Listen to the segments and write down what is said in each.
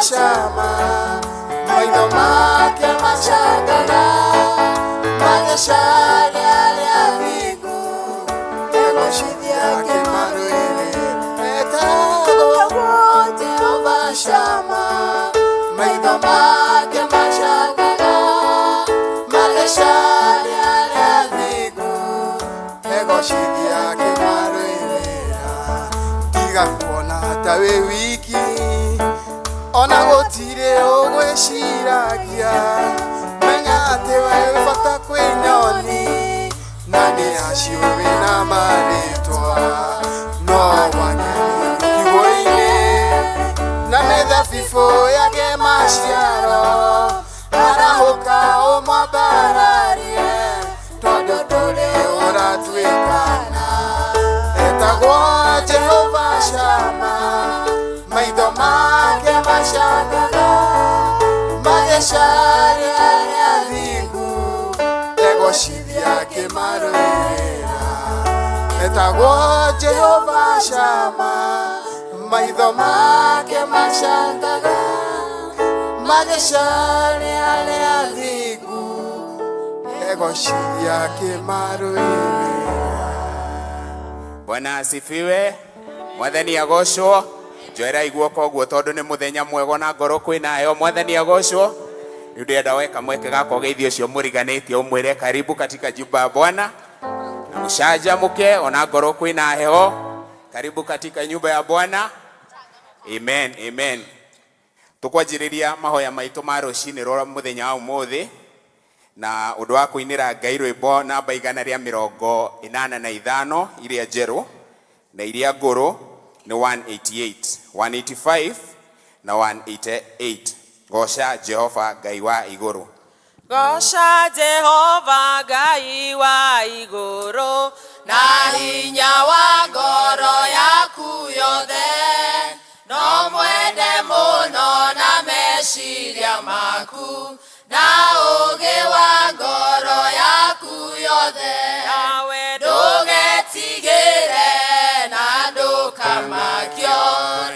Shama, maitho make macangaga magĩcaria arĩa athingu, egocithia kĩmarũĩrĩra. Etagwo Jehova Shama, maitho make macangaga magĩcaria arĩa athingu, egocithia kĩmarũĩrĩra. Tiga kuona ta wĩ wiki, ona gũtirĩ ũgwĩciragia, menya atĩ we wĩ bata kwĩ nyoni, na nĩ acio wĩna marĩtwa. No wage kiugũ-inĩ na mĩthabibũ yage maciaro, arahũka ũmwambararie, tondũ ndũrĩ ũratuĩkana. Etagwo Jehova Shama, maitho make macangaga magĩcaria arĩa athingu, egocithia kĩmarũĩrĩra. Etagwo Jehova Shama, maitho make macangaga magĩcaria arĩa athingu, egocithia kĩmarũĩrĩra. Bwana asifiwe. Mwathani agocwo. Njoerai guoko ũguo tondũ nĩ mũthenya mwega na ngoro kwĩnayo. Mwathani agocwo. Rĩu ndĩrenda weka mweke gaka ũgeithio ũcio mũriganĩtie, ũmwĩre karibu katika nyumba ya Bwana, na mũcanjamũke ona ngoro kwĩna heho. Karibu katika nyumba ya Bwana. Amen, amen. Tũkwanjĩrĩria mahoya maitũ ma rũcinĩ rwa mũthenya wa ũmũthĩ na ũndũ wa kũinĩra Ngai rwĩmbo namba 185 iria njerũ, na iria ngũrũ nĩ 188, 185 na 188. Goca Jehova Ngai wa igũrũ. Goca Jehova Ngai wa igũrũ na hinya wa ngoro yaku yothe, no mwende mũno na meciria maku na ũũgĩ wa ngoro yaku yothe. Nawe ndũgetigĩre na ndũkamakio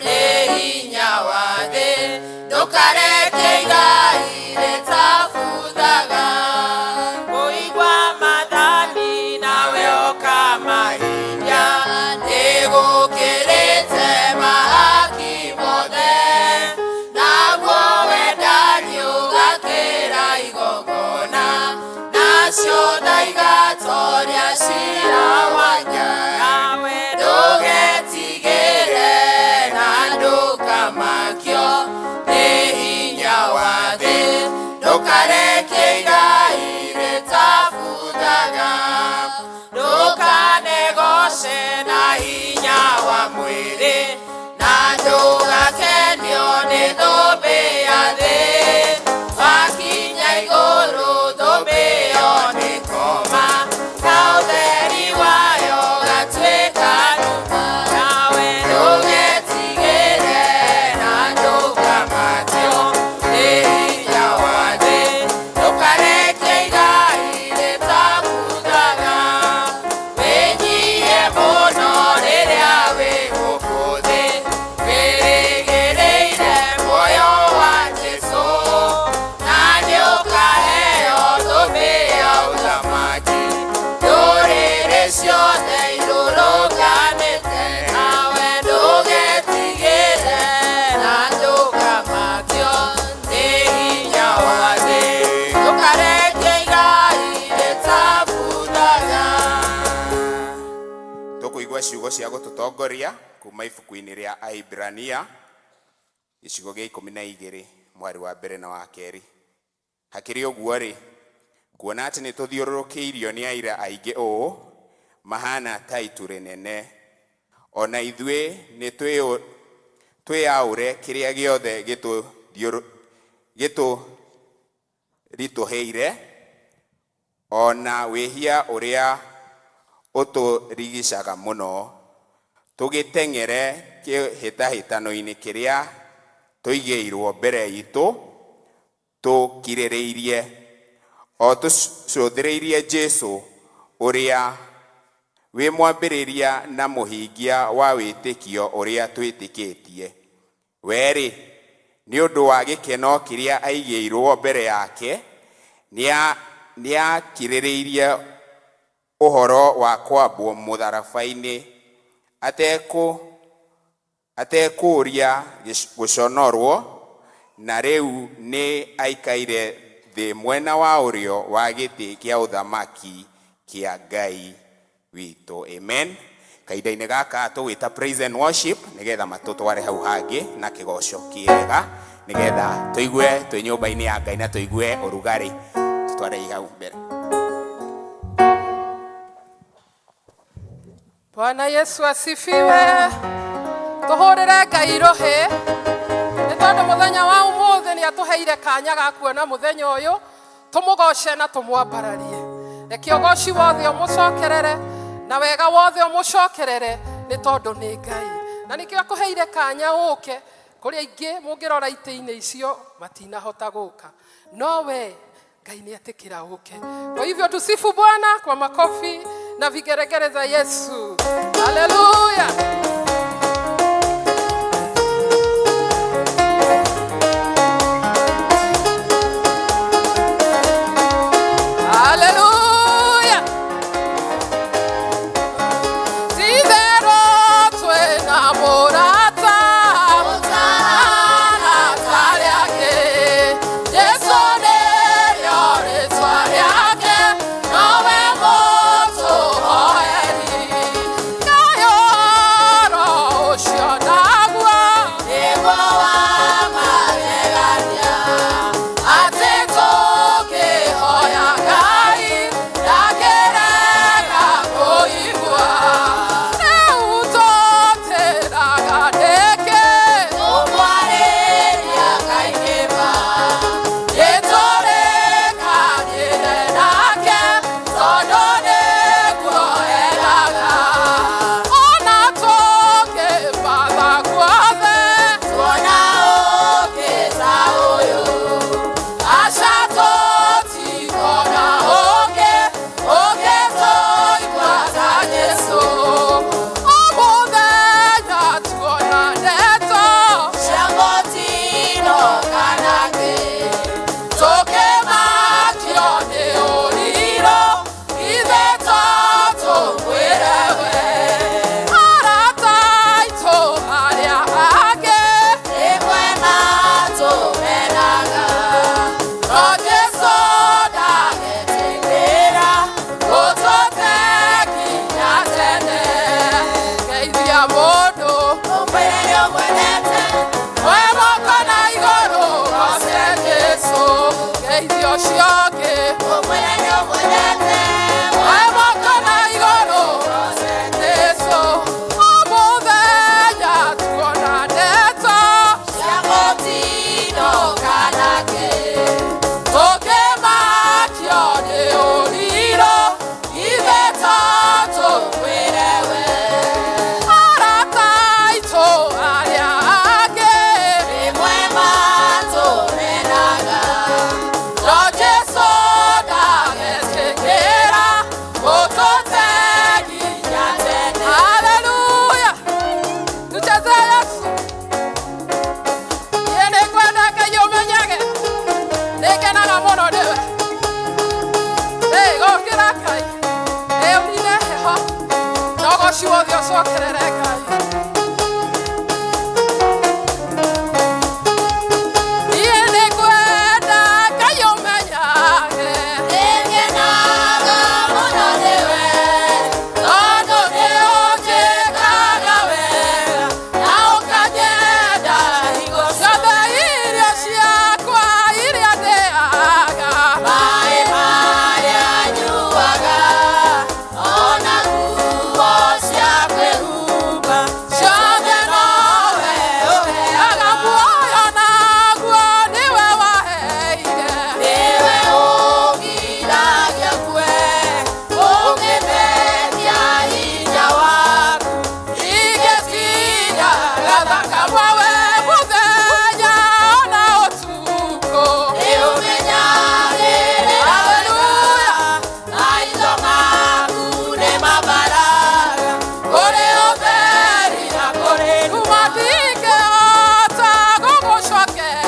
nĩ hinya wa thĩ, ndũkareke igai rĩtabuthaga. Kũigua maathani nawe ũkamahinya nĩgũkĩrĩte mahaki mothe, naguo wendani ũgakĩra igongona, nacio tha igatoria cira wa Ngai. Nawe ndũgetigĩre na ndũkamakio nĩ hinya wa thĩ, ndũkareke igai rĩtabuthaga. Ndũkanegoce na hinya wa mwĩrĩ, na ndũgakenio nĩ thũmbĩ ya thĩ. Wakinya igũrũ thũmbĩ ĩyo nĩ koma, na ũtheri wayo ũgatuĩka nduma. Nawe ndũgetigĩre na ndũkamakio nĩ hinya wa thĩ, ndũkareke igai rĩtabuthaga. Wĩnyihie mũno rĩrĩa wĩ gũkũ thĩ, wĩrĩgĩrĩire muoyo wa Jesũ, na nĩũkaheo thũmbĩ ya ũthamaki ndũrĩrĩ ciothe irũrũnganĩte. Nawe ndũgetigĩre na ndũkamakio nĩ hinya wa thĩ, ndũkareke igai rĩtabuthaga. Tũkũigua ciugo cia gũtũtongoria kuma ibuku-inĩ rĩa Aibrania gĩcigo gĩa 12 mwari wa mbere na wa kerĩ. Hakĩrĩ ũguo rĩ, kuona atĩ nĩ tũthiũrũrũkĩirio nĩ aira aingĩ ũũ mahana ta itu rĩnene, ona ithuĩ nĩ twĩyaũre kĩrĩa gĩothe gĩtũritũhĩire, ona wĩhia ũrĩa ũtũrigicaga mũno, tũgĩteng'ere kĩhĩtahĩtano-inĩ kĩrĩa tũigĩirwo mbere itũ tũkirĩrĩirie, o tũcũthĩrĩirie Jesũ ũrĩa wĩ mwambĩrĩria na mũhingia wa wĩtĩkio ũrĩa twĩtĩkĩtie. We-rĩ, Nĩ ũndũ wa gĩkeno kĩrĩa aigĩirwo mbere yake, nĩakirĩrĩirie ũhoro wa kwambwo mũtharaba-inĩ, atekũũria gũconorwo, na rĩu nĩ aikaire thĩ mwena wa ũrĩo wa gĩtĩ kĩa ũthamaki kĩa Ngai witũ. Amen. Kahinda-inĩ gaka tũgwĩta praise and worship nĩgetha matũtware hau hangĩ na kĩgoco kĩega, nĩgetha tũigue twĩ nyũmba-inĩ ya Ngai na tũigue ũrugarĩ. Tũtwarei hau mbere. Bwana Yesu asifiwe. Tuhurire Ngai rũhĩ nĩ tondũ mũthenya wa ũmũthĩ nĩ atũheire kanya ga kuona mũthenya ũyũ, tũmũgoce na tũmwambararie. Reke ũgoci wothe ũmũcokerere na wega wothe ũmũcokerere, nĩ tondũ nĩ Ngai, na nĩkĩo akũheire kanya ũke. Kũrĩ aingĩ mũngĩrora itĩ-inĩ icio matinahota gũka, no we Ngai nĩ etĩkĩra ũke. Kwa hivyo tusifu Bwana kwa makofi na vigeregere za Yesu. Haleluya. Haleluya. Ti-itherũ twĩna mũrata ũtahana rĩake. Jesũ nĩrĩo rĩtwa rĩake, nowe mũtũhoeri. Ngai ũhoro ũcio naguo nĩguo wa magegania, atĩ tũkĩhoya Ngai ndakĩrega kũigua. Rĩu tũtĩraga nĩkĩ? Tũkwarĩria kaingĩ ma, nĩtũrĩkanĩre nake, tondũ nĩguo endaga. Ona tũngĩmatha guothe, Tuona ũkĩ ta ũyũ, aca tũtikona ũngĩ ũngĩtũigua ta Jesũ. O mũthenya tuona ndeto cia mũtino kana kĩ, tũkĩmakio nĩ ũrirũ, ithe to tũkwĩre we. Arata aitũ arĩa angĩ, rĩmwe matũmenaga, no Jesũ ndagetĩkĩra gũtũte nginya tene. Geithia mũndũ, ũmwĩre nĩũmwendete, we moko na igũrũ, goce Jesũ. Geithia ũcio ũngĩ, ũmwĩre nĩũmwendete, we moko na igũrũ, Jesũ. O mũthenya tuona ndeto cia mũtino kana kĩ, tũkĩmakio nĩ ũrirũ, ithe to tũkwĩre we. Arata aitũ arĩa angĩ, rĩmwe matũmenaga, no Jesũ ndagetĩkĩra gũtũte nginya tene. Haleluya. Tucheze Yesu. Niĩ nĩngwenda Ngai ũmenyage nĩngenaga mũno nĩwe. Ĩ, gũkĩra Ngai, ĩ ũnine heho, na ũgoci wothe ũcokerere Ngai. Niĩ nĩngwenda Ngai ũmenyage nĩngenaga mũno nĩwe, tondũ nĩũnjĩkaga wega na ũkanyenda hingo ciothe. Irio ciakwa iria ndĩaga, maĩ marĩa nyuaga, ona nguo cia kwĩhumba, ciothe nowe ũheaga. Muoyo naguo nĩwe waheire, nĩwe ũngiragia kue, ũngĩmeria hinya waku, ingĩtiga gathaka we mũthenya ona ũtukũ. Nĩũmenyagĩrĩra Haleluya. maitho maku nĩ mabaraga, kũrĩ ũtheri na kũrĩ nduma, ndingĩhota gũgũcokeria.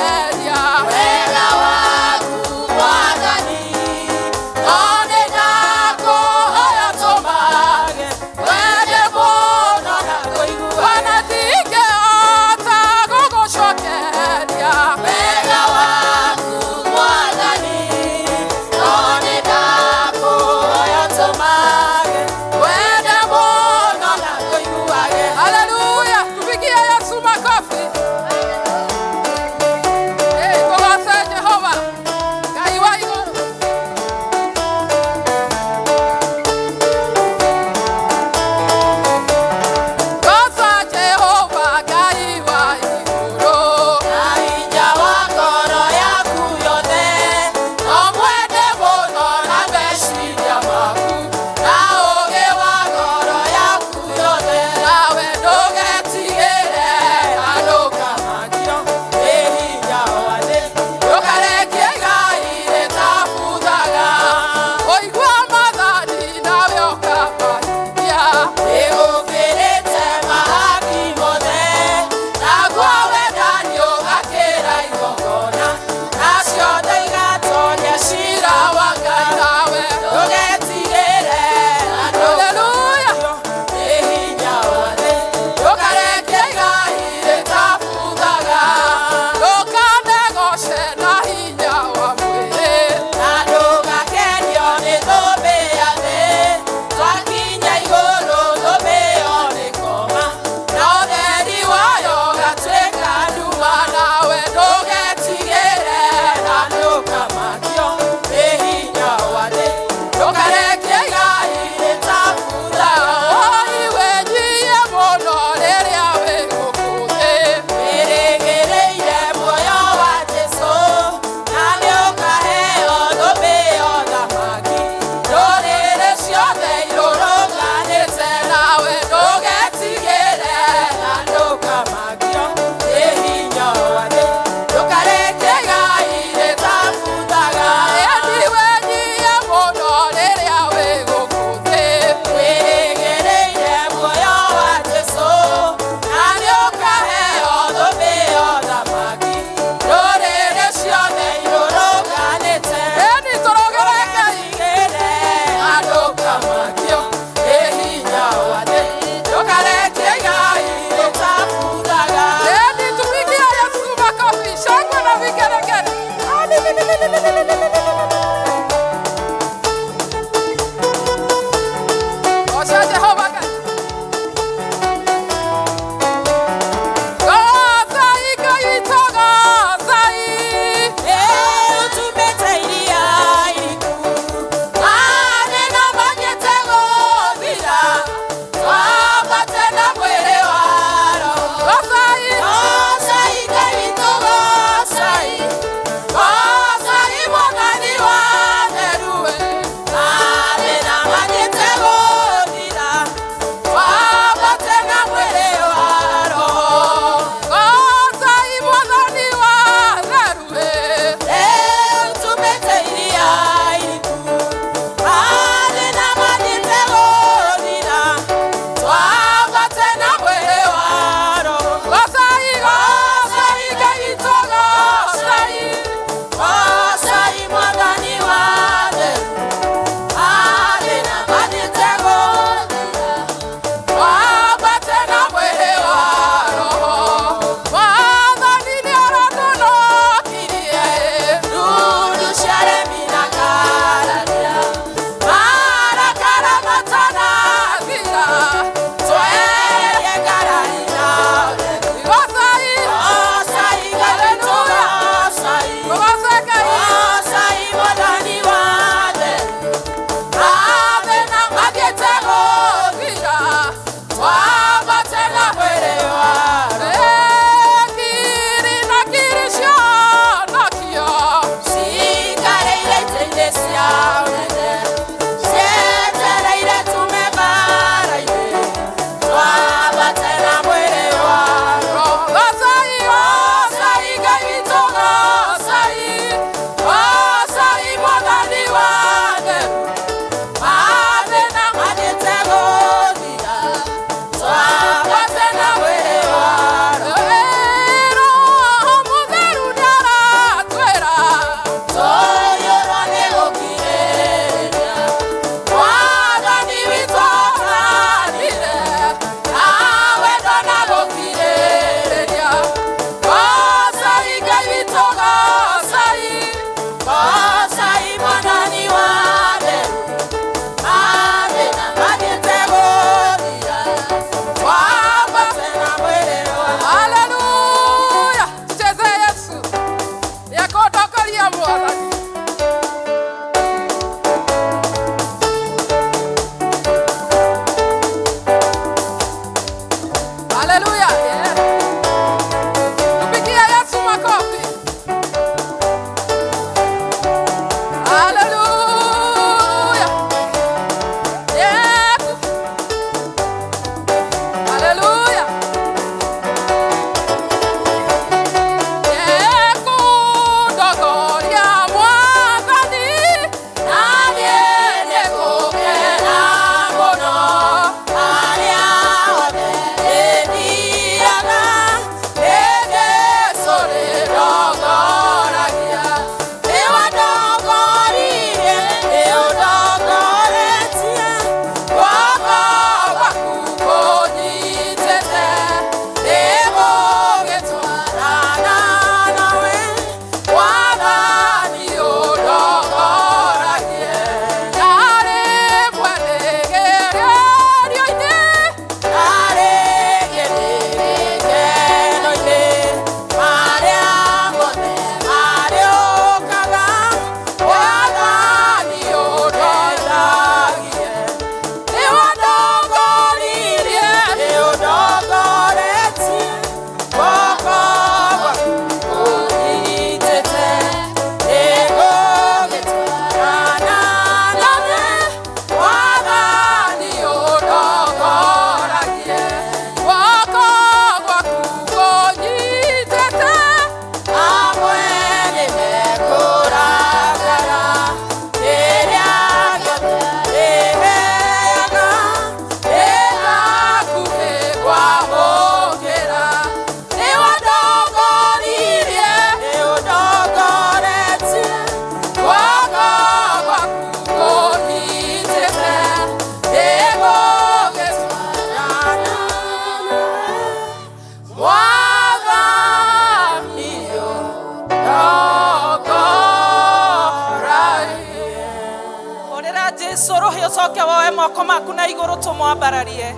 Ũcoke woe moko maku na igũrũ tũmwambararie.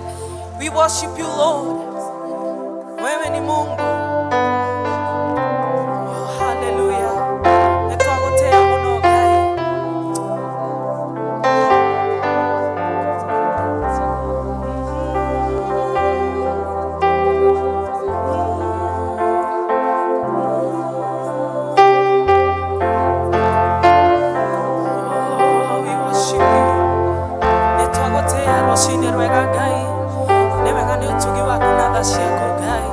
We worship you, Lord. Wewe ni Mungu. Oh, hallelujah. Nĩ twagũtĩĩa mũno Ngai. Oh, we worship you. Nĩ twagũtĩĩa rũcinĩ rwega Ngai. Nĩ wega nĩ ũtugi waku na tha ciaku Ngai.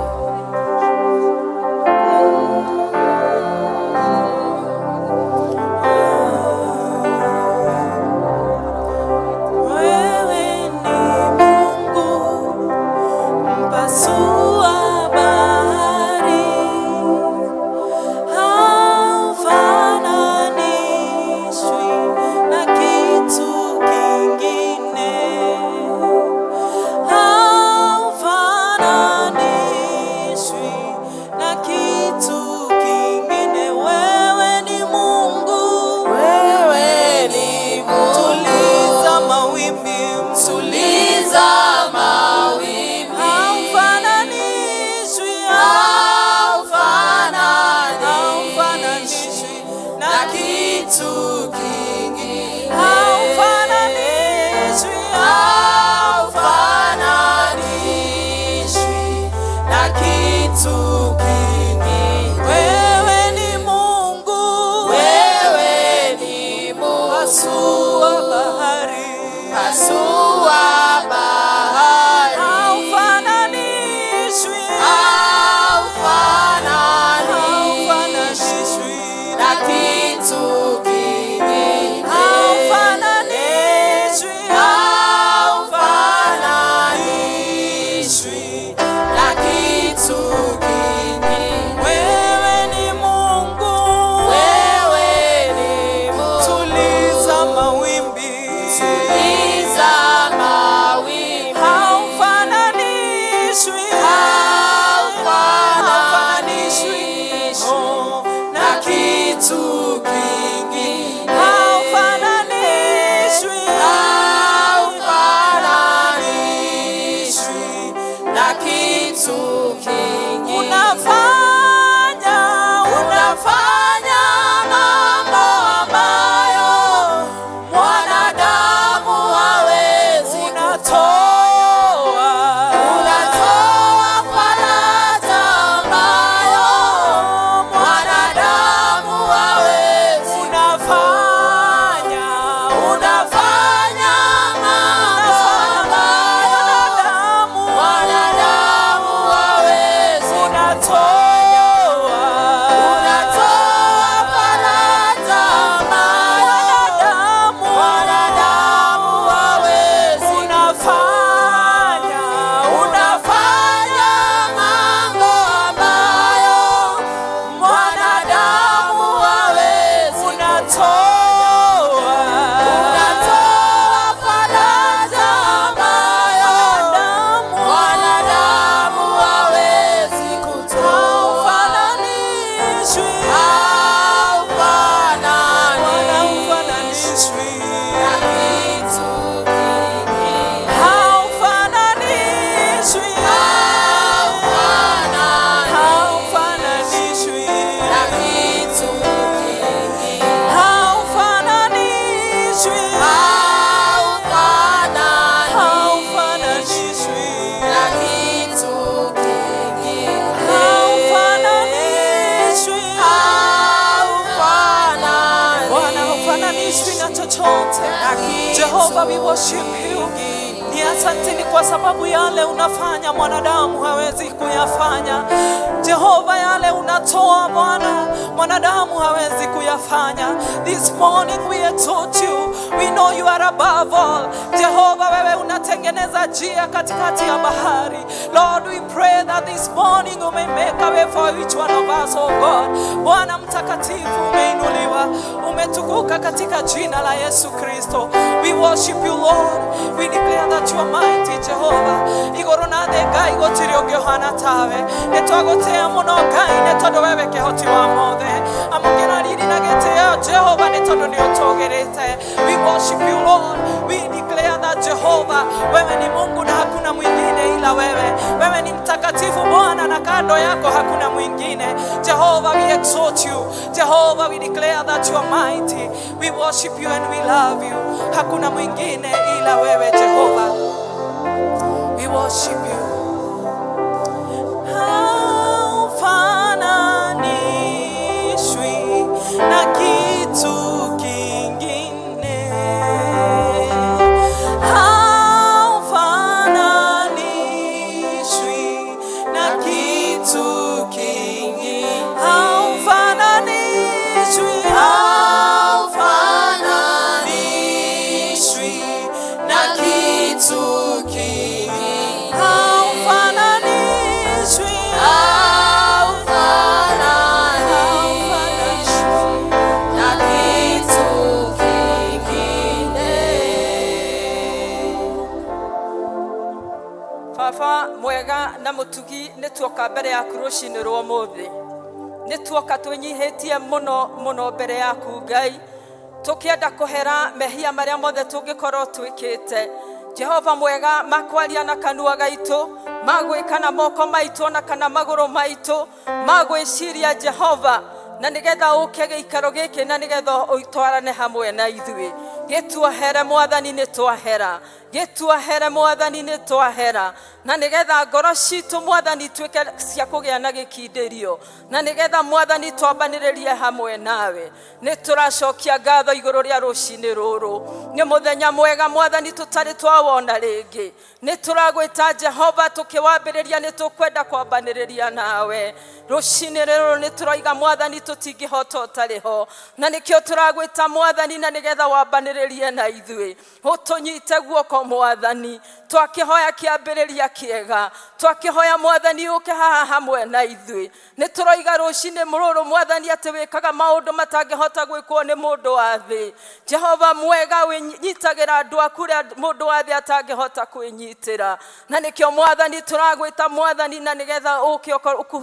Wewe ni Mungu mpasua bahari, haufananishwi na kitu kingine, haufananishwi na kitu kingine. Wewe ni Mungu, Wewe ni Mungu, tuliza mawimbi, tuliza mawimbi, haufananishwi, haufananishwi haufananishwi na na kitu kingine, haufananishwi, haufananishwi na kitu kingine. Wewe ni Mungu, Wewe ni Mungu, pasua bahari, pasua bahari, haufananishwi, haufananishwi haufananishwi na kitu kingine, haufananishwi, haufananishwi na kitu kingine. Wewe ni Mungu, Wewe ni Mungu, tuliza mawimbi, tuliza mawimbi, haufananishwi, haufananishwi oh, na kitu kingine, haufananishwi, haufananishwi na kitu kingine. Unafanya, Unafanya mambo ambayo mwanadamu hawezi. Unatoa, Unatoa faraja ambayo mwanadamu hawezi. Unafanya, Unafanya mambo ambayo mwanadamu hawezi. Unatoa, Unatoa faraja ambayo mwanadamu hawezi. Unafanya, Unafanya mambo ambayo mwanadamu hawezi. Unatoa, Unatoa faraja ambayo mwanadamu hawezi kutoa. Haufananishwi, Haufananishwi haufananishwi, na kitu kingine. Haufananishwi, Haufananishwi haufananishwi, na kitu kingine. Haufananishwi, Haufananishwi haufananishwi, na kitu kingine. Haufananishwi. Bwana, haufananishwi na chochote. Jehova, we worship you. Ni asanteni kwa sababu yale unafanya mwanadamu hawezi kuyafanya. Jehova, yale unatoa Bwana, mwanadamu hawezi kuyafanya. This morning we exalt you. We know you are above all. Jehova, wewe unatengeneza njia katikati ya bahari. Lord, we pray that this morning you may make a way for each one of us, oh God. Bwana mtakatifu, umeinuliwa, umetukuka katika jina la Yesu Kristo. We worship you, Lord. We declare that you are mighty, Jehovah. Igũrũ na thĩ Ngai gũtirĩ ũngĩ ũhana tawe. Nĩ twagũtĩĩa mũno Ngai nĩ tondũ wewe kĩhoti wa mothe. Amũkĩra riri na gĩtĩo Jehova nĩ tondũ nĩ ũtũgĩrĩte. We worship you, Lord. We declare that Jehovah, wewe ni Mungu na hakuna mwingine ila wewe. Wewe ni mtakatifu Bwana, na kando yako hakuna mwingine. Jehovah, we exalt you. Jehovah, we declare that you are mighty. We worship you and we love you. Hakuna mwingine ila wewe Jehovah. We worship you. Haufananishwi na kitu kingine. Haufananishwi na kitu kingine. Haufananishwi, haufananishwi na kitu kingine. Haufananishwi, Haufananishwi na kitu kingine. Baba mwega na mutugi, nĩ tuoka mbere yaku rũcinĩ rwa ũmũthĩ. Nĩ tuoka twĩnyihĩtie mũno mũno mbere yaku, Ngai, tũkĩenda kũhera mehia marĩa mothe tũngĩkorwo twĩkĩte, Jehova mwega, makwaria na kanua gaitũ, magwĩka na moko maitũ ona kana magũrũ maitũ, magwĩciria, Jehova, na nĩgetha ũke gĩikaro gĩkĩ na nĩgetha ũtwarane hamwe na ithuĩ. Gĩtuohere, Mwathani, nĩ twahera. Gĩtuohere, Mwathani, nĩ twahera, na nĩgetha ngoro citũ, Mwathani, ituĩke cia kũgĩa na gĩkindĩrio, na nĩgetha, Mwathani, twambanĩrĩrie hamwe nawe. Nĩ tũracokia ngatho igũrũ rĩa rũcinĩ rũrũ. Nĩ mũthenya mwega, Mwathani, tũtarĩ twawona rĩngĩ. Nĩ tũragwĩta, Jehova, tũkĩwambĩrĩria nĩ tũkwenda kwambanĩrĩria nawe rũcinĩ rũrũ. Nĩ tũroiga, Mwathani, tũtingĩhota ũtarĩ ho, na nĩkĩo tũragwĩta, Mwathani, na nĩgetha wambanĩrĩrie na ithuĩ, ũtũnyite guoko, Mwathani. Twakĩhoya kĩambĩrĩria kĩega, twakĩhoya, Mwathani, ũke haha hamwe na ithuĩ. Nĩ tũroiga rũcinĩ rũrũ, Mwathani, atĩ wĩkaga maũndũ matangĩhota gwĩkwo nĩ mũndũ wa thĩ. Jehova mwega, wĩnyitagĩra andũ aku ũrĩa mũndũ wa thĩ atangĩhota kwĩnyitĩra, na nĩkĩo, Mwathani, tũragwĩta, Mwathani, na nĩgetha ũke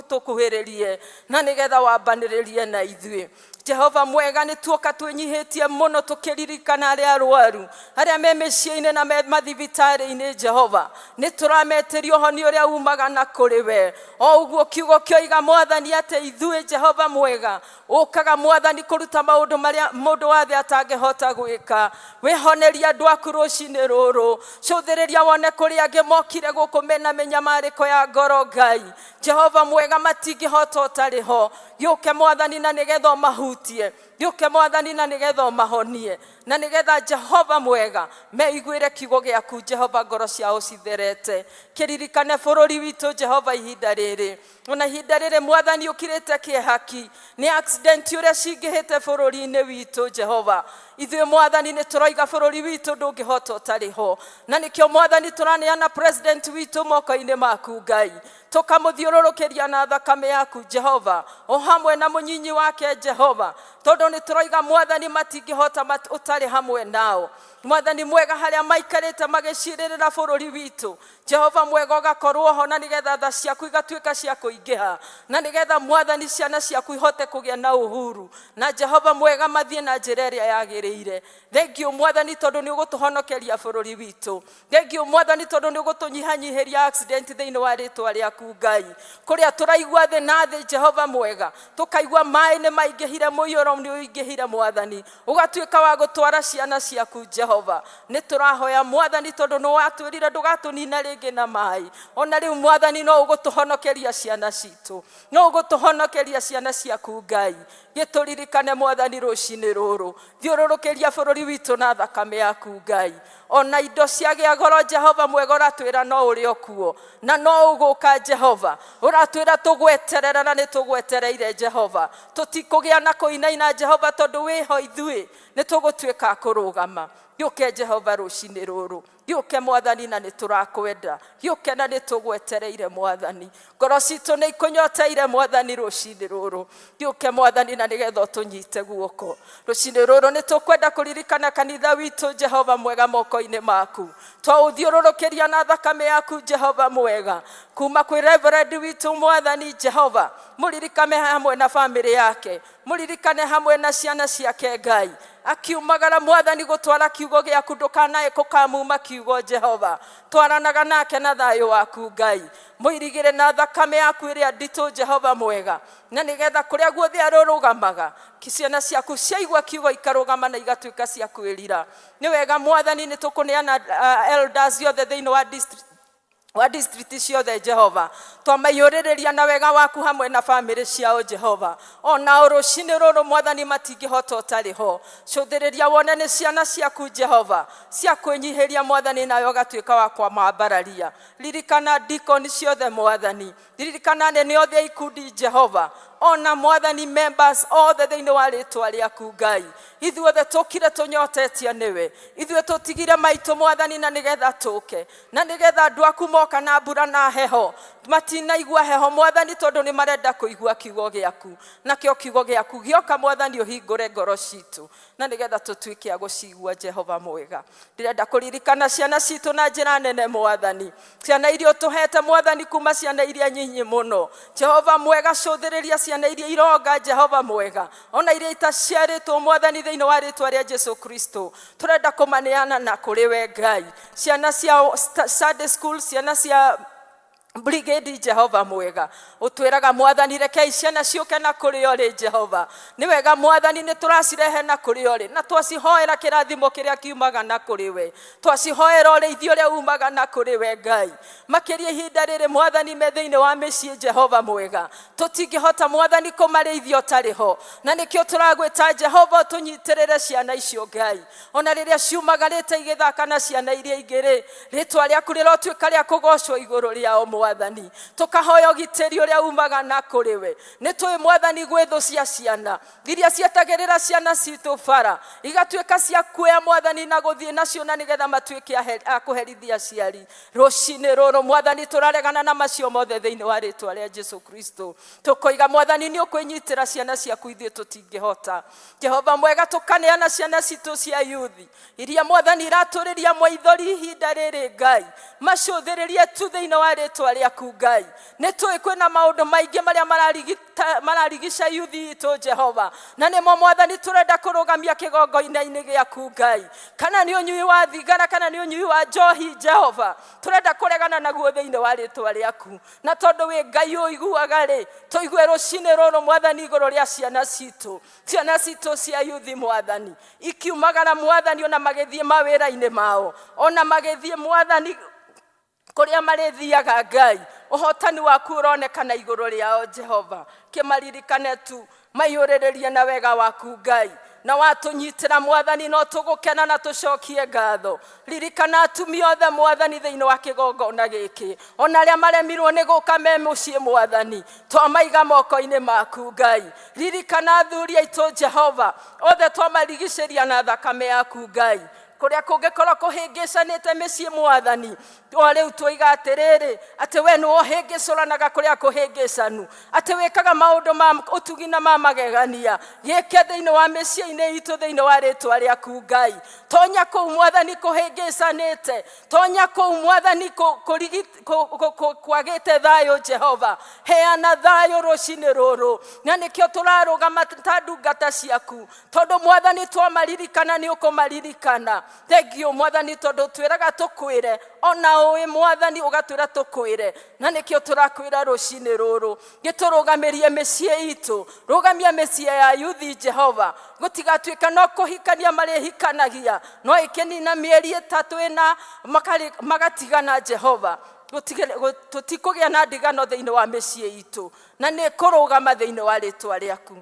tũkuhĩrĩrie, na nĩgetha wambanĩrĩrie na ithuĩ. Jehova mwega, nĩ tuoka twĩnyihĩtie mũno tũkĩririkana arĩa arwaru, arĩa me mĩciĩ-inĩ na me mathibitarĩ-inĩ. Jehova, nĩ tũrametĩria ũhoni ũrĩa umaga na kũrĩ we, o ũguo kiugo kĩoiga, Mwathani, atĩ ithuĩ, Jehova mwega, ũkaga, Mwathani, kũruta maũndũ marĩa mũndũ wa thĩ atangĩhota gwĩka. Wĩhoneria andũ aku rũcinĩ rũrũ. Cũthĩrĩria wone kũrĩa angĩ mokire gũkũ mena mĩnyamarĩko ya ngoro. Ngai Jehova mwega, matingĩhota ũtarĩ ho. Gĩũke, Mwathani, na nĩgetha ũmahutie. Gĩũke, Mwathani, na nĩgetha ũmahonie, na nĩgetha, Jehova mwega, meiguĩre kiugo gĩaku, Jehova, ngoro ciao citherete. Kĩririkane bũrũri witũ, Jehova, ihinda rĩrĩ, ona ihinda rĩrĩ, Mwathani, ũkirĩte kĩehaki nĩ accident ũrĩa cingĩhĩte bũrũri-inĩ witũ. Jehova, ithuĩ, Mwathani, nĩ tũroiga bũrũri witũ ndũngĩhota ũtarĩ ho, na nĩkĩo, Mwathani, tũraneana president witũ moko-inĩ maku, Ngai, tũkamũthiũrũrũkĩria na thakame yaku, Jehova, o hamwe na mũnyinyi wake, Jehova, tondũ nĩ tũroiga, Mwathani, matingĩhota ũtarĩ hamwe nao. Mwathani mwega, harĩa maikarĩte magĩcirĩrĩra bũrũri witũ, Jehova mwega, ũgakorwo ho, na nĩgetha tha ciaku igatuĩka cia kũingĩha, na nĩgetha, Mwathani, ciana ciaku ihote kũgĩa na uhuru, na Jehova mwega, mathiĩ na njĩra ĩrĩa yagĩrĩire. Thengiũ, Mwathani, tondũ nĩ ũgũtũhonokeria bũrũri witũ. Thengiũ, Mwathani, tondũ nĩ ũgũtũnyihanyihĩria accident thĩinĩ wa rĩtwa rĩaku, Ngai. Kũrĩa tũraigua thĩ na thĩ, Jehova mwega, tũkaigua maĩ nĩ maingĩhire, mũiyũro nĩ ũingĩhire, Mwathani, ũgatuĩka wa gũtwara ciana ciaku. Jehova, nĩ tũrahoya, Mwathani, tondũ nĩ watwĩrire ndũgatũnina rĩngĩ na maĩ. Ona rĩu, Mwathani, no ũgũtũhonokeria ciana citũ, no ũgũtũhonokeria ciana ciaku. Ngai, gĩtũririkane, Mwathani, rũcinĩ rũrũ. Thiũrũrũkĩria bũrũri witũ na thakame yaku, Ngai. Ona indo ciagĩa goro, Jehova mwega, ũratwĩra no ũrĩ o kuo na no ũgũka. Jehova, ũratwĩra tũgweterera, na nĩ tũgwetereire, Jehova. Tũtikũgĩa na kũinaina, Jehova, tondũ wĩho ithuĩ nĩ tũgũtuĩka a kũrũgama. Gĩũke, Jehova, rũcinĩ rũrũ. Gĩũke, Mwathani, na nĩ tũrakwenda. Gĩũke, na nĩ tũgwetereire, Mwathani. Ngoro citũ nĩ ikũnyoteire, Mwathani, rũcinĩ rũrũ. Gĩũke, Mwathani, na nĩgetha ũtũnyite guoko rũcinĩ rũrũ. Nĩ tũkwenda kũririkana kanitha witũ, Jehova mwega, moko-inĩ maku. Twaũthiũrũrũkĩria na thakame yaku, Jehova mwega, kuma kwĩ reverend witũ. Mwathani Jehova, mũririkane hamwe na bamĩrĩ yake, mũririkane hamwe na ciana ciake. Ngai, Akiumagara Mwathani gũtwara kiugo gĩaku, ndũkanae kũkamuma kiugo Jehova. Twaranaga nake na thayũ waku Ngai, mũirigĩre na thakame yaku ĩrĩa nditũ Jehova mwega, na nĩgetha kũrĩa guothe arũrũgamaga, ciana ciaku ciaigua kiugo ikarũgama na igatuĩka cia kwĩrira. Nĩ wega Mwathani, nĩ tũkũneana elders othe thĩinĩ wa district, wa district ciothe Jehova, twamaiyũrĩrĩria na wega waku hamwe na bamĩrĩ ciao Jehova. Ona rũcinĩ rũrũ Mwathani matingĩhota ũtarĩ ho, cũthĩrĩria wone nĩ ciana ciaku Jehova cia kwĩnyihĩria Mwathani, nawe ũgatuĩka wa kwamambararia. Ririkana deacon ciothe Mwathani, ririkana nene othe a ikundi Jehova, ona Mwathani members othe thĩinĩ wa rĩtwa rĩaku Ngai. Ithuothe tũkire tũnyotetie nĩwe, ithuĩ tũtigire maitũ Mwathani na nĩgetha tũke, na nĩgetha andũ aku moka na mbura na heho matinaigua heho Mwathani, tondũ nĩ marenda kũigua kiugo gĩaku, nakĩo kiugo gĩaku gĩoka Mwathani ũhingũre ngoro citũ na nĩgetha tũtuĩke a gũcigua Jehova mwega. Ndĩrenda kũririkana ciana citũ na njĩra nene Mwathani, ciana iria ũtũhete Mwathani, kuma ciana iria nyinyi mũno Jehova mwega, cũthĩrĩria ciana iria ironga Jehova mwega, ona iria itaciarĩtwo Mwathani, thĩinĩ wa rĩtwa rĩa Jesu Kristo tũrenda kũmaneana na kũrĩ we Ngai. Ciana cia Sunday school, ciana cia brigade Jehova mwega, ũtwĩraga Mwathani rekei ciana ciũke na kũrĩ ũrĩ Jehova. Nĩ wega Mwathani, nĩ tũracirehe na kũrĩ ũrĩ, na twacihoera kĩrathimo kĩrĩa kiumaga na kũrĩ we, twacihoera ũrĩithio ũrĩa umaga na kũrĩ we Ngai. Makĩria ihinda rĩrĩ Mwathani me thĩinĩ wa mĩciĩ Jehova mwega, tũtingĩhota Mwathani kũmarĩithia ũtarĩ ho, na nĩkĩo tũragwĩta Jehova ũtũnyitĩrĩre ciana icio Ngai, ona rĩrĩa ciumagarĩte igĩthaka na ciana iria ingĩ rĩ, rĩtwa rĩaku rĩrotuĩka rĩa kũgocwo igũrũ rĩao Mwathani. Tũkahoya ũgitĩri ũrĩa umaga na kũrĩ we. Nĩ tũĩ Mwathani gwĩ thũ cia ciana iria cietagĩrĩra ciana citũ bara, igatuĩka cia kuoya Mwathani na gũthiĩ nacio, na nĩgetha matuĩke a kũherithia aciari. Rũcinĩ rũrũ Mwathani tũraregana na macio mothe thĩinĩ wa rĩtwa rĩa Jesu Kristo. Tũkoiga Mwathani nĩ ũkwĩnyitĩra ciana ciaku, ithuĩ tũtingĩhota. Jehova mwega, tũkaneana ciana citũ cia yuthi iria Mwathani iratũrĩria maithori ihinda rĩrĩ Ngai, macũthĩrĩrie tu thĩinĩ wa rĩtwa rĩaku Ngai. Nĩ tũĩ kwĩna maũndũ maingĩ marĩa mararigica yuthi itũ Jehova, na nĩmo Mwathani tũrenda kũrũgamia kĩgongoina-inĩ gĩaku Ngai, kana nĩ ũnyui wa thigara, kana nĩ ũnyui wa njohi Jehova, tũrenda kũregana naguo thĩinĩ wa rĩtwa rĩaku. Na tondũ wĩ Ngai ũiguaga rĩ, tũigue rũcinĩ rũrũ Mwathani igũrũ rĩa ciana citũ, ciana citũ cia yuthi Mwathani, ikiumagara Mwathani ona magĩthiĩ mawĩra-inĩ mao, ona magĩthiĩ Mwathani kũrĩa marĩthiaga Ngai, ũhotani waku ũronekana igũrũ rĩao Jehova. Kĩmaririkane tu, maiyũrĩrĩrie na wega waku Ngai, na watũnyitĩra Mwathani no tũgũkena na tũcokie ngatho. Ririkana atumia othe Mwathani thĩinĩ wa kĩgongona gĩkĩ, ona arĩa maremirwo nĩ gũka me mũciĩ Mwathani, twamaiga moko-inĩ maku Ngai. Ririkana athuri aitũ Jehova, othe twamarigicĩria na thakame yaku Ngai. Kũrĩa kũngĩkorwo kũhĩngĩcanĩte mĩciĩ Mwathani, o rĩu twoiga atĩrĩrĩ, atĩ we nĩwe ũhĩngĩcũranaga kũrĩa kũhĩngĩcanu, atĩ wĩkaga maũndũ ma ũtugi na ma magegania, gĩke thĩinĩ wa mĩciĩ-inĩ itũ thĩinĩ wa rĩtwa rĩaku Ngai. Tonya kũu Mwathani kũhĩngĩcanĩte, tonya kũu Mwathani kwagĩte thayũ Jehova, heana thayũ rũcinĩ rũrũ. Na nĩkĩo tũrarũgama ta ndungata ciaku, tondũ Mwathani twamaririkana nĩ ũkũmaririkana. Thengiũ Mwathani, tondũ twĩraga tũkwĩre, ona ũĩ Mwathani ũgatwĩra tũkwĩre, na nĩkĩo tũrakwĩra rũcinĩ rũrũ, gĩtũrũgamĩrie mĩciĩ itũ, rũgamia mĩciĩ ya yuthi Jehova, gũtigatuĩka no kũhikania marĩhikanagia, no ĩkĩnina mĩeri 3 ĩna magatigana Jehova. Tũtikũgĩa na ndigano thĩinĩ wa mĩciĩ itũ, na nĩ kũrũgama thĩinĩ wa rĩtwa rĩaku.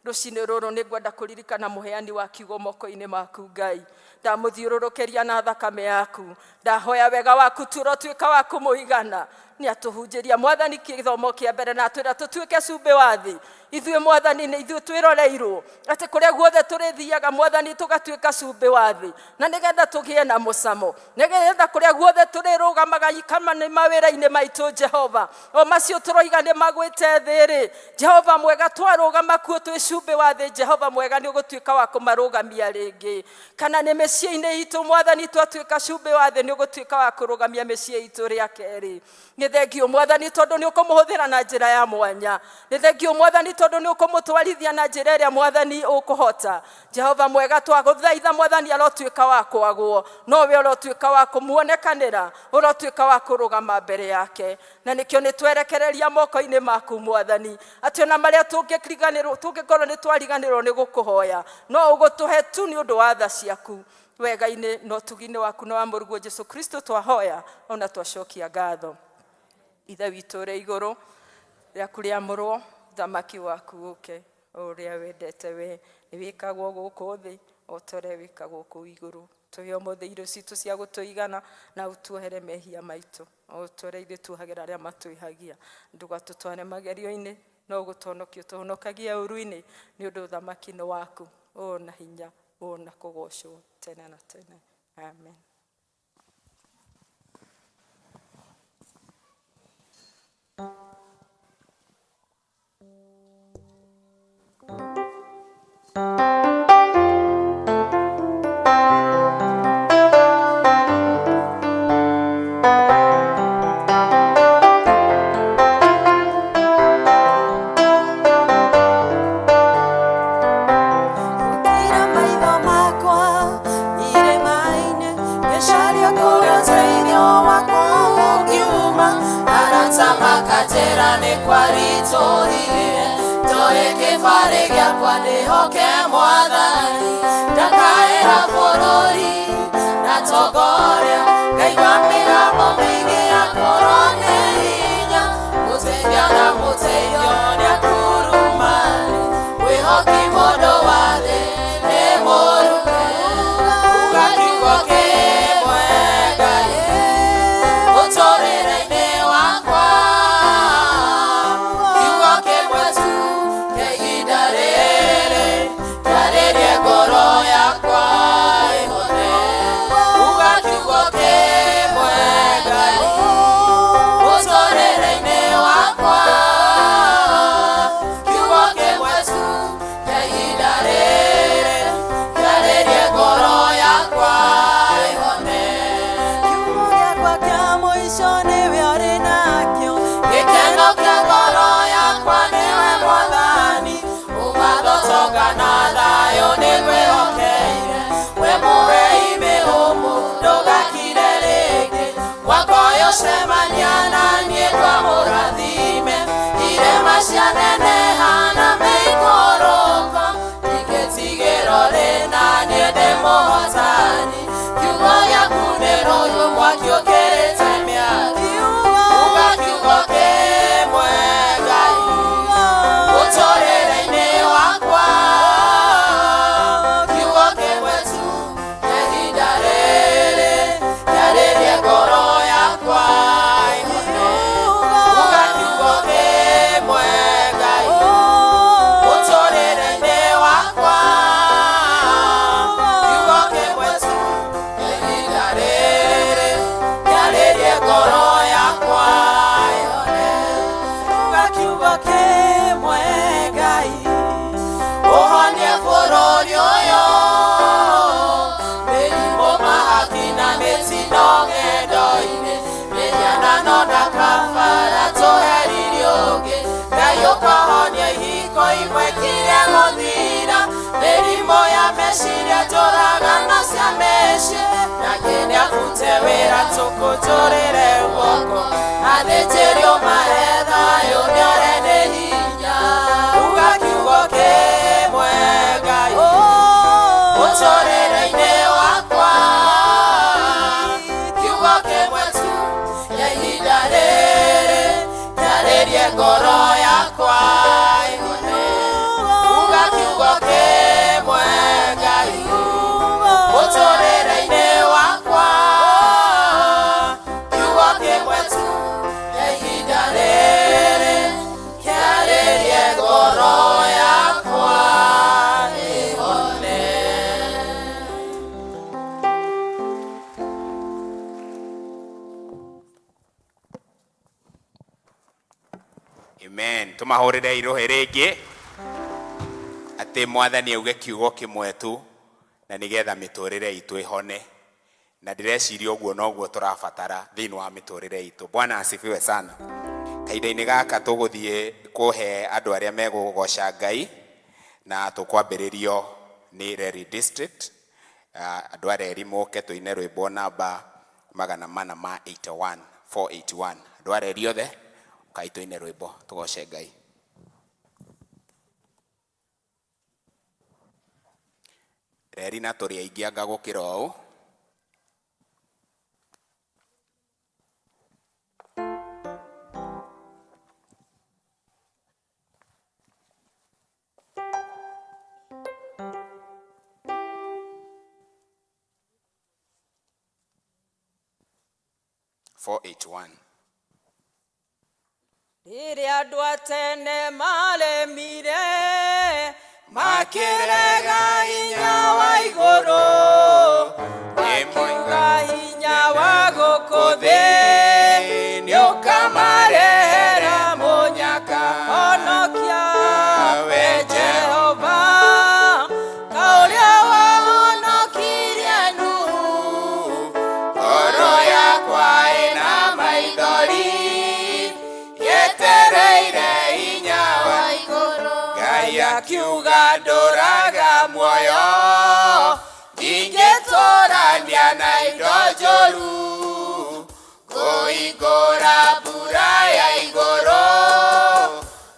Rũcinĩ rũrũ nĩ ngwenda kũririkana mũheani wa kiugo moko-inĩ maku Ngai, ndamũthiũrũrũkĩria na thakame yaku, ndahoya wega waku tũrotuĩka wa kũmũigana. Nĩ atũhunjĩria Mwathani kĩthomo kĩa mbere, na atwĩra tũtuĩke cumbĩ wa thĩ. Ithuĩ Mwathani nĩ ithuĩ twĩroreirwo atĩ kũrĩa guothe tũrĩthiaga Mwathani tũgatuĩka cumbĩ wa thĩ, na nĩgetha tũgĩe na mũcamo, nĩgetha kũrĩa guothe tũrĩrũgamaga kama nĩ mawĩra-inĩ maitũ Jehova, o macio tũroiga nĩ magwĩte thĩ rĩ, Jehova mwega, twarũgama kuo twĩ cumbĩ. Cumbĩ wa thĩ Jehova mwega nĩ ũgũtuĩka wa kũmarũgamia rĩngĩ. Kana nĩ mĩciĩ-inĩ itũ Mwathani twatuĩka cumbĩ wa thĩ nĩ ũgũtuĩka wa kũrũgamia mĩciĩ itũ rĩa kerĩ. Nĩ thengio Mwathani tondũ nĩ ũkũmũhũthĩra na njĩra ya mwanya. Nĩ thengio Mwathani tondũ nĩ ũkũmũtwarithia na njĩra ĩrĩa Mwathani ũkũhota. Jehova mwega twagũthaitha Mwathani arotuĩka wa kwagwo, nowe ũrotuĩka wa kũmuonekanĩra, ũrotuĩka wa kũrũgama mbere yake. Na nĩkĩo nĩ twerekereria moko-inĩ maku Mwathani, atĩ ona marĩa tũngĩriganĩrwo, tũngĩkorwo nĩ twariganĩrwo nĩ gũkũhoya, no ũgũtũhe tu nĩ ũndũ wa tha ciaku. Wega-inĩ na ũtugi-inĩ waku na wa mũrũguo Jesu Kristo twahoya ona twacokia ngatho. Ithe witũ ũrĩ igũrũ, rĩaku rĩamũrwo, ũthamaki waku ũke, o ũrĩa wendete we nĩ wĩkagwo gũkũ thĩ o ta ũrĩa wĩkagwo kũu igũrũ. Tũhe ũmũthĩ irio citũ cia gũtũigana na ũtuohere mehia maitũ o ta ũrĩa ithuĩ tuohagĩra arĩa matwĩhagia. Ndũgatũtware magerio-inĩ, no gũtũhonokia ũtũhonokagie ũũru-inĩ, nĩ ũndũ ũthamaki nĩ waku, ũna hinya, ũna kũgocwo tene na tene. Amen. Gũtira maitho makwa irĩma-inĩ, ngĩcaria kũrĩa ũteithio wakwa ũngiuma. Arata makanjĩra nĩ kwaritũhire, ndoĩ kĩbarĩ gĩakwa ndĩhoke Mwathani. Ndakaĩra bũrũri ndatongoria, ngaigua mĩgambo mĩingĩ yakorwo nĩ hinya. Mũteithia na mũteithio nĩakurumani, mwĩhoki mũndũ wa thĩ nĩ mũrume. Uga kiugo kĩmwe Ngai mũtũrĩre-inĩ wakwa, kiugo kĩmwe tu kĩa ihinda rĩrĩ, kĩarĩrie ngoro yakwa ĩhone. Uga kiugo kĩmwe Ngai mũtũrĩre-inĩ wakwa, kiugo kĩmwe tu kĩa ihinda rĩrĩ, kĩarĩrie ngoro yakwa ĩhone. Kiugo gĩakwa kĩa mũico nĩwe ũrĩ nakĩo. Gĩkeno kĩa ngoro yakwa nĩwe Mwathani, ũmathotoka na thayũ nĩngwĩhokeire. We mũhei mĩhũmũ ndũgakire rĩngĩ, mwaka ũyũ cemania na niĩ ndwamũrathime. Irĩma cianeneha na mĩikũrũko, ndingĩtigĩrwo rĩ na niĩ ndĩ mũhotani. Kiugo gĩaku nĩ rũhiũ mwaki ũkĩrĩte mĩaki. Uga kiugo kĩmwe Ngai mũtũrĩre-inĩ wakwa, kiugo kĩmwe tu kĩa ihinda rĩrĩ, kĩarĩrie ngoro yakwa ĩhone. Uga kiugo kĩmwe Ngai mũtũrĩre-inĩ wakwa, kiugo kĩmwe tu kĩa ihinda rĩrĩ, kĩarĩrie ngoro yakwa ĩhone. Uga kiugo kĩmwe Ngai Ũhonie bũrũri ũyũ, mĩrimũ mahaki na mĩtino ng'endo-inĩ, mĩhianano na kabara tũheririe ũngĩ. Ngai ũkahonia ihiko imwe kirie gũthira, mĩrimũ ya meciria njũragano cia mĩciĩ, nake nĩabute wĩra tũkũnjũrĩre guoko, athĩnjĩrio mahe thayũ nĩore nĩ hinya. Uga kiugo kĩmwe Ngai mũtũrĩre-inĩ wakwa, kiugo kĩmwe tu kĩa ihinda rĩrĩ, kĩarĩrie ngoro yakwa ĩhone. Uga kiugo kĩmwe Ngai mũtũrĩre-inĩ wakwa, kiugo kĩmwe tu kĩa ihinda rĩrĩ, kĩarĩrie ngoro yakwa ĩhone. Amen. Tumahũrĩre irohe rĩngĩ. Atä mwathani auge kiugo kimwe tu na nigetha miturire itu ihone, na ndireciria ũguo noguo tũrabatara thĩinĩ wa mĩtũrĩre itũ. Bwana asifiwe sana. Kahinda-inĩ gaka tũgũthiĩ kũhe andũ arĩa megũgoca Ngai, na tũkwambĩrĩrio nĩ Reri District. Andũ a Reri moke tũine rwĩmbo namba 481, 481. Andũ a Reri othe ũkai tũine rwĩmbo tũgoce Ngai. Reri na tũrĩ aingĩ anga gũkĩra ũũ. 481. Rĩrĩa andũ a tene maremire, makĩrega hinya wa igũrũ, makiuga hinya wa gũkũ thĩ nĩũkamarehera mũnyaka. Honokia we Jehova, ta ũrĩa wahonokirie Nuhu. Ngoro yakwa ĩna maithori, yetereire hinya wa igũrũ. Ngai akiuga ndũraga muoyo, ndingĩtũrania na indo njũru, kũhingũra mbura ya igũrũ,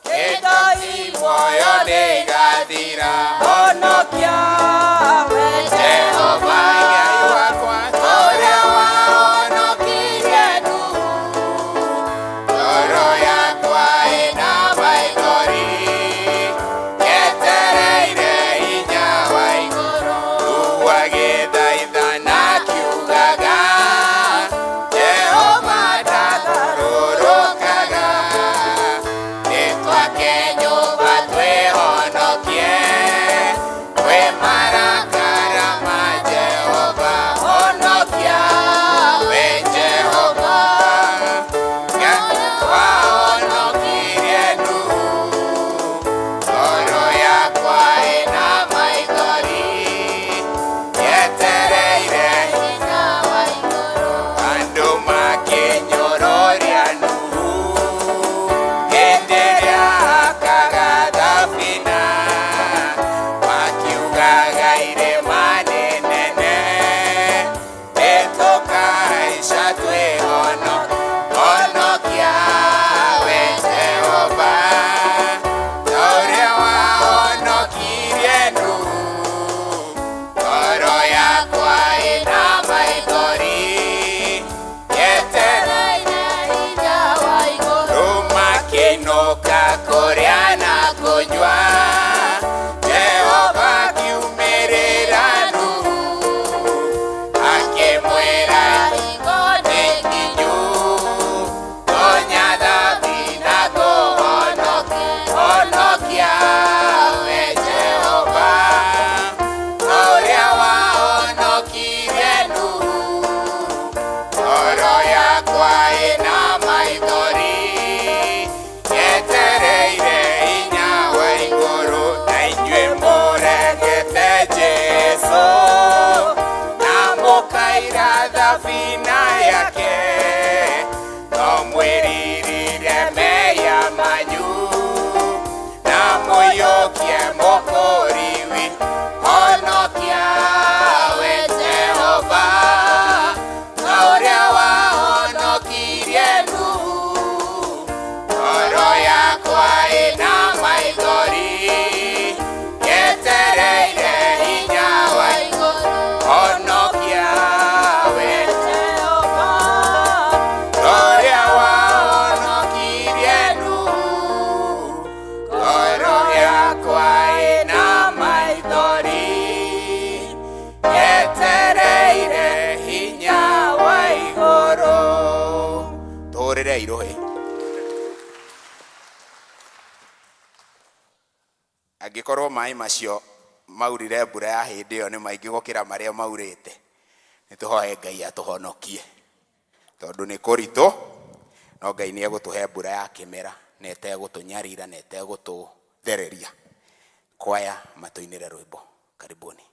kĩndo i muoyo nĩigathira. Honokia we Jehova Ngai wakwa, ũrĩa wahonokirie Nuhu. Ngoro yakwa ĩna maithori, yetereire hinya wa igũrũ. Nuhu agĩthaitha na akiugaga, Jehova ndagarũrũkaga. Nĩtwake nyũmba twĩhonokie, kwĩ marakara ma Jehova. Honokia we Jehova, wahonokirie Nuhu. Ngoro yakwa ĩna maithori, yetereire Hinya wa igũrũ. andũ makĩnyũrũria Nuhu hĩndĩ ĩrĩa akaga thabina, makiugaga irĩma nĩ nene, nĩtũkahaica twĩhonokie. Honokia we Jehova, ta ũrĩa wahonokirie Nuhu. Ngoro yakwa ĩna maithori, yetereire Hinya wa igũrũ. Rũmakĩinũka kũrĩa na kũnyua, Jehova akiumĩrĩra Nuhu, akĩmwĩra Hingo nĩ nĩ nginyu, tonya thabina ngũhonokie. Honokia we Jehova, ta ũrĩa wahonokirie Nuhu. Ngoro yakwa ĩna maithori, yetereire hinya wa igũrũ. Na inyuĩ mũregete Jesũ, na mũkaira thabina yake, no mwĩririre mehia manyu, na mũiyũkie mũkũri witũ. Honokia we Jehova, ta ũrĩa wahonokirie Nuhu. Ngoro yakwa ĩna maithori, yetereire hinya wa igũrũ. Honokia we Jehova, ũrĩa wahonokirie Nuhu. Ngoro yakwa ĩna maithori, yetereire hinya wa igũrũ. Tũhũrĩre irũhĩ. Angĩkorwo maĩ macio maurire mbura ya hĩndĩ ĩyo nĩ maingĩ gũkĩra marĩa maurĩte, nĩ tũhoe Ngai atũhonokie, tondũ nĩ kũritũ, no Ngai nĩ egũtũhe mbura ya kĩmera na ĩtegũtũnyarira na ĩtegũtũthereria. Kwaya matuinire rwimbo. Karibuni.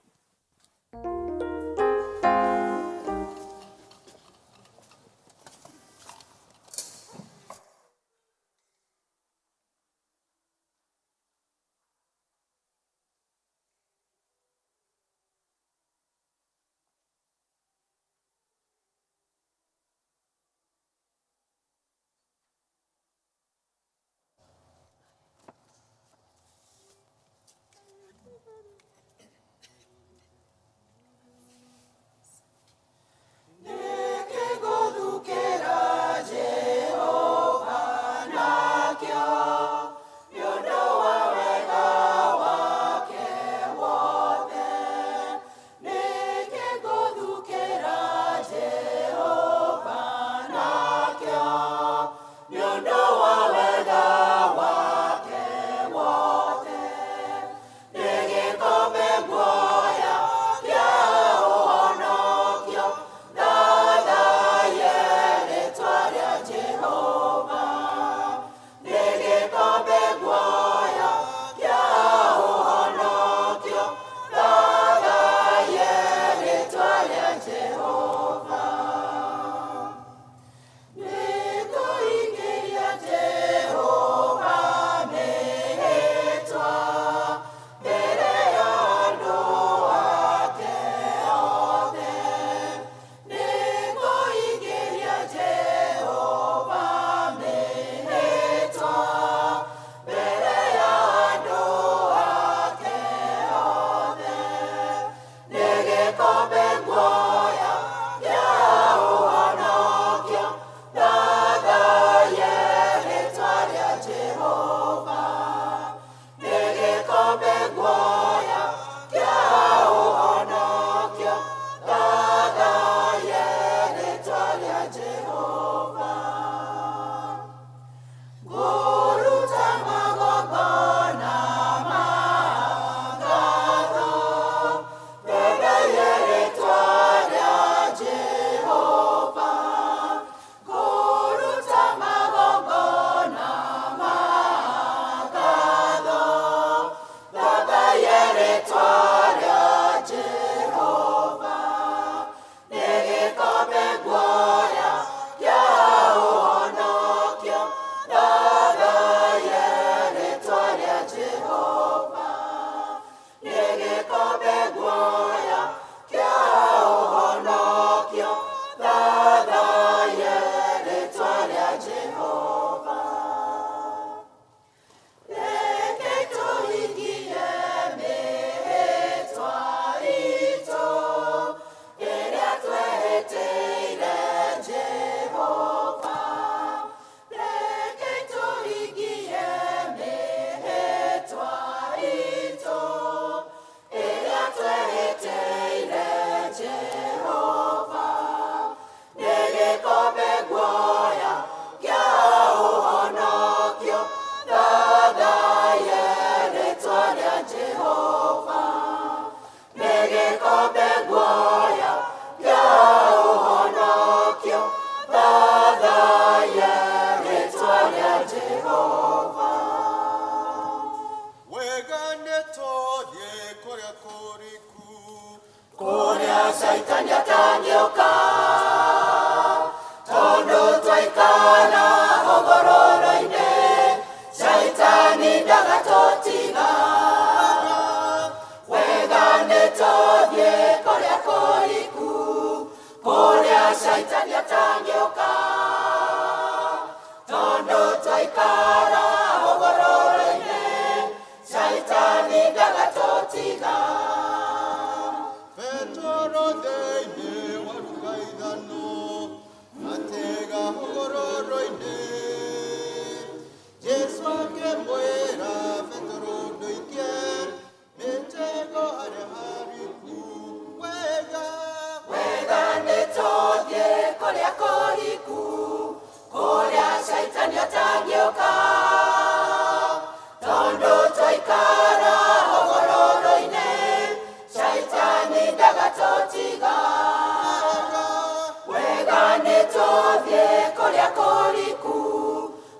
Kũrĩa kũriku,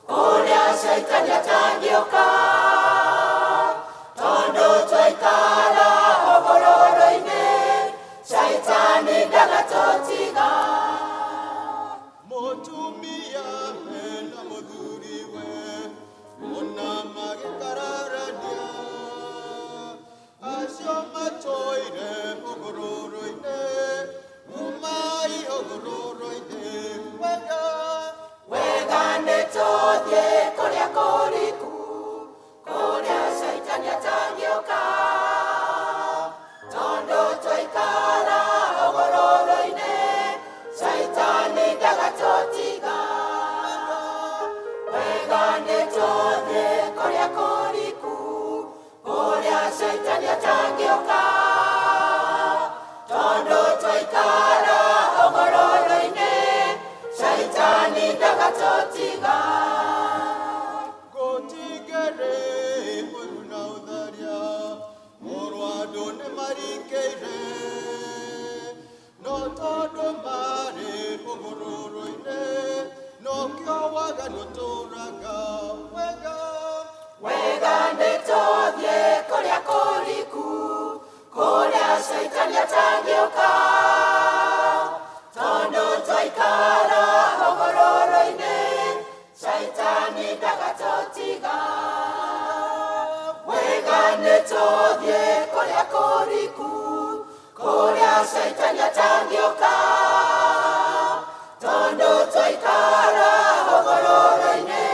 kũrĩa Shaitani atangĩũka, tondũ tũthiĩ kũrĩa kũriku, kũrĩa caitani atangĩũka, tondũ twaikara hũgũrũrũ-inĩ,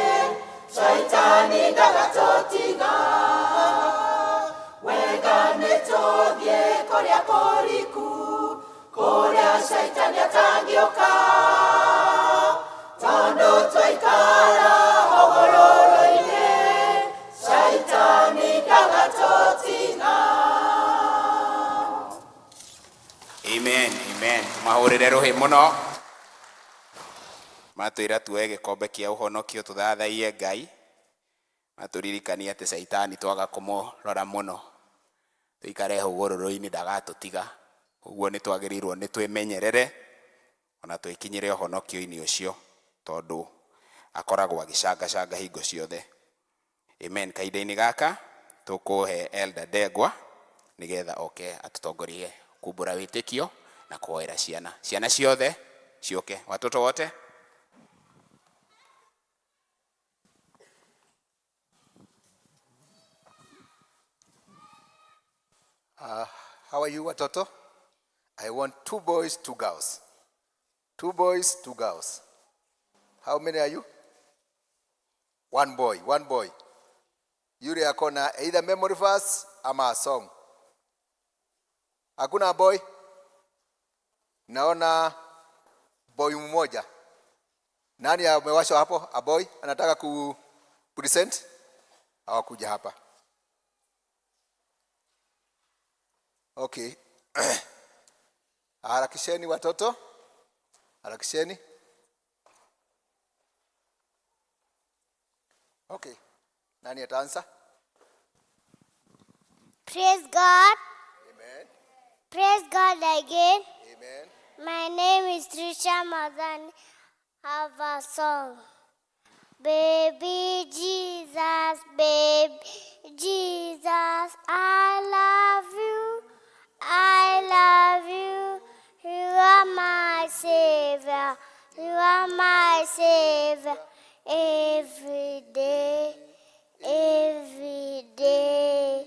caitani ndagatũtiga. Wega nĩ tũthiĩ kũrĩa kũriku, kũrĩa caitani atangĩũka, tondũ twaikara hũgũrũrũ-inĩ, caitani ndagatũtiga. Amen, amen. Mahũrĩre rũhĩ mũno. Matwĩra tuoe gĩkombe kĩa ũhonokio tũthathaiye Ngai. Matũririkanie atĩ caitani twaga kũmũrora mũno tũikare hũgũrũrũ-inĩ ndagatũtiga. Ũguo nĩ twagĩrĩirwo nĩ twĩmenyerere ona twĩkinyĩre ũhonokio-inĩ ũcio tondũ akoragwo agĩcangacanga hingo ciothe. Amen. Kahinda-inĩ gaka tũkũhe Elder Ndegwa nĩgetha oke atũtongorie kumbũra wĩtĩkio na kũhoera ciana. Ciana ciothe ciũke. Watoto wote. How are you, watoto? I want two boys, two girls. Two boys, two girls. How many are you? One boy, one boy. Yule ako na either memory verse ama a song. Hakuna boy? Naona boy mmoja. Nani amewashwa hapo? A boy anataka ku present? Hawakuja hapa. Okay. Harakisheni watoto. Harakisheni. Okay. Nani ataanza? Praise God. Amen. Praise God again. Amen. My name is Trisha Madan. Have a song. Baby Jesus, baby Jesus, I love you. I love you. You are my savior. You are my savior. Every day, every day.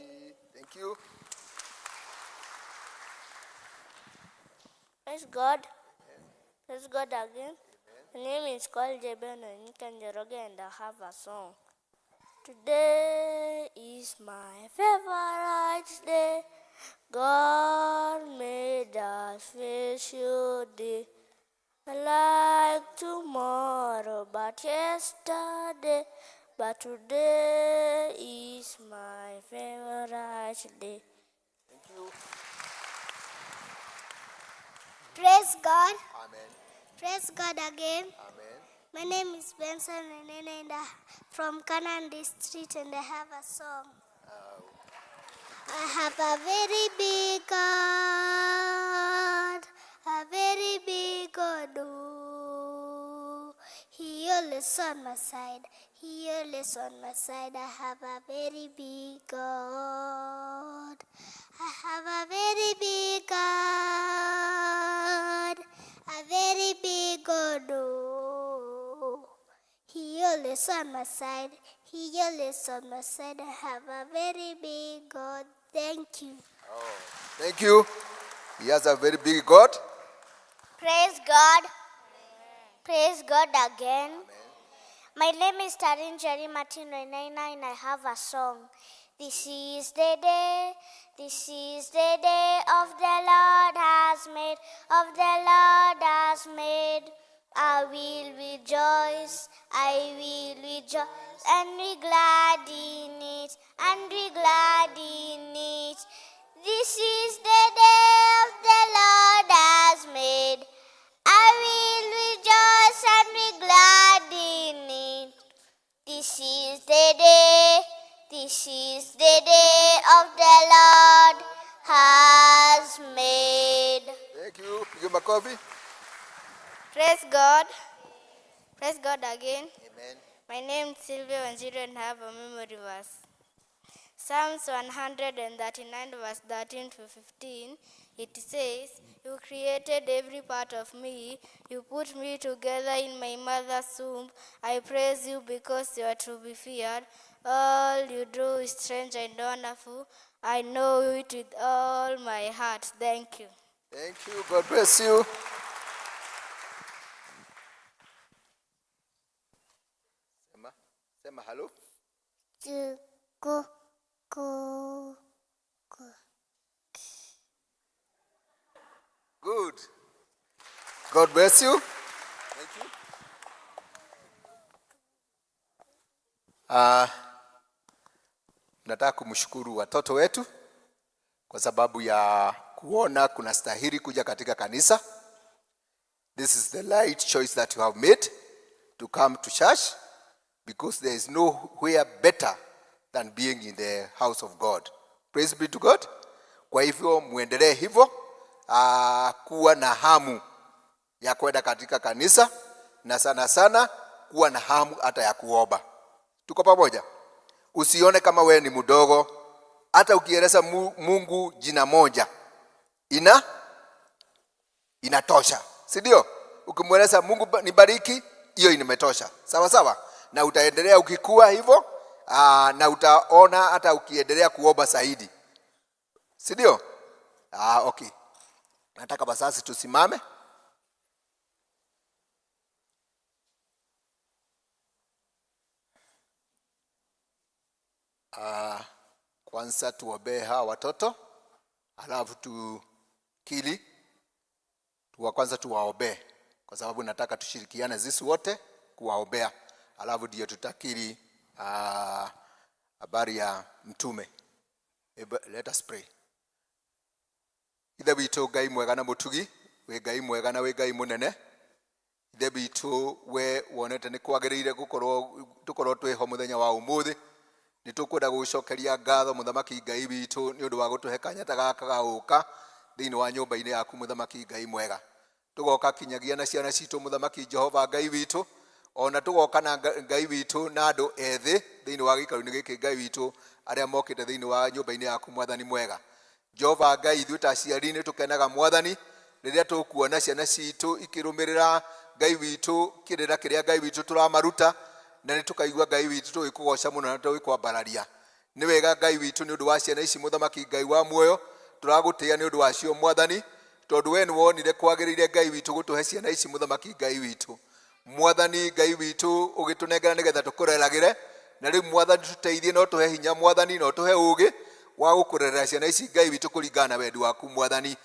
Thank you. Praise God. Praise God again. My name is called Jeben Njoroge and I have a song. Today is my favorite day. God made us special day. I like tomorrow, but yesterday, but today is my favorite day. Thank you. Praise God. Amen. Praise God again. Amen. My name is Benson Renene and I, from Canaan District, and I have a song. I have a very big God, a very big God. Oh. He always on my side, he always on my side. I have a very big God. I have a very big God, a very big God. Oh. He always on my side. He always on my side. I have a very big God. Thank you. Thank you. He has a very big God. Praise God. Praise God again. My name is Tarin Jerry Martin Renena and I have a song. This is the day, this is the day of the Lord has made, of the Lord has made. I will rejoice, I will rejoice and be glad in it, and be glad in it. This is the day of the Lord has made. I will rejoice and be glad in it. This is the day, this is the day of the Lord has made. Thank you. Piga makofi. Praise God. Praise God again. Amen. My name is Sylvia Wanjiru and I have a memory verse. Psalms 139 verse 13 to 15, it says, You created every part of me. You put me together in my mother's womb. I praise you because you are to be feared. All you do is strange and wonderful. I know it with all my heart. Thank you. Thank you. God bless you. Sema, sema hello. Ku, ku, ku. Good. God bless you. Thank you. Nataka kumshukuru watoto wetu kwa sababu ya kuona kuna stahili kuja katika kanisa. This is the right choice that you have made to come to church because there is nowhere better than being in the house of God. Praise be to God. Kwa hivyo muendelee hivyo, kuwa na hamu ya kwenda katika kanisa na sana sana kuwa na hamu hata ya kuomba. Tuko pamoja? Usione kama wewe ni mdogo, hata ukieleza Mungu jina moja inatosha, si ndio? Ukimweleza Mungu nibariki, hiyo imetosha, sawa sawa, na utaendelea ukikua hivyo, na utaona hata ukiendelea kuomba zaidi, si ndio? Okay. Nataka basi tusimame. Kwanza tuombee hawa watoto alafu tukili tuwa kwanza tuwaombee, kwa sababu nataka tushirikiane sisi wote kuwaombea, alafu ndio tutakiri habari ya mtume. Ebe, let us pray. Ithe witũ Ngai mwega na mũtugi, wĩ Ngai mwega na wĩ Ngai mũnene. Ithe witũ, we wonete nĩ kwagĩrĩire gũkorwo tũkorwo twĩho mũthenya wa ũmũthĩ. Nĩ tũkwenda gũgũcokeria ngatho, mũthamaki Ngai witũ, nĩ ũndũ wa gũtũhe kanya ta gaka ga gũka thĩinĩ wa nyũmba-inĩ yaku, mũthamaki Ngai mwega. Tũgoka kinyagia na ciana citũ, mũthamaki Jehova Ngai witũ, ona tũgoka na Ngai witũ na andũ ethĩ thĩinĩ wa gĩikaro-inĩ gĩkĩ, Ngai witũ, arĩa mokĩte thĩinĩ wa nyũmba-inĩ yaku, mwathani mwega Jehova Ngai. Ithuĩ ta aciari nĩ tũkenaga, mwathani, rĩrĩa tũkuona ciana citũ ikĩrũmĩrĩra, Ngai witũ, kĩrĩra kĩrĩa, Ngai witũ, tũramaruta, na nĩ tũkaigua, Ngai witũ, tũgĩkũgoca mũno na tũgĩkwambararia. Nĩ wega, Ngai witũ, nĩ ũndũ wa ciana ici, mũthamaki Ngai wa muoyo, tũragũtĩĩa nĩ ũndũ wacio, mwathani, tondũ we nĩ wonire kwagĩrĩire, Ngai witũ, gũtũhe ciana ici, mũthamaki Ngai witũ. Mwathani Ngai witũ, ũgĩtũnengera nĩgetha tũkũreragĩre, na rĩu, mwathani, tũteithie no tũhe hinya, mwathani, no tũhe ũũgĩ wa gũkũrerera ciana ici, Ngai witũ, kũringana na wendi waku, mwathani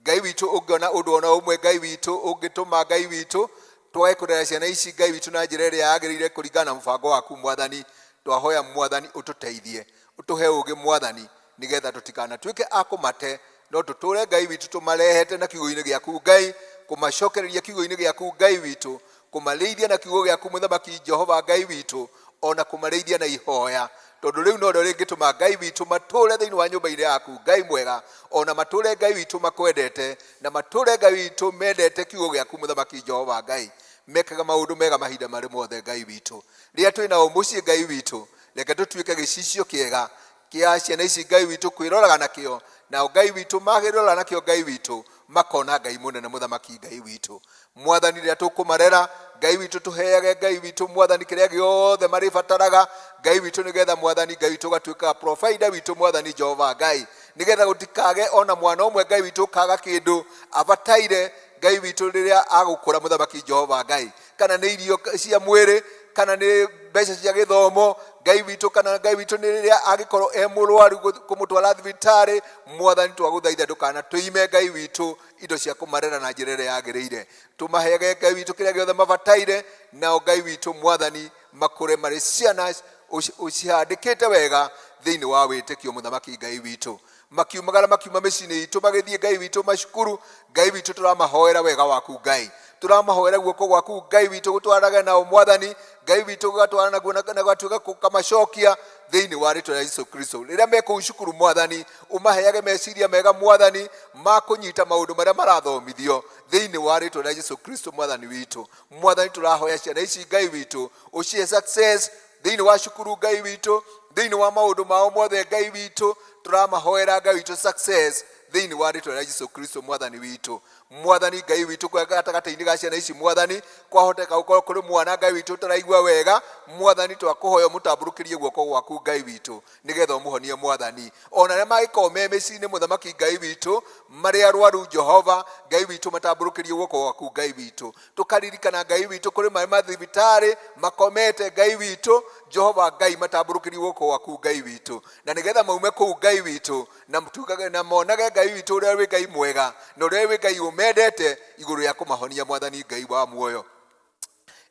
Ngai witũ. Ũngĩona ũndũ ona ũmwe, Ngai witũ, ũngĩtũma, Ngai witũ, twage kũrera ciana ici, Ngai witũ, na njĩra ĩrĩa yagĩrĩire kũringana na mũbango waku, mwathani, twahoya, mwathani, ũtũteithie, ũtũhe ũũgĩ, mwathani, nĩgetha tũtikanatuĩke a kũmate, no tũtũre, Ngai witũ, tũmarehete na kiugo-inĩ gĩaku, Ngai, kũmacokereria kiugo-inĩ gĩaku, Ngai witũ, kũmarĩithia na kiugo gĩaku, mũthamaki Jehova Ngai witũ, ona kũmarĩithia na ihoya, tondũ rĩu no rĩo rĩngĩtũma, Ngai witũ, matũre thĩinĩ wa nyũmba-inĩ yaku, Ngai mwega, ona matũre, Ngai witũ, makwendete, na matũre, Ngai witũ, mendete kiugo gĩaku, mũthamaki Jehova Ngai, mekaga maũndũ mega mahinda marĩ mothe. Ngai witũ, rĩrĩa twĩ nao mũciĩ, Ngai witũ, reke tũtuĩke gĩcicio kĩega kĩa ciana ici, Ngai witũ, kwĩroraga nakĩo, nao, Ngai witũ, magĩrora nakĩo, Ngai witũ, makona Ngai mũnene, mũthamaki Ngai witũ. Mwathani, rĩrĩa tũkũmarera, Ngai witũ, tũheage, Ngai witũ, mwathani, kĩrĩa gĩothe marĩbataraga, Ngai witũ, nĩgetha, mwathani Ngai witũ, ũgatuĩka provider witũ, mwathani Jehova Ngai, nĩgetha gũtikage ona mwana ũmwe, Ngai witũ, ũkaga kĩndũ abataire, Ngai witũ, rĩrĩa agũkũra, mũthamaki Jehova Ngai, kana nĩ irio cia mwĩrĩ, kana nĩ mbeca cia gĩthomo, Ngai witũ, kana, Ngai witũ, nĩ rĩrĩa angĩkorwo e mũrwaru kũmũtwara thibitarĩ. Mwathani, twagũthaitha ndũkana tũime, Ngai witũ, indo cia kũmarera na njĩra ĩrĩa yagĩrĩire. Tũmaheage, Ngai witũ, kĩrĩa gĩothe mabataire, nao, Ngai witũ, mwathani, makũre marĩ ciana ũcihandĩkĩte wega thĩinĩ wa wĩtĩkio, mũthamaki Ngai witũ. Makiumagara, makiuma mĩciĩ-inĩ itũ, magĩthiĩ, Ngai witũ, macukuru, Ngai witũ, tũramahoera wega waku, Ngai, tũramahoera guoko gwaku, Ngai witũ, gũtwarage nao, mwathani Ngai witũ, gũgatwara naguo na gũgatuĩka kũkamacokia thĩinĩ wa rĩtwa rĩa Jesu Kristo. Rĩrĩa me kũu cukuru, mwathani, ũmaheage meciria mega, mwathani, ma kũnyita maũndũ marĩa marathomithio thĩinĩ wa rĩtwa rĩa Jesu Kristo, mwathani witũ. Mwathani, tũrahoya ciana ici, Ngai witũ, ũcihe success thĩinĩ wa cukuru, Ngai witũ, thĩinĩ wa maũndũ mao mothe. Ngai witũ, tũramahoera, Ngai witũ, success thĩinĩ wa rĩtwa rĩa Jesu Kristo, mwathani witũ. Mwathani Ngai witũ, kwa gatagatĩ-inĩ ga ciana ici, Mwathani, kwahoteka gũkorwo kũrĩ mwana, Ngai witũ, ũtaraigua wega. Mwathani, twakũhoya ũmũtambũrũkĩrie guoko gwaku, Ngai witũ, nĩgetha ũmũhonie. Mwathani, ona arĩa mangĩkorwo me mĩciĩ-inĩ, Mũthamaki Ngai witũ, marĩ arwaru, Jehova Ngai witũ, matambũrũkĩrie guoko gwaku, Ngai witũ. Tũkaririkana, Ngai witũ, kũrĩ marĩ mathibitarĩ makomete, Ngai witũ, Jehova Ngai, matambũrũkĩrie guoko gwaku, Ngai witũ, na nĩgetha maume kũu, Ngai witũ, na mtugage na monage, Ngai witũ, ũrĩa wĩ Ngai mwega na ũrĩa wĩ Ngai ũmendete igũrũ rĩa kũmahonia. Mwathani Ngai wa muoyo,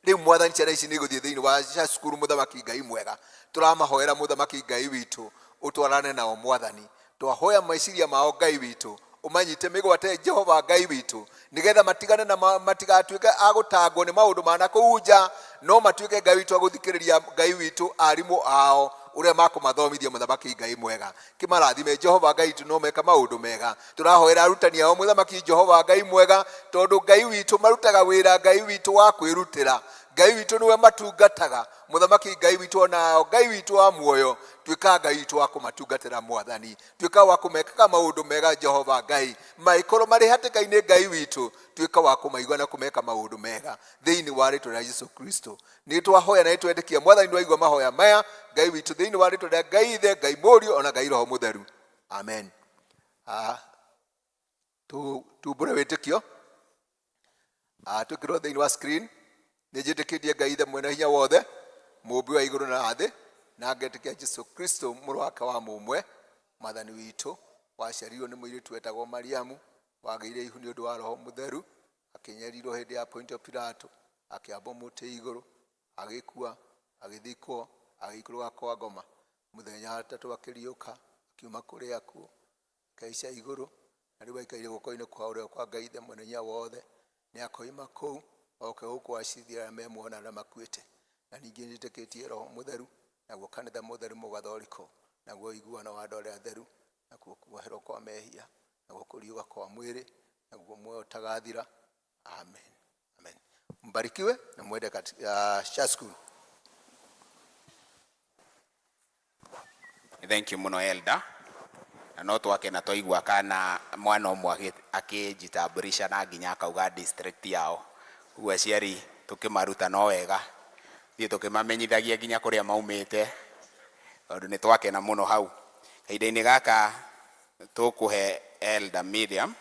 rĩu, Mwathani, ciana ici nĩ igũthiĩ thĩinĩ wa cia cukuru. Mũthamaki Ngai mwega, tũramahoera, Mũthamaki Ngai witũ, ũtwarane nao. Mwathani, twahoya meciria mao, Ngai witũ, ũmanyite mĩgwate, Jehova Ngai witũ, nĩgetha matigane na matigatuĩke a gũtangwo nĩ maũndũ ma na kũu nja, no matuĩke, Ngai witũ, agũthikĩrĩria, Ngai witũ, arimũ ao ũrĩa makũmathomithia. Mũthamaki Ngai mwega, kĩmarathime, Jehova Ngai witũ, no meka maũndũ mega. Tũrahoera arutani ao, Mũthamaki Jehova Ngai mwega, tondũ, Ngai witũ, marutaga wĩra, Ngai witũ, wa kwĩrutĩra. Ngai witũ, nĩwe matungataga. Mũthamaki Ngai witũ, onao, Ngai witũ wa muoyo, tuĩka, Ngai witũ, wa kũmatungatĩra. Mwathani, tuĩka wa kũmekaga maũndũ mega. Jehova Ngai, mangĩkorwo marĩ hatĩka-inĩ, Ngai witũ, tuĩka wa kũmaigua na kũmeka maũndũ mega. Thĩinĩ wa rĩtwa rĩa Jesu Kristo nĩ twahoya na nĩtwetĩkia, Mwathani, nĩwaigua mahoya maya, Ngai witũ, thĩinĩ wa rĩtwa rĩa Ngai Ithe, Ngai Mũriũ, ona Ngai Roho Mũtheru, amen. Ah, tumbũre wĩtĩkio. Ah, twĩkĩrwo thĩinĩ wa screen. Nĩ njĩtĩkĩtie Ngai Ithe mwene hinya wothe, mũũmbi wa igũrũ na thĩ, na ngetĩkia Jesu Kristo, mũrũ wake wa mũmwe, Mwathani witũ, waciarirwo nĩ mũirĩtu wetagwo Mariamu, wagĩire ihu nĩ ũndũ wa Roho Mũtheru, akĩnyarirwo hĩndĩ ya Pontio Pilato, akĩambwo mũtĩ igũrũ, agĩkua, agĩthikwo, agĩikũrũka kwa ngoma. Mũthenya wa gatatũ akĩriũka, akiuma kũrĩ akuũ, akĩhaica igũrũ, na rĩu aikaire guoko-inĩ kwa ũrĩo kwa Ngai Ithe mwene hinya wothe. Nĩ akoima kũu oke gũkũ acirithie arĩa me muoyo na arĩa makuĩte. Na ningĩ nĩtĩkĩtie Roho Mũtheru, naguo kanitha mũtheru mũgathoriko, naguo ũiguano wa andũ arĩa atheru, nakuo kuoherwo kwa mehia, naguo kũriũka kwa mwĩrĩ, naguo muoyo ũtagathira. Amen, amen. Mbarikiwe na mwende katika school. Thank you muno, elder. Na no twakena twaigua kana mwana ũmwe akĩnjitamburisha na nginya akauga district yao. Ũguo aciari tũkĩmaruta no wega thiĩ tũkĩmamenyithagia nginya kũrĩa maumĩte, tondũ nĩ twakena mũno. Hau kahinda-inĩ gaka tũkũhe Elder Miriam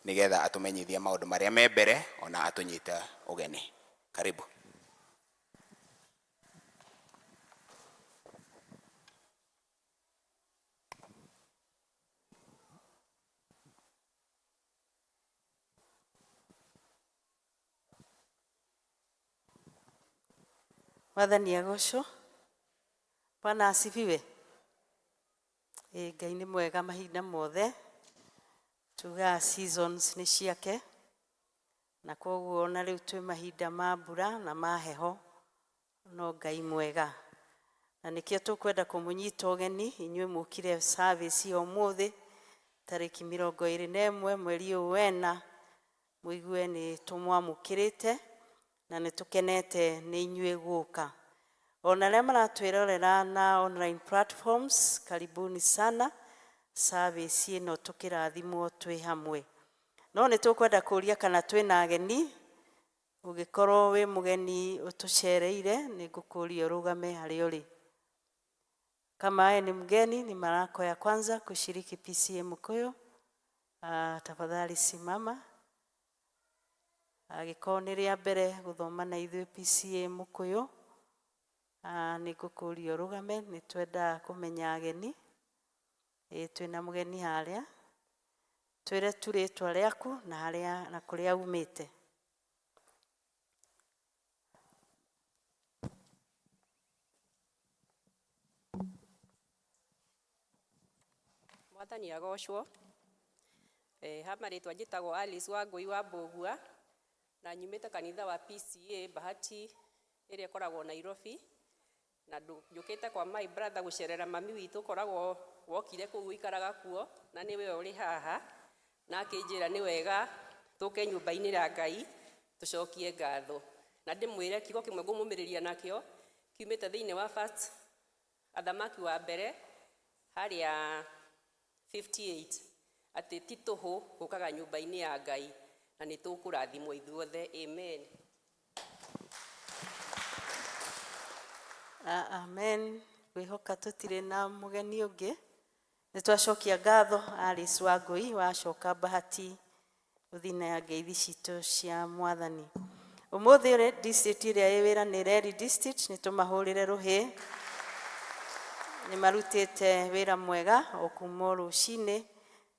nĩgetha atũmenyithie maũndũ marĩa me mbere, ona atũnyite ũgeni. Karibu. Mwathani agocwo. Bwana asifiwe. Ĩ Ngai nĩ mwega mahinda mothe. Tugaga seasons nĩ ciake, na koguo ona rĩu twĩ mahinda ma mbura na ma heho, no Ngai mwega. Na nĩkĩo tũkwenda kũmũnyita ũgeni inyuĩ mũkire service ya ũmũthĩ tarĩki 21 mweri ũyũ wena, mũigue nĩ tũmwamũkĩrĩte na nĩ tũkenete nĩ inyuĩ gũka. Ona arĩa maratwĩrorera na online platforms, karibuni sana service ĩno, tũkĩrathimwo twĩ hamwe. No nĩ tũkwenda kũria kana twĩna ageni. Ũngĩkorwo wĩ mũgeni ũtũcereire, nĩ ngũkũria ũrũgame harĩa ũrĩ. Kama wewe ni mgeni, ni mara yako ya kwanza kushiriki PCEA Mukuyu, tafadhali simama. Angĩkorwo nĩ rĩa mbere gũthoma na ithuĩ PCEA Mukuyu, nĩ ngũkũria ũrũgame. Nĩ twendaga kũmenya ageni. Ĩĩ, twĩna mũgeni harĩa. Twĩre tu rĩtwa rĩaku na harĩa na kũrĩa umĩte. Mwathani agocwo. Ha marĩtwa njĩtagwo Alice Wangũi wa Mbũgua, na nyumĩte kanitha wa PCEA Bahati ĩrĩa ĩkoragwo Nairobi, na njũkĩte kwa my brother gũcerera mami witũ ũkoragwo wokire kũu ũikaraga kuo, na nĩwe ũrĩ haha, na akĩnjĩra nĩ wega tũke nyũmba-inĩ ya Ngai tũcokie ngatho. Na ndĩmwĩre kiugo kĩmwe ngũmũmĩrĩria nakĩo kiumĩte thĩinĩ wa First Athamaki wa mbere harĩa 58, atĩ ti tũhũ gũkaga nyũmba-inĩ ya Ngai. Na nĩ tũkũrathimwo ithuothe. Amen. Amen. Ngwĩhoka tũtirĩ na mũgeni ũngĩ. Nĩ twacokia ngatho Alice Wangũi wacoka Bahati gũthiĩ na ngeithi citũ cia mwathani. Ũmũthĩ rĩ district ĩrĩa ĩ wĩra nĩ Reri district, nĩ tũmahũrĩre rũhĩ. Nĩ marutĩte wĩra mwega o kuma o rũcinĩ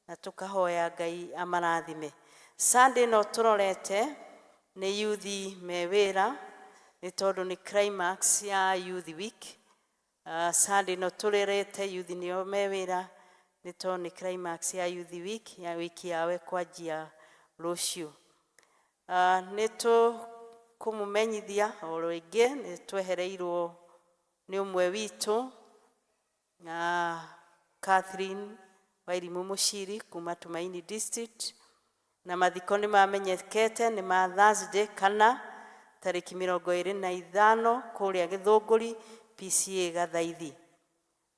na tũkahoya Ngai amarathime. Sunday ĩno tũrorete nĩ youth me wĩra nĩ tondũ nĩ climax ya youth week. Sunday ĩno tũrorete youth nĩo me wĩra nĩ tondũ nĩ climax ya youth week ya wiki yao ĩkwanjia rũciũ. Nĩ tũkũmũmenyithia o rĩngĩ nĩ twehereirwo nĩ ũmwe witũ na Catherine Wairimu Mũciri kuma Tumaini District, na mathiko nĩ mamenyekete nĩ ma Thursday kana tarĩki 25 kũrĩa Gĩthũngũri PCA Gathaithi.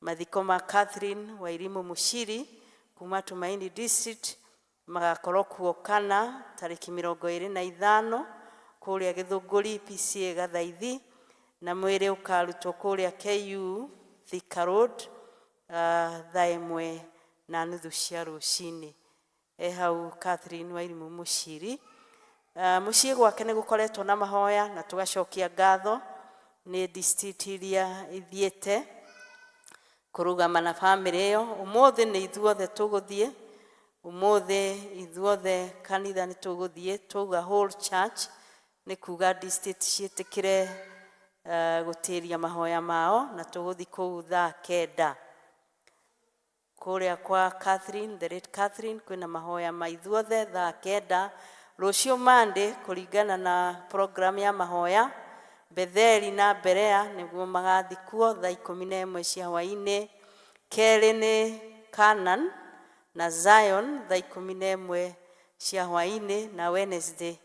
Mathiko ma Catherine Wairimu Mũciri kuma Tumaini District magakorwo kuo kana tarĩki 25 kũrĩa Gĩthũngũri PCA Gathaithi, na mwĩrĩ ũkarutwo kũrĩa KU Thika Road thaa 1:30 cia rũcinĩ. E hau Catherine Wairimu Mũciri. Mũciĩ gwake nĩ gũkoretwo na mahoya na tũgacokia ngatho nĩ district iria ithiĩte kũrũgama na bamĩrĩ ĩyo. Ũmũthĩ nĩ ithuothe tũgũthiĩ, ũmũthĩ ithuothe kanitha nĩ tũgũthiĩ, twauga whole church nĩ kuga district ciĩtĩkĩre gũtĩria mahoya mao, na tũgũthiĩ kũu thaa 9 kũrĩa kwa Catherine, the late Catherine, kwĩna mahoya ma ithuothe thaa 9 rũciũ Monday kũringana na program ya mahoya. Betheli na Berea nĩguo magathiĩ kuo thaa 11 cia hwaĩ-inĩ. Kerĩ nĩ Canaan na Zion thaa 11 cia hwaĩ-inĩ, na Wednesday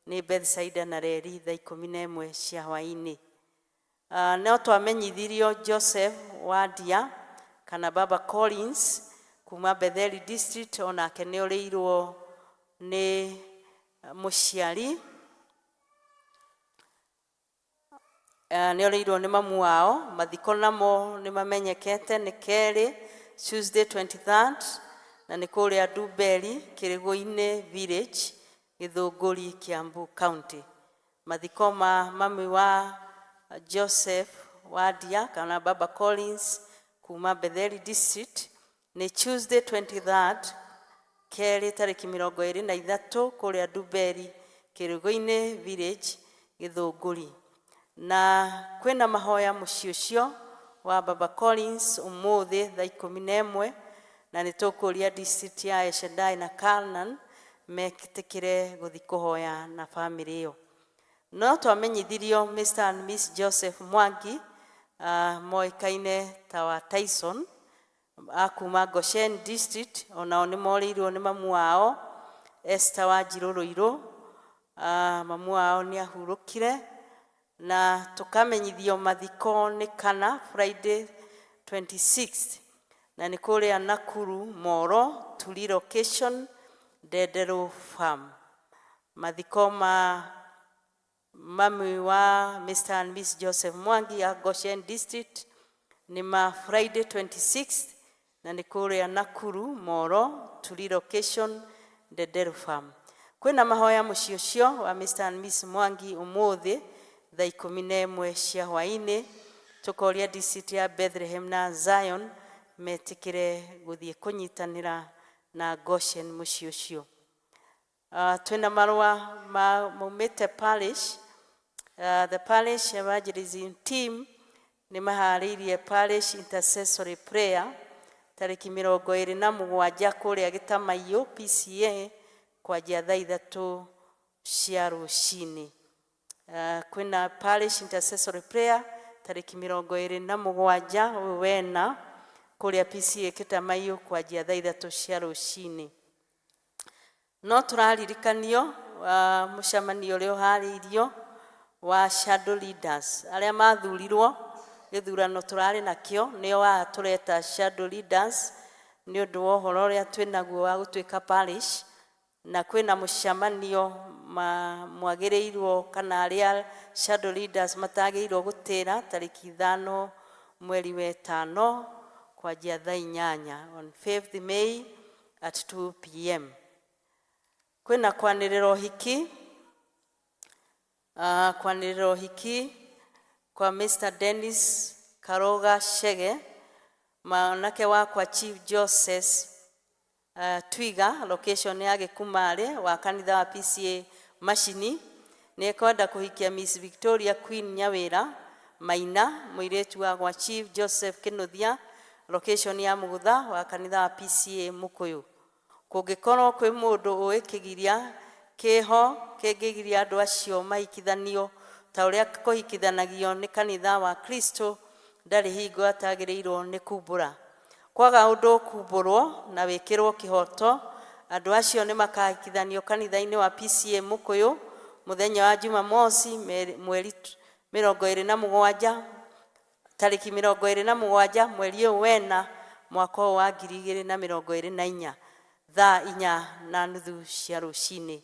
nĩ Bethsaida na Reri thaa 11 cia hwaĩ-inĩ. No twamenyithirio Joseph Wadia kana Baba Collins kuma Betheli District onake nĩ orĩirwo nĩ mũciari, nĩ orĩirwo nĩ mamu wao. Mathiko namo nĩ mamenyekete nĩ kerĩ Tuesday 23rd, na nĩ kũrĩa Ndumberi Kĩrĩgũ-inĩ Village, Gĩthũngũri, Kiambu County. Mathiko ma mami wa Joseph Wadia kana Baba Collins kuma Betheli District nĩ Tuesday 23rd kerĩ tarĩki 23 kũrĩa Ndumberi Kĩrĩgũ-inĩ Village, Gĩthũngũri. Na kwĩna mahoya mũciĩ ũcio wa Baba Collins ũmũthĩ thaa 11, na nĩ tũkũria district ya Eshadai na Canaan metĩkĩre gũthiĩ kũhoya na bamĩrĩ ĩyo. No twamenyithirio Mr and Miss Joseph Mwangi, moĩkaine ta wa Tyson a kuma Goshen District, onao nĩ morĩirwo nĩ mamu wao Esther Wanjirũ Rũirũ. Mamu wao nĩ ahurũkire, na tũkamenyithio mathiko nĩ kana Friday 26, na nĩ kũrĩa Nakuru Moro Turi location Ndenderũ Farm. Mathiko ma mami wa Mr and Miss Joseph Mwangi a Goshen District nĩ ma Friday 26, na nĩ kũrĩa Nakuru Moro Turi location Ndenderũ Farm. Kwĩna mahoya mũciĩ ũcio wa Mr and Miss Mwangi ũmũthĩ thaa 11 cia hwaĩ-inĩ. Tũkoria district ya Bethlehem na Zion metĩkĩre gũthiĩ kũnyitanĩra na Goshen mũciĩ ũcio. Twĩna marũa ma maumĩte parish. The parish evangelism team nĩ maharĩirie parish intercessory prayer tarĩki 27 kũrĩa Gĩtamaiyũ PCA kwanjia thaa 3 cia rũcinĩ. Kwĩna parish intercessory prayer tarĩki 27 ũyũ wena kũrĩa PCA Kĩtamaiyũ kwanjia thaa 3 cia rũcinĩ. No tũraririkanio mũcemanio ũrĩa ũharĩirio wa shadow leaders arĩa mathurirwo gĩthurano tũrarĩ nakĩo, nĩo haha tũreta shadow leaders nĩ ũndũ wa ũhoro ũrĩa twĩnaguo wa gũtuĩka parish. Na kwĩna mũcemanio mwagĩrĩirwo kana arĩa shadow leaders matagĩrĩirwo gũtĩra tarĩki 5 mweri wetano kwanjia thaa 8, on 5th May at 2 p.m. Kwĩna kwanĩrĩra ũhiki, kwanĩrĩra ũhiki kwa Mr. Dennis Karoga Shege, mwanake wakwa Chief Joseph Twiga, location ya Gĩkumarĩ, wa kanitha wa PCA Macini, nĩ ekwenda kũhikia Miss Victoria Queen Nyawĩra Maina, mũirĩtu wa gwa Chief Joseph Kĩnuthia, location ya Mũgũtha, wa kanitha wa PCA Mũkũyũ. Kũngĩkorwo kwĩ mũndũ ũĩ kĩgiria kĩho kĩngĩgiria andũ acio mahikithanio ta ũrĩa kũhikithanagio nĩ kanitha wa Kristo, ndarĩ hingo atagĩrĩirwo nĩ kumbũra. Kwaga ũndũ ũkumbũrwo na wĩkĩrwo kĩhoto, andũ acio nĩ makahikithanio kanitha-inĩ wa PCA Mũkũyũ mũthenya wa Jumamosi mweri 27, tarĩki 27 mweri ũyũ wena mwaka ũyũ wa 2024, thaa 4:30 cia rũcinĩ.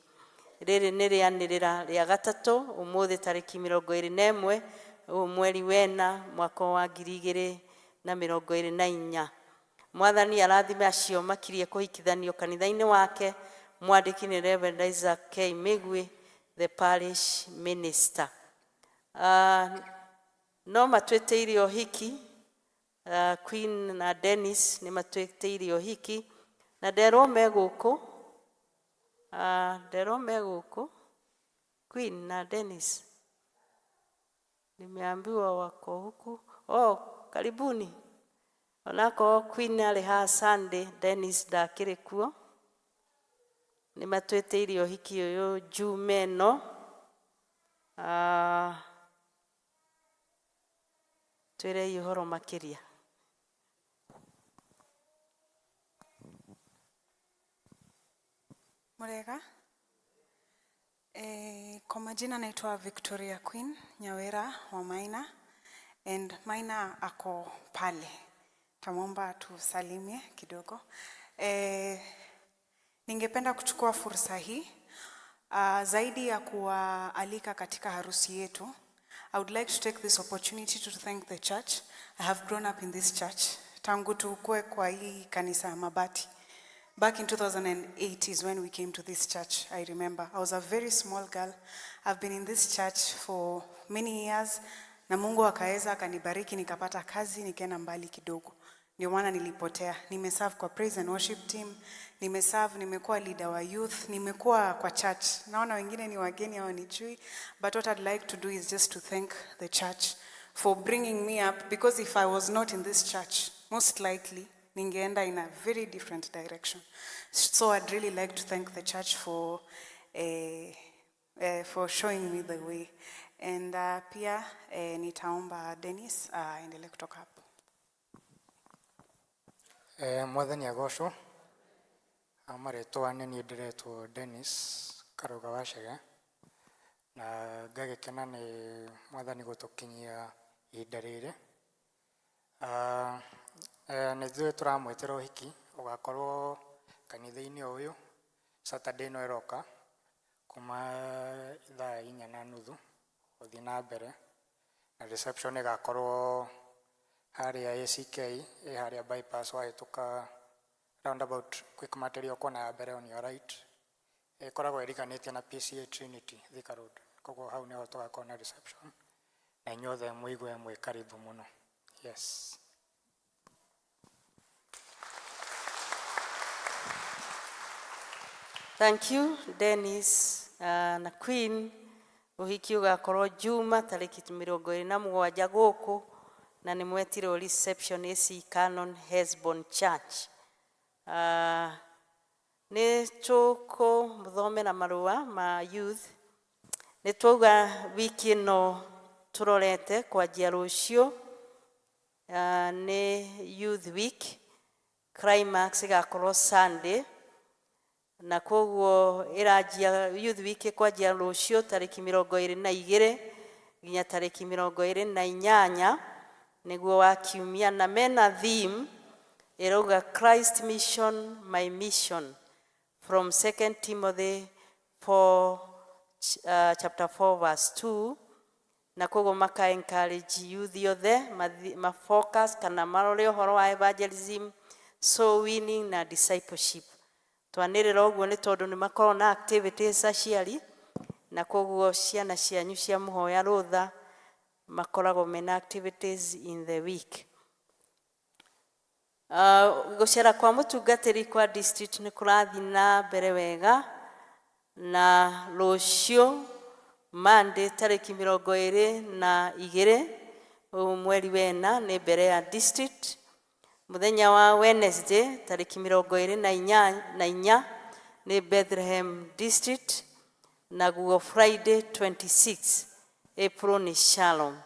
Rĩrĩ nĩ rĩanĩrĩra rĩa gatatũ ũmũthĩ, tarĩki 21 ũyũ mweri wena mwaka wa 2024. Mwathani arathime acio makirie kũhikithanio kanitha-inĩ wake. Mwandĩki nĩ Reverend Isaac K Migwi, the parish minister. No matwĩtĩire ũhiki, Queen na Dennis nĩ matwĩtĩire ũhiki na nderwo me gũkũ, nderwo me gũkũ. Queen na Dennis, nimeambiwa wako huku. Oh, karibuni. Onakorwo Queen arĩ haha Sunday, Dennis ndakĩrĩ kuo. Nĩ matwĩtĩire ũhiki ũyũ Jume ĩno. Twĩrei ũhoro makĩria. Murega. Kwa majina naitwa Victoria Queen Nyawera wa Maina, and Maina ako pale. Tamwomba tusalimie kidogo. Ningependa kuchukua fursa hii, zaidi ya kuwaalika katika harusi yetu. I would like to take this opportunity to thank the church. I have grown up in this church. Tangu tukue kwa hii kanisa ya mabati. Back in 2008 is when we came to this church, I remember. I was a very small girl. I've been in this church for many years na Mungu akaweza akanibariki nikapata kazi, nikaenda mbali kidogo. Ndio maana nilipotea. Nimeserve kwa praise and worship team, nimeserve, nimekuwa leader wa youth, nimekuwa kwa church. Naona wengine ni wageni, hawanijui, but what I'd like to do is just to thank the church for bringing me up, because if I was not in this church, most likely ningeenda in a very different direction. So I'd really like to thank the church for showing me the way. And pia nitaomba Dennis aendelee kutoka hapo. Mwathani agocwo. Marĩtwa nĩ niĩ ndĩretwo Dennis Karuga wa Chege, na ngagĩkena nĩ mwathani gũtũkinyia ihinda rĩrĩ. Nĩ ithuĩ tũramwĩtĩra ũhiki ũgakorwo kanitha-inĩ ũyũ Saturday ĩno ĩroka kuma thaa 4:30 gũthiĩ na mbere, na reception ĩgakorwo harĩa ACK ĩ harĩa bypass, wahĩtũka roundabout Quickmart ĩrĩa ũkuona ya mbere on your right, ĩkoragwo ĩriganĩtie na PCA Trinity, Thika Road. Koguo hau nĩho tũgakorwo na reception, na inyuothe mũigue mwĩ karibu mũno. Yes. Thank you, Dennis na Queen. Ũhiki ũgakorwo Juma tarĩki 27 gũkũ, na nĩ mwetirwo reception AC Canon Hesbon Church. Nĩ tũkũthomera marũa ma youth. Nĩ twauga wiki ĩno tũrorete kwanjia rũciũ, nĩ youth week, climax ĩgakorwo Sunday, na koguo ĩranjia youth week kwanjia rũciũ tarĩki 22 nginya tarĩki 28, nĩguo wa kiumia, na mena theme ĩrauga "Christ Mission, My Mission". from 2 Timothy 4, chapter 4 verse 2. Na koguo maka encourage youth othe ma focus kana marore ũhoro wa evangelism, soul winning na discipleship. Twanĩrĩra ũguo nĩ tondũ nĩ makoragwo na activities aciari, na koguo ciana cianyu cia mũhoya rũtha makoragwo mena activities in the week. Gũcera kwa mũtungatĩri kwa district nĩ kũrathiĩ na mbere wega, na rũciũ Monday tarĩki 22 ũyũ mweri wena nĩ mbere ya district. Mũthenya wa Wednesday tarĩki 24 nĩ Bethlehem district, naguo Friday 26 April nĩ Shalom.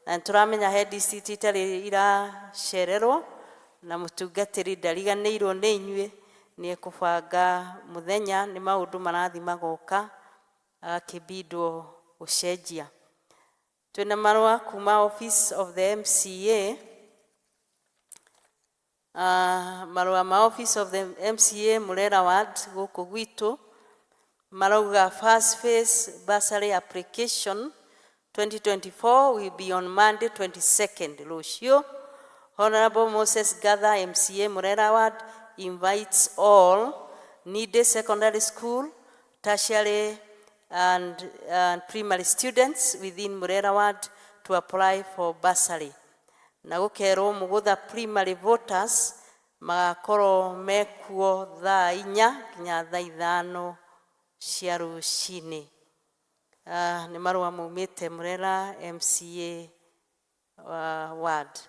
Na nĩtũramenya he district itarĩ iracererwo, na mũtungatĩri ndariganĩirwo nĩ inyuĩ, nĩ ekũbanga mũthenya, nĩ maũndũ marathiĩ magoka agakĩbindwo gũcenjia. Twĩna marũa kuma office of the MCA. Marũa ma office of the MCA Murera Ward gũkũ gwitũ marauga first phase bursary application 2024 will be on Monday 22nd rũciũ. Honorable Moses Gather, MCA Murera Ward, invites all needy secondary school, tertiary and primary students within Murera Ward to apply for bursary. Na gũkerwo Mũgũtha primary voters magakorwo mekuo thaa 4 nginya thaa 5 cia rũcinĩ. Nĩ marũa maumĩte Murera MCA ward.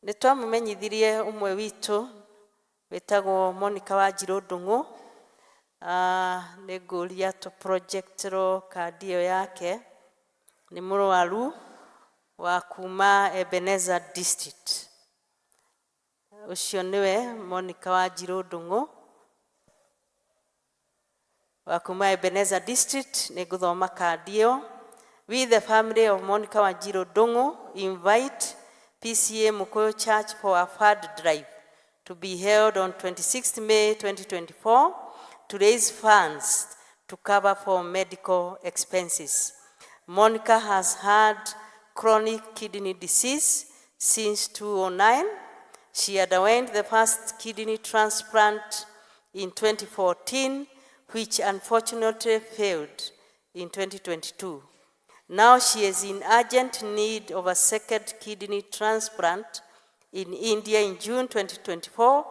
Nĩ twamũmenyithirie ũmwe witũ wĩtagwo Monica Wanjirũ Ndung'u. Nĩ ngũria tũ projectĩrwo kandi ĩyo yake. Nĩ mũrwaru wa kuma Ebenezer district. Ũcio nĩwe Monica Wanjirũ Ndung'u wa kuma Ebenezer district. Nĩ ngũthoma kandi ĩyo. We, the family of Monica Wanjiru Ndung'u, invite PCEA Mukuyu Church for a fund drive to be held on 26th May 2024 to raise funds to cover for medical expenses. Monica has had chronic kidney disease since 2009. She underwent the first kidney transplant in 2014, which unfortunately failed in 2022. Now she is in urgent need of a second kidney transplant in India in June 2024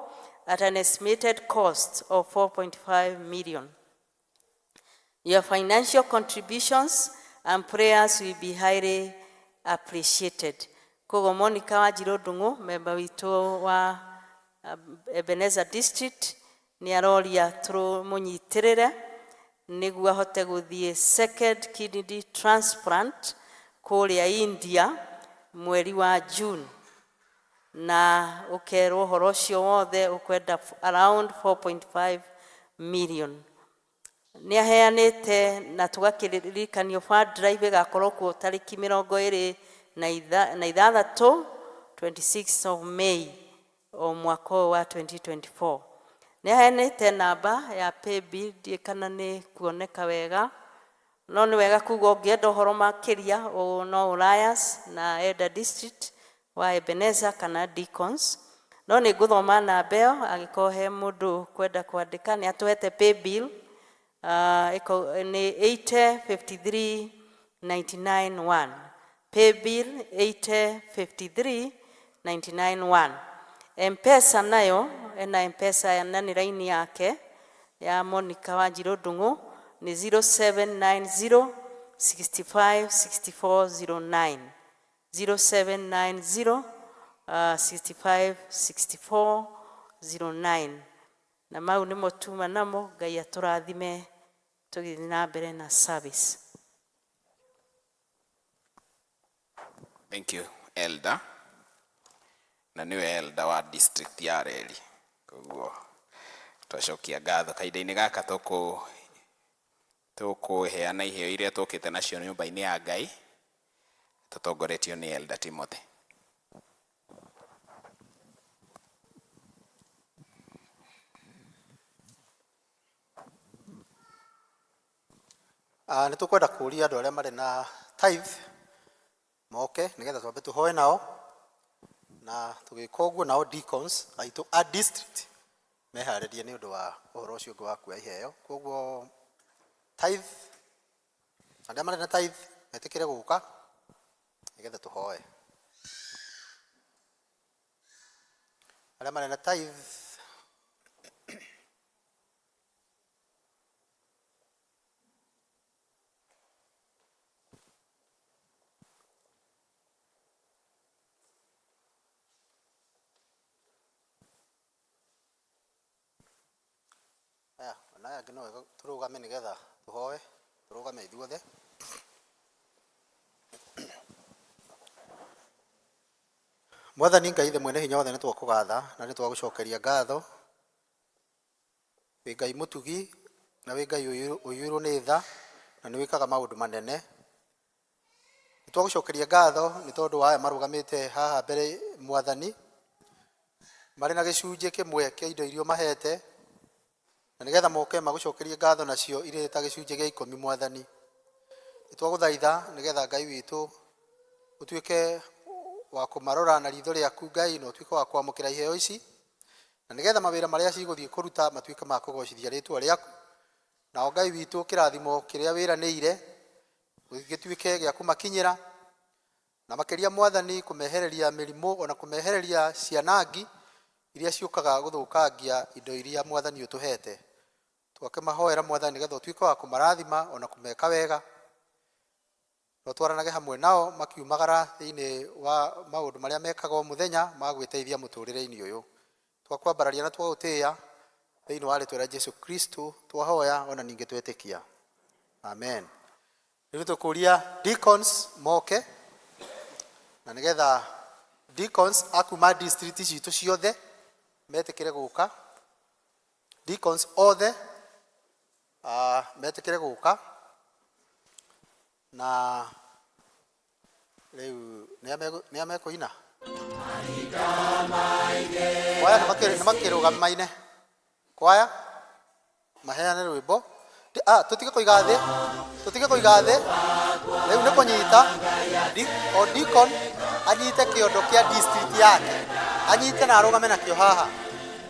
at an estimated cost of 4.5 million. Your financial contributions and prayers will be highly appreciated. Koguo Monica Wanjirũ Ndung'u, member witũ wa Ebenezer district, nĩ aroria tũmũnyitĩrĩre nĩguo ahote gũthiĩ second kidney transplant kũrĩa India mweri wa June, na ũkerwo ũhoro ũcio wothe ũkwenda around 4.5 million. Nĩ aheanĩte na tũgakĩririkanio fund drive ĩgakorwo kuo tarĩki 26, 26 of May o mwaka ũyũ wa 2024. Nĩ aheanĩte namba ya paybill, ndiĩ kana nĩ kuoneka wega, no nĩ wega kuga ũngĩenda ũhoro makĩria no ũliaise na Elder district wa Ebenezer kana deacons. No nĩ ngũthoma namba ĩyo angĩkorwo he mũndũ kwenda kwandĩka. Nĩ atũhete paybill, nĩ 80 53 99 1, paybill 80 53 99 1. Mpesa nayo ena Mpesa na nĩ raini yake ya Monica Wanjirũ Ndung'u nĩ 0790 65 64 09, 0790 65 64 09. Na mau nĩmo tuma namo. Ngai atũrathime tũgĩthiĩ na mbere na service. Thank you, Elder. Na nĩwe elder wa district ya Reri. Koguo twacokia ngatho kahinda-inĩ gaka tũkũheana iheo iria tũkĩte nacio nyũmba-inĩ ya Ngai tũtongoretio nĩ Elder Timothy. Ah, nĩ tũkwenda kũria andũ arĩa marĩ na tithe moke nĩgetha twambe tũhoe nao na tũgĩka ũguo nao deacons aitũ a district meharĩrie nĩ ũndũ wa ũhoro ũcio ũngĩ wa kuoya iheo. Koguo tithe, arĩa marĩ na tithe metĩkĩre gũka nĩgetha tũhoe. Arĩa marĩ na tithe. Aya, ona aya angĩ no wega tũrũgame nĩgetha tũhoe, tũrũgame ithuothe. Mwathani Ngai Ithe mwene hinya wothe nĩ twakũgatha na nĩ twagũcokeria ngatho. Wĩ Ngai mũtugi na wĩ Ngai ũiyũirwo nĩ tha na nĩ wĩkaga maũndũ manene. Nĩ twagũcokeria ngatho nĩ tondũ wa aya marũgamĩte haha mbere Mwathani, marĩ na gĩcunjĩ kĩmwe kĩa indo iria ũmahete, na nĩgetha moke magũcokerie ngatho nacio irĩ ta gĩcunjĩ gĩa ikũmi Mwathani. Nĩ twagũthaitha nĩgetha Ngai witũ ũtuĩke wa kũmarora na ritho rĩaku Ngai, na ũtuĩke wa kwamũkĩra iheo ici, na nĩgetha mawĩra marĩa cigũthiĩ kũruta matuĩke ma kũgocithia rĩtwa rĩaku. Nao Ngai witũ kĩrathimo kĩrĩa wĩranĩire gĩtuĩke gĩa kũmakinyĩra, na makĩria Mwathani kũmehereria mĩrimũ ona kũmehereria cianangi iria ciũkaga gũthũkangia indo iria Mwathani ũtũhete. Twakĩmahoera Mwathani nĩgetha ũtuĩke wa kũmarathima ona kũmeka wega, na ũtwaranage hamwe nao makiumagara thĩinĩ wa maũndũ marĩa mekaga o mũthenya ma gwĩteithia mũtũrĩre-inĩ ũyũ. Twakwambararia na twagũtĩĩa thĩinĩ wa rĩtwa rĩa Jesu Kristo twahoya ona ningĩ twetĩkia. Amen. Rĩu nĩ tũkũria deacons moke na nĩgetha deacons a kuma district citũ ciothe metĩkĩre gũka. Deacons othe metĩkĩre gũka na rĩu nĩ a mekũina kwaya nĩ makĩrũgame maine kwaya maheane rwĩmbo. Ah, tũtige kũiga thĩ, tũtige kũiga thĩ. Rĩu nĩ kũnyita o deacon anyite kĩondo kĩa district yake, anyite na arũgame nakĩo haha.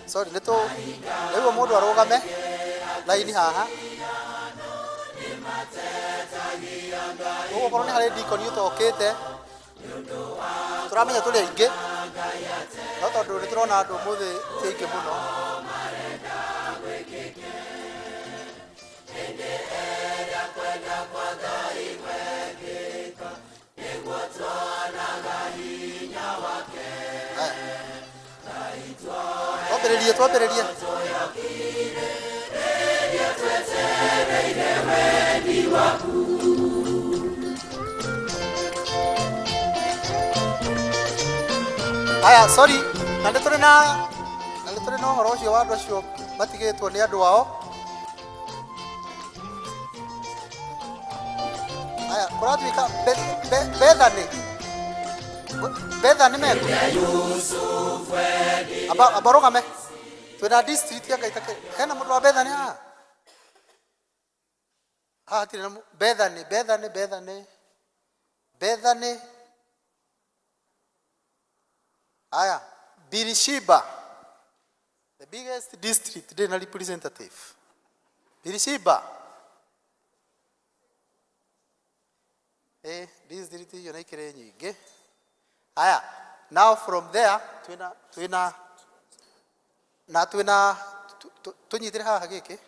Sorry, nĩ tũ rĩu o mũndũ arũgame laini haha. Ũguo okorwo nĩ harĩ deacon ũtokĩte, tũramenya tũrĩ aingĩ, no tondũ nĩ tũrona andũ ũmũthĩ ti aingĩ mũno. Twambĩrĩrie, twambĩrĩrie. Aya, sorry, na nĩ tũrĩ na na nĩ tũrĩ na ũhoro ũcio wa andũ acio matigĩtwo nĩ andũ ao. Aya, kũratuĩka Bethany. Bethany mekũ? Amba amba rũgame. Twĩna district ya Ngaitake. Hena mũndũ wa Bethany haha? Haha hatirĩ na Bethany, Bethany, Bethany. Bethany. Aya, Birishiba. The biggest district ndĩrĩ na representative. Birishiba. Eh, district icio nĩ ikĩrĩ nyingĩ. Aya, now from there twĩna twĩna na twĩna tũnyitĩre haha gĩkĩ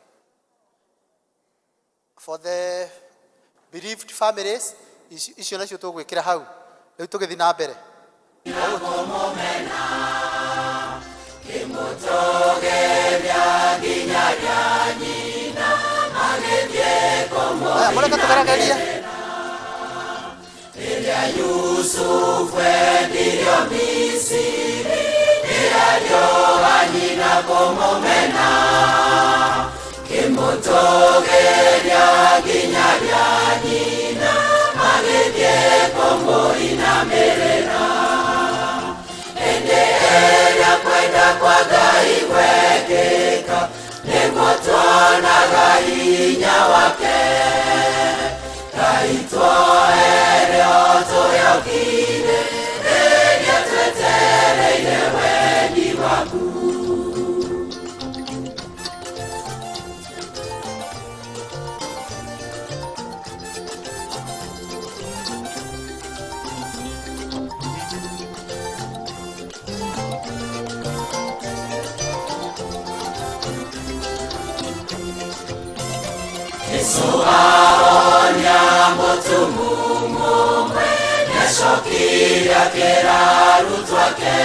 for the bereaved families icio nacio tũgwĩkĩra hau rĩu tũgĩthiĩ na mbere. Aya, mũreke tũgeragerie. Yusufu endirio Misiri, nĩ a nyina kũmũmena, kĩmũtũgĩria nginya rĩa nyina, magĩthiĩ kũmũinamĩrĩra. Hĩndĩ ĩrĩa kwenda kwa Ngai gwekĩka, nĩguo tuonaga hinya wake. Jesu ahonia mũtumumu ũmwe nĩacokire akĩra arutwo ake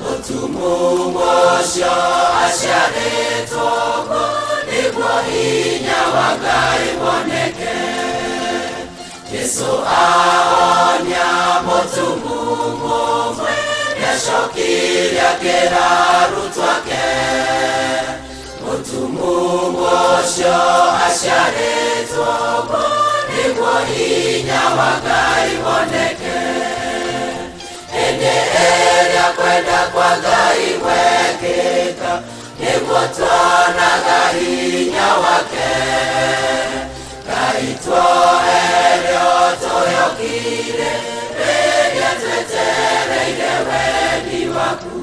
mũtumumu ũcio aciarĩtwo ũguo nĩguo hinya wa Ngai woneke. Jesu ahonia mũtumumu ũmwe nĩacokire akĩra arutwo ake mũtumumu ũcio aciarĩtwo ũguo nĩguo hinya wa Ngai woneke. Hĩndĩ ĩrĩa kwenda kwa Ngai gwekĩka nĩguo tuonaga hinya wake. Ngai tuohere o tũyokire rĩrĩa twetereire wendi waku.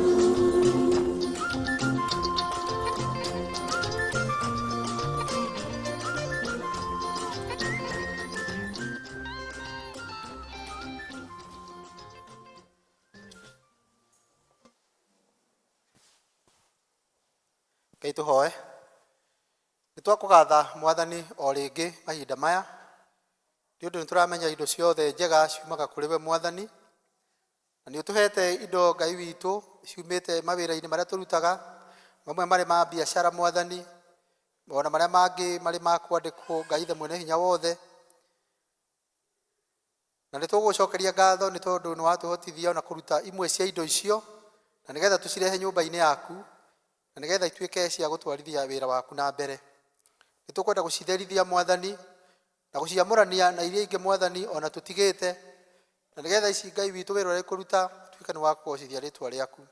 Ngai tũhoe. Nĩ twakũgatha mwathani o rĩngĩ mahinda maya nĩ ũndũ nĩ tũramenya indo ciothe njega ciumaga kũrĩ we mwathani na nĩ ũtũhete indo Ngai witũ ciumĩte mawĩra-inĩ marĩa tũrutaga, mamwe marĩ ma biacara mwathani, ona marĩa mangĩ marĩ ma kwandĩkwo Ngai ithe mwene hinya wothe. Na nĩ tũgũgũcokeria ngatho nĩ tondũ nĩ watũhotithia ona kũruta imwe cia indo icio na nĩgetha tũcirehe nyũmba-inĩ yaku na nĩgetha ituĩke cia gũtwarithia wĩra waku na mbere. Nĩ tũkwenda gũcitherithia mwathani na gũciamũrania na iria ingĩ mwathani ona tũtigĩte na nĩgetha ici Ngai witũ wĩra ũrĩa ikũruta ũtuĩke nĩ wa kũgocithia rĩtwa rĩaku.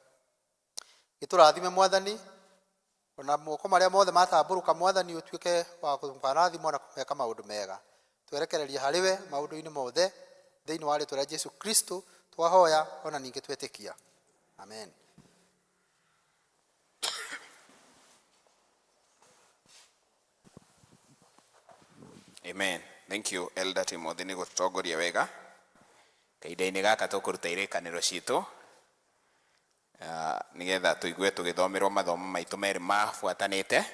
Gĩtũrathime mwathani ona moko marĩa mothe matambũrũka mwathani ũtuĩke wa kũmarathimwo na kũmeka maũndũ mega. Twerekereria harĩ we maũndũ-inĩ mothe thĩinĩ wa rĩtwa rĩa Jesu Kristo twahoya ona ningĩ twetĩkia. Amen. Amen. Thank you Elder Timothy nĩ gũtũtongoria wega. Kahinda-inĩ gaka tũkũruta irĩkanĩro citũ nĩgetha tũigue tũgĩthomerwo mathomo maitũ merĩ mabuatanĩte.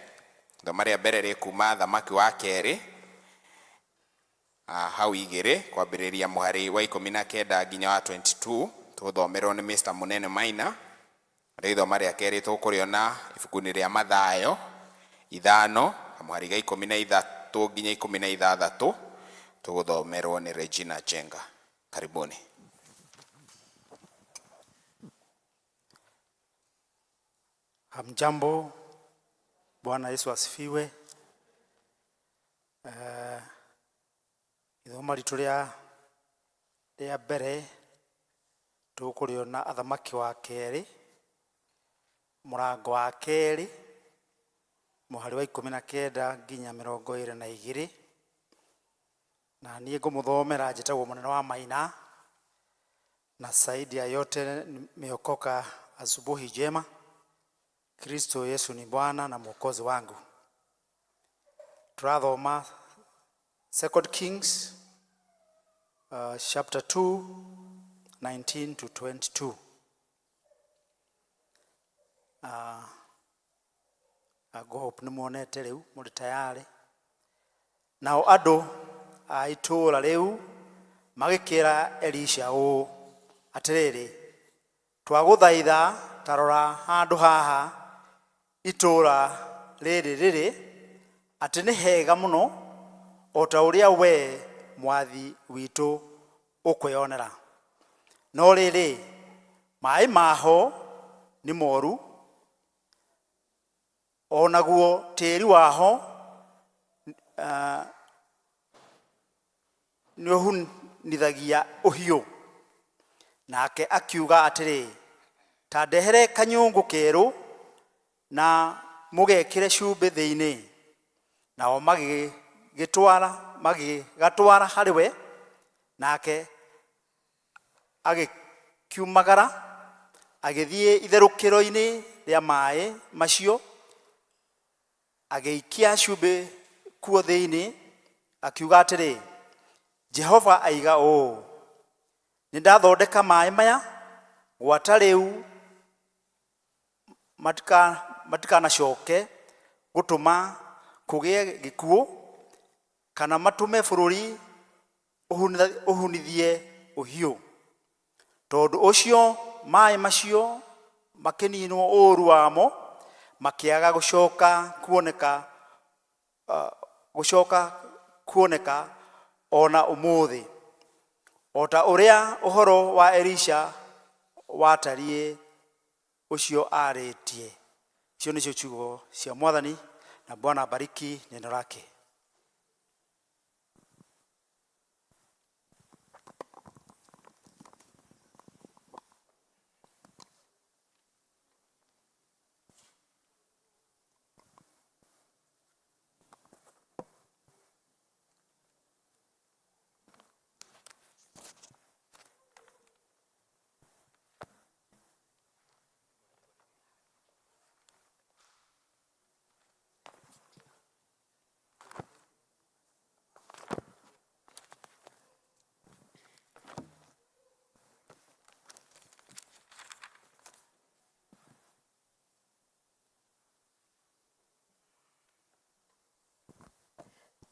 Ithoma rĩa mbere rĩ kuma Thamaki wa kerĩ hau igĩrĩ kwambĩrĩria mũhari wa 19 nginya wa 22 tũgũthomerwo nĩ Mr. Mũnene Maina. Narĩo ithoma rĩa kerĩ tũkũrĩona ibuku-inĩ rĩa Mathayo ithano kamũhari ga 13 nginya 16 tũgũthomerwo nĩ Regina Jenga. Karibuni. Hamjambo, Bwana Yesu asifiwe. Ithoma ritũ rĩa rĩa mbere tũkũrĩona Athamaki wa kerĩ mũrango wa kerĩ mũhari wa 19 nginya 22 na niĩ ngũmũthomera njĩtagwo Mũnene wa Maina na zaidi ya yote nimeokoka asubuhi njema. Kristo Yesu ni Bwana na Mwokozi wangu. Tũrathoma Second Kings chapter 2 19 to 22. I hope nĩ muonete rĩu mũrĩ tayari. Nao andũ a itũũra rĩu magĩkĩra Elisha ũũ, atĩrĩrĩ, twagũthaitha ta rora handũ haha itũũra rĩrĩ rĩrĩ, atĩ nĩ hega mũno o ta ũrĩa wee mwathi witũ ũkwĩonera. No rĩrĩ, maĩ maho nĩ moru, o naguo tĩri waho nĩũhunithagia ũhiũ. Nake akiuga atĩrĩ, ta ndehere kanyũngũ kerũ na mũgekĩre cumbĩ thĩinĩ. Nao magĩgĩtwara magĩgatwara harĩ we, nake agĩkiumagara agĩthiĩ itherũkĩro-inĩ rĩa maĩ macio, agĩikia cumbĩ kuo thĩinĩ, akiuga atĩrĩ, Jehova aiga ũũ, nĩ ndathondeka maĩ maya gwata rĩu matikanacoke gũtũma kũgĩe gĩkuũ kana matũme bũrũri ũhunithie ũhiũ. Tondũ ũcio maĩ macio makĩninwo ũũru wamo, makĩaga gũcoka kuoneka, gũcoka kuoneka o na ũmũthĩ, o ta ũrĩa ũhoro wa Elisha watariĩ ũcio aarĩtie. Icio nĩcio ciugo cia Mwathani, na Bwana abariki neno lake.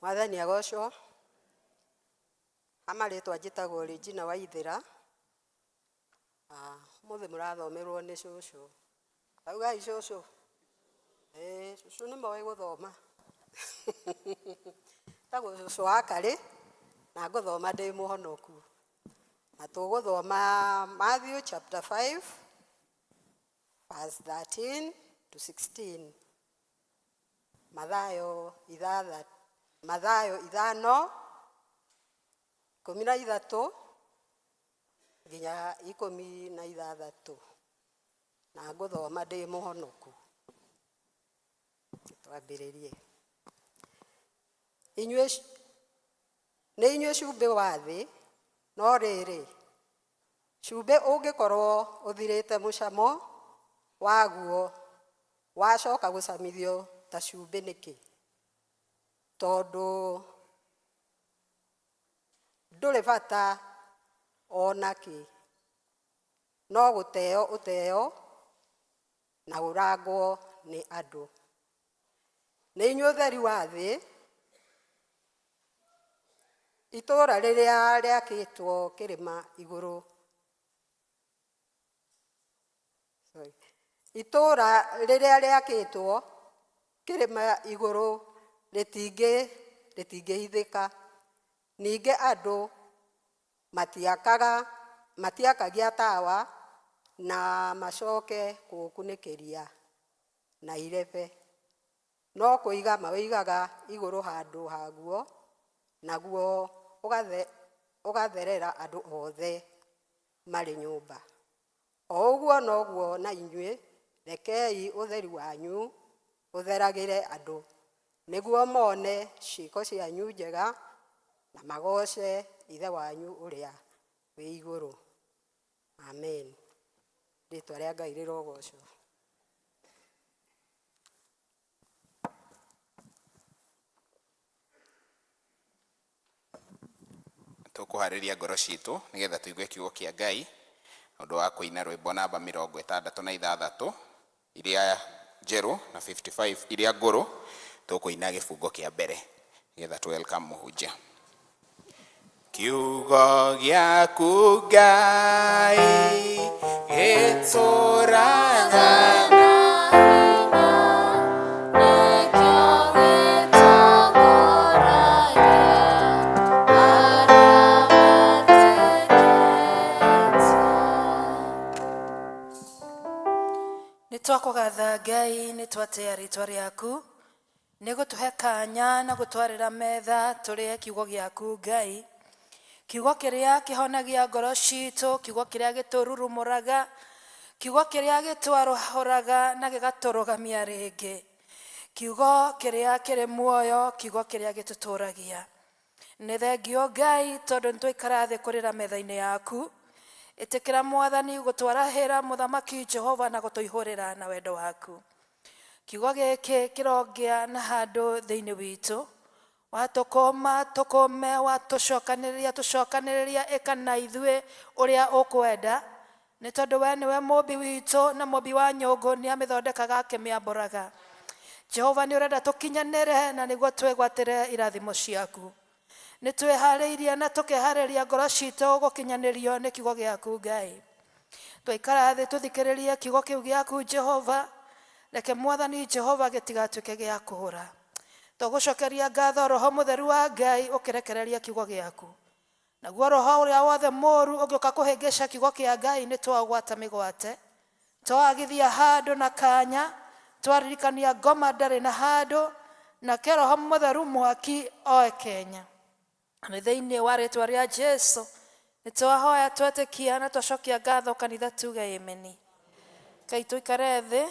Mwathani agocwo. Ha marĩtwa njĩtagwo Regina Waithĩra. Ũmũthĩ mũrathomerwo nĩ cũcũ. Taugai cũcũ. Ĩĩ cũcũ nĩ moĩ gũthoma. Njĩtagwo cũcũ wa Karĩ na ngũthoma ndĩ mũhonoku. Na tũgũthoma Matthew chapter 5 verse 13 to 16. Mathayo ithathatũ, Mathayo ithano, 13 nginya 16. Na ngũthoma ndĩ mũhonoku. Twambĩrĩrie. Inyuĩ nĩ inyuĩ cumbĩ wa thĩ, no rĩrĩ, cumbĩ ũngĩkorwo ũthirĩte mũcamo waguo, wacoka gũcamithio ta cumbĩ nĩkĩ? Tondũ ndũrĩ bata o nakĩ, no gũteo ũteo na ũrangwo nĩ andũ. Nĩ inyuĩ ũtheri wa thĩ, itũũra rĩrĩa rĩakĩtwo kĩrĩma igũrũ. Sorry. Itũũra rĩrĩa rĩakĩtwo kĩrĩma igũrũ rĩtingĩhithĩka. Ningĩ andũ matiakaga, matiakagia tawa na macoke kũũkunĩkĩria na irebe, no kũiga maũigaga igũrũ handũ haguo, naguo ũgatherera andũ othe marĩ nyũmba. O ũguo noguo na inyuĩ, rekei ũtheri wanyu ũtheragĩre andũ, nĩguo mone ciĩko cianyu njega na magooce Ithe wanyu ũrĩa wĩ igũrũ. Amen. Rĩtwa rĩa Ngai rĩrogocwo. Tũkũharĩria ngoro citũ nĩgetha tũigue kiugo kĩa Ngai ũndũ wa kũina rwĩmbo namba 66 iria njerũ na 55 iria ngũrũ. Tũkũina gĩbungo kĩa mbere nĩgetha tũ welcome mũhunjia. Kiugo gĩaku Ngai gĩtũraga Nĩ twakũgatha Ngai, nĩ twatĩa rĩtwa rĩaku, nĩ gũtũhe kanya na gũtwarĩra metha tũrĩe kiugo gĩaku Ngai. Kiugo kĩrĩa kĩhonagia ngoro citũ, kiugo kĩrĩa gĩtũrurumũraga, kiugo kĩrĩa gĩtwarahũraga na gĩgatũrũgamia rĩngĩ. Kiugo kĩrĩa kĩrĩ muoyo, kiugo kĩrĩa gĩtũtũragia. Nĩ thengio Ngai tondũ nĩ twaikara thĩ kũrĩra metha-inĩ yaku. Ĩtĩkĩra Mwathani gũtwarahĩra Mũthamaki Jehova na gũtũihũrĩra na wendo waku. Kiugo gĩkĩ kĩrongĩa na handũ thĩinĩ witũ. Watũkũma tũkũme, watũcokanĩrĩria tũcokanĩrĩria, ĩka na ithuĩ ũrĩa ũkwenda. Nĩ tondũ we nĩwe mũmbi witũ na mũmbi wa nyũngũ nĩ amĩthondekaga akĩmĩambũraga. Jehova nĩ ũrenda tũkinyanĩre na nĩguo twĩgwatĩre irathimo ciaku. Nĩ twĩharĩirie na tũkeharĩria ngoro citũ gũkinyanĩrio nĩ kiugo gĩaku Ngai. Twaikara thĩ tũthikĩrĩrie kiugo kĩu gĩaku Jehova, reke Mwathani Jehova gĩtigatuĩke gĩa kũũra. Tũgũcokeria ngatho Roho Mũtheru wa Ngai ũkĩrekereria kiugo gĩaku. Naguo roho ũrĩa wothe mũũru ũngĩũka kũhĩngĩca kiugo kĩa Ngai nĩ twaũgwata mĩgwate. Twagithia handũ na kanya, twaririkania ngoma ndarĩ na handũ, nake Roho Mũtheru mwaki oe Kenya. Nĩ thĩinĩ wa rĩtwa rĩa Jesu nĩ twahoya twetĩkia na twacokia ngatho kanitha tuge ameni. Ngai tũikare thĩ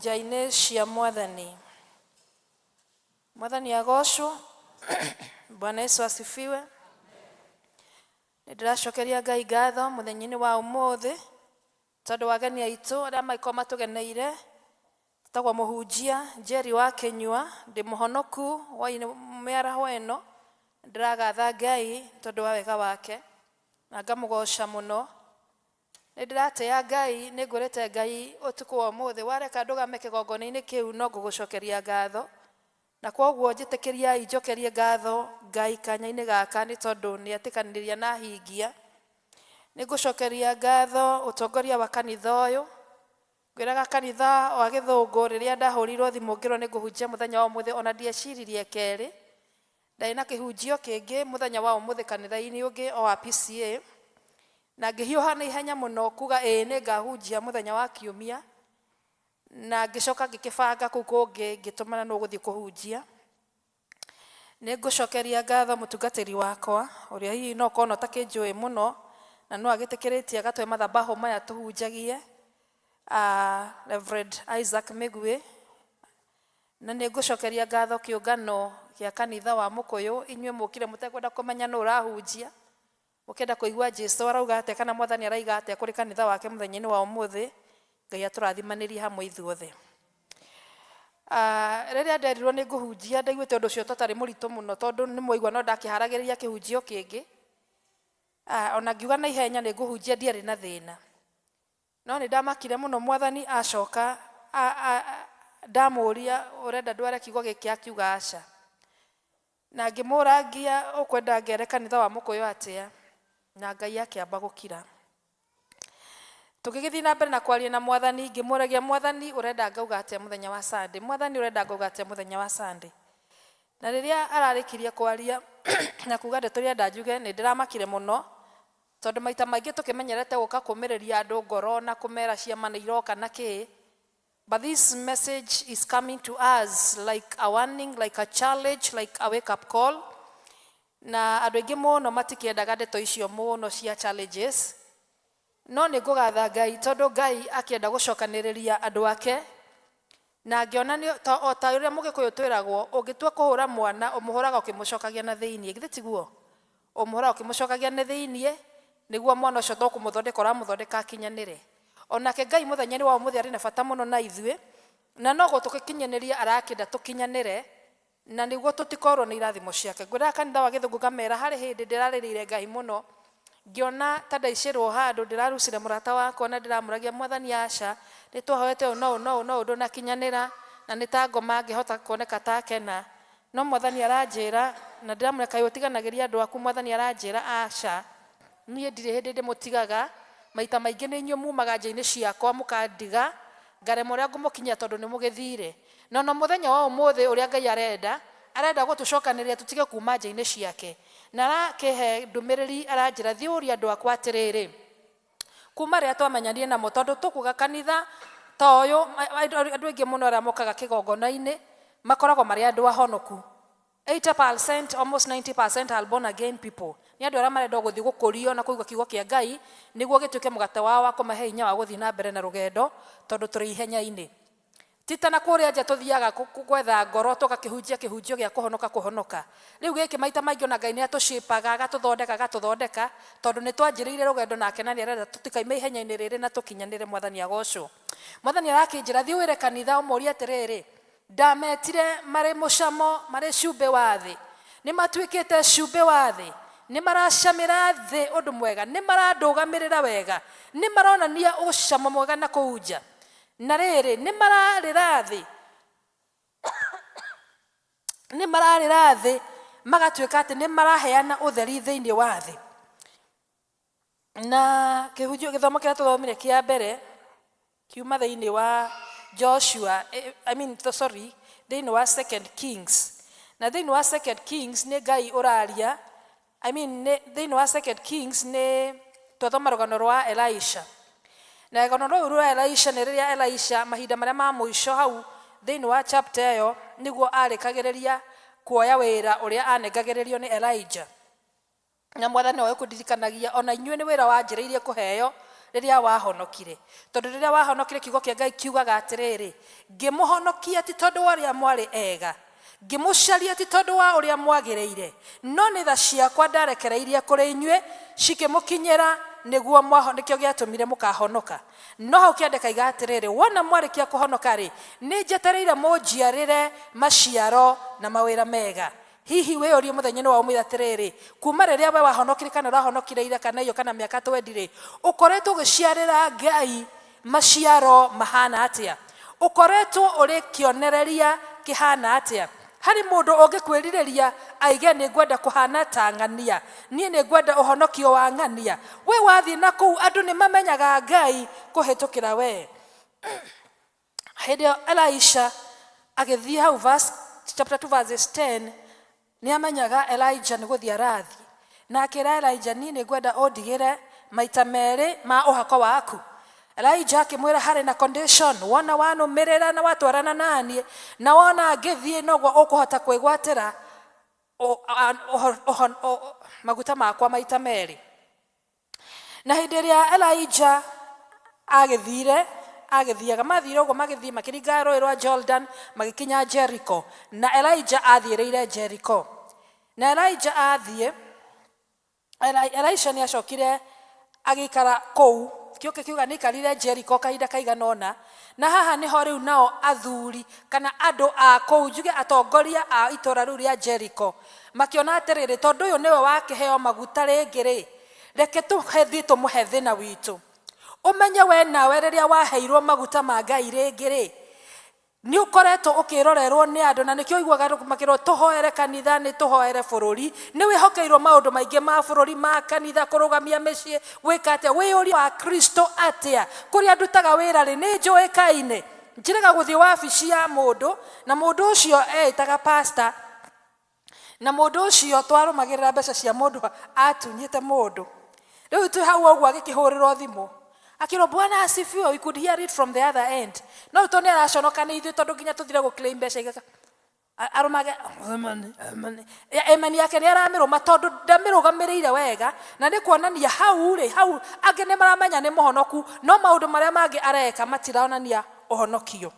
nja-inĩ cia Mwathani. Mwathani agocwo. Bwana Yesu asifiwe. Nĩ ndĩracokeria Ngai ngatho mũthenya-inĩ wa ũmũthĩ tondũ ageni aitũ arĩa mangĩkorwo matũgeneire. Tagwo mũhunjia Jerry wa Kĩnyua, ndĩ mũhonoku wa mĩaraho ĩno. Ndĩragatha Ngai tondũ wa wega wake na ngamũgoca mũno. Nĩ ndĩratĩĩa Ngai, nĩ ngwĩrĩte Ngai ũtukũ wa ũmũthĩ wareka ndũgame kĩgongona-inĩ kĩu no ngũgũcokeria ngatho. Na kwoguo njĩtĩkĩriai njokerie ngatho Ngai kanya-inĩ gaka nĩ tondũ nĩ etĩkanĩria na ahingia. Nĩ ngũcokeria ngatho ũtongoria wa kanitha ũyũ. Ngwĩraga kanitha wa Gĩthũngũ rĩrĩa ndahũrirwo thimũ ngĩrwo nĩ ngũhunjia mũthenya wa ũmũthĩ ona ndieciririe kerĩ. Ndarĩ na kĩhunjio kĩngĩ mũthenya wa ũmũthĩ kanitha-inĩ ũngĩ o wa PCA. Na ngĩhiũha na ihenya mũno kuga ĩĩ nĩ ngahunjia mũthenya wa kiumia. Na ngĩcoka ngĩkĩbanga kũu kũngĩ ngĩtũmana nũ ũgũthiĩ kũhunjia. Nĩ ngũcokeria ngatho mũtungatĩri wakwa ũrĩa hihi no ũkorwo ũtakĩnjũĩ mũno na no agĩtĩkĩrĩtie agatũhe mathabahu maya tũhunjagie, Reverend Isaac Mĩgwĩ. Na nĩ ngũcokeria ngatho kĩũngano gĩa kanitha wa Mũkũyũ, inyuĩ mũkire mũtekwenda kũmenya nũ ũrahunjia, mũkĩenda kũigua Jesu arauga atĩa kana Mwathani araiga atĩa kũrĩ kanitha wake mũthenya-inĩ wa ũmũthĩ. Ngai atũrathimanĩrie hamwe ithuothe. Rĩrĩa nderirwo nĩ ngũhunjia ndaiguĩte ũndũ ũcio ũtarĩ mũritũ mũno tondũ nĩ mwaigua no ndakĩharagĩrĩria kĩhunjio kĩngĩ. Ona ngiuga na ihenya nĩ ngũhunjia ndiarĩ na thĩna. No nĩ ndamakire mũno Mwathani acoka ndamũria ũrenda ndware kiugo gĩkĩ akiuga aca. Na ngĩmũrangia ũkwenda ngere kanitha wa Mũkũyũ atĩa, na Ngai akĩamba gũkira. Tũgĩgĩthiĩ na mbere na kwaria na Mwathani, ngĩmũragia Mwathani ũrenda ngauga atĩa mũthenya wa Sunday, Mwathani ũrenda ngauga atĩa mũthenya wa Sunday. Na rĩrĩa ararĩkirie kwaria na kuga ndeto iria njuge nĩ ndĩramakire mũno tondũ maita maingĩ tũkĩmenyerete gũka kũmĩrĩria andũ ngoro na kũmera ciama nĩ iroka na kĩ. But this message is coming to us like a warning, like a challenge, like a wake up call. Na andũ aingĩ mũno matikĩendaga ndeto icio mũno cia challenges. No nĩ ngũgatha Ngai tondũ Ngai akĩenda gũcokanĩrĩria andũ ake na ngĩona nĩ o ta ũrĩa mũgĩkũyũ twĩragwo ũngĩtua kũhũra mwana ũmũhũraga ũkĩmũcokagia na thĩiniĩ, githĩ tiguo? Ũmũhũraga ũkĩmũcokagia na thĩiniĩ nĩguo mwana ũcio to kũmũthondeka ũramũthondeka akinyanĩre. Onake Ngai mũthenya-inĩ wa ũmũthĩ arĩ na bata mũno na ithuĩ na no gũtũkinyanĩria arakĩenda tũkinyanĩre na nĩguo tũtikorwo nĩ irathimo ciake. Ngwĩraga kanitha wa Gĩthũngũ ngamera harĩ hĩndĩ ndĩrarĩrĩire Ngai mũno ngĩona ta ndaicĩrwo handũ ndĩrarucire mũrata wakwa na ndĩramũragia Mwathani aca nĩ twahoete ũũ na ũũ na ũũ na ũũ ndũnakinyanĩra na nĩ ta ngoma ngĩhota kuoneka ta akena. No Mwathani aranjĩra na ndĩramwĩra kaĩ ũtiganagĩria andũ aku, Mwathani aranjĩra aca niĩ ndirĩ hĩndĩ ndĩmũtigaga, maita maingĩ nĩ inyuĩ mumaga nja-inĩ ciakwa mũkandiga ngarema ũrĩa ngũmũkinyia tondũ nĩ mũgĩthire. Na ona mũthenya wa ũmũthĩ ũrĩa Ngai arenda, arenda gũtũcokanĩrĩria tũtige kuma nja-inĩ ciake. Na arakĩhe ndũmĩrĩri aranjĩra thiĩ ũrie andũ akwa atĩrĩrĩ, kuma rĩrĩa twamenyanire namo tondũ tũkuga kanitha ta ũyũ andũ aingĩ mũno arĩa mokaga kĩgongona-inĩ makoragwo marĩ andũ ahonoku. 80%, almost 90% are born again people. Nĩ andũ arĩa marenda gũthiĩ gũkũrio na kũigua kiugo kĩa Ngai nĩguo gĩtuĩke mũgate wao wa kũmahe hinya wa gũthiĩ na mbere na rũgendo tondũ tũrĩ ihenya-inĩ. Ti ta na kũrĩa nja tũthiaga gwetha ngoro tũgakĩhunjia kĩhunjio gĩa kũhonoka kũhonoka. Rĩu gĩkĩ maita maingĩ ona Ngai nĩ atũcĩpaga agatũthondeka agatũthondeka tondũ nĩ twanjĩrĩire rũgendo nake na nĩ arenda tũtikaime ihenya-inĩ rĩrĩ na tũkinyanĩre Mwathani agocwo. Mwathani arakĩnjĩra thiĩ wĩre kanitha ũmorie atĩrĩrĩ, ndametire marĩ mũcamo marĩ cumbĩ wa thĩ, nĩ matuĩkĩte cumbĩ wa thĩ, nĩ maracamĩra thĩ ũndũ mwega, nĩ marandũgamĩrĩra wega, nĩ maronania ũcamo mwega na kũu nja. Na rĩrĩ, nĩ mararĩra thĩ, nĩ mararĩra thĩ magatuĩka atĩ nĩ maraheana ũtheri thĩinĩ wa thĩ. Na kĩhunjio gĩthomo kĩrĩa tũthomire kĩa mbere kiuma thĩinĩ wa Joshua, I mean, sorry, thĩinĩ wa Second Kings. Na thĩinĩ wa Second Kings nĩ Ngai ũraria, I mean, nĩ, thĩinĩ wa Second Kings nĩ twathoma rũgano rwa Elisha. Na rũgano rũu rwa Elisha nĩ rĩrĩa Elisha mahinda marĩa ma mũico hau thĩinĩ wa chapter ĩyo nĩguo arĩkagĩrĩria kuoya wĩra ũrĩa anengagĩrĩrio nĩ Elijah. Na Mwathani nowe ũkũndirikanagia, o na inyuĩ nĩ wĩra wanjĩrĩirie kũheo rĩrĩa wahonokire. Tondũ rĩrĩa wahonokire, kiugo kĩa Ngai kiugaga atĩrĩrĩ, Ngĩmũhonokia ti tondũ wa ũrĩa mwarĩ ega, ngĩmũcaria ti tondũ wa ũrĩa mwagĩrĩire, no nĩ tha ciakwa ndarekereirie kũrĩ inyuĩ cikĩmũkinyĩra, nĩguo mwaho, nĩkĩo gĩatũmire mũkahonoka. No hau kĩandĩka iga atĩrĩrĩ, wona mwarĩkia kũhonoka-rĩ, nĩnjetereire mũnjiarĩre maciaro na mawĩra mega. Hihi wĩyũrie mũthenya-inĩ wa ũmũthĩ atĩrĩrĩ, kuuma rĩrĩa we wahonokire kana ũrahonokire ira kana iyo kana mĩaka twendi-rĩ, ũkoretwo ũgĩciarĩra Ngai maciaro mahana atĩa? Ũkoretwo ũrĩ kĩonereria kĩhana atĩa? Harĩ mũndũ ũngĩkwĩrirĩria aige nĩ ngwenda kũhana ta ng'ania, niĩ nĩ ngwenda ũhonokio wa ng'ania. We wathiĩ na kũu andũ nĩ mamenyaga Ngai kũhĩtũkĩra we. Hĩndĩ ĩyo Elisha agĩthiĩ hau verse, chapter 2 verses 10, nĩ amenyaga Elijah nĩ gũthiĩ arathiĩ, na akĩra Elijah, niĩ nĩ ngwenda ũndigĩre maita merĩ ma ũhako waku. Elijah akĩmwĩra harĩ na condition, wona wanũmĩrĩra na watwarana naniĩ na wona ngĩthiĩ noguo ũkũhota kwĩgwatĩra maguta makwa maita merĩ. Na hĩndĩ ĩrĩa Elijah agĩthire, agĩthiaga, mathire ũguo magĩthiĩ makĩringa rũĩ rwa Jordan magĩkinya Jericho, na Elijah athiĩrĩire Jericho. Na Elijah athiĩ, Elisha nĩ acokire agĩikara kũu, kĩo kiuga nĩ aikarire Jericho kahinda kaigana ũna, na haha nĩho rĩu nao athuri kana andũ a kũu, njuge atongoria a itũra rĩu rĩa Jericho, makĩona atĩrĩrĩ, tondũ ũyũ nĩwe wakĩheo maguta rĩngĩ rĩ, reke tũthiĩ tũmũhe thĩna witũ. Ũmenye we nawe rĩrĩa waheirwo maguta ma Ngai rĩngĩ rĩ, nĩ ũkoretwo ũkĩrorerwo nĩ andũ, na nĩkĩo ũiguaga makĩrwo tũhoere kanitha, nĩ tũhoere bũrũri. Nĩ wĩhokeirwo maũndũ maingĩ ma bũrũri, ma kanitha, kũrũgamia mĩciĩ, gwĩka atĩa, wĩyũrie wa Kristo atĩa. Kũrĩa ndutaga wĩra rĩ, nĩ njũĩkaine. Njĩrĩga gũthiĩ wabici ya mũndũ, na mũndũ ũcio eĩtaga pastor, na mũndũ ũcio twarũmagĩrĩra mbeca cia mũndũ atunyĩte mũndũ. Rĩu twĩ hau ũguo agĩkĩhũrĩrwo thimũ, akĩrwo bwana asifiwe, we could hear it from the other end. No rĩu tondũ nĩ araconoka nĩ ithuĩ, tondũ nginya tũthire gũ claim mbeca igaka arũmage amen, amen. Amen yake nĩ aramĩrũma tondũ ndamĩrũgamĩrĩire wega, na nĩ kuonania hau rĩ, hau angĩ nĩ maramenya nĩ mũhonoku, no maũndũ marĩa mangĩ areka matironania ũhonokio.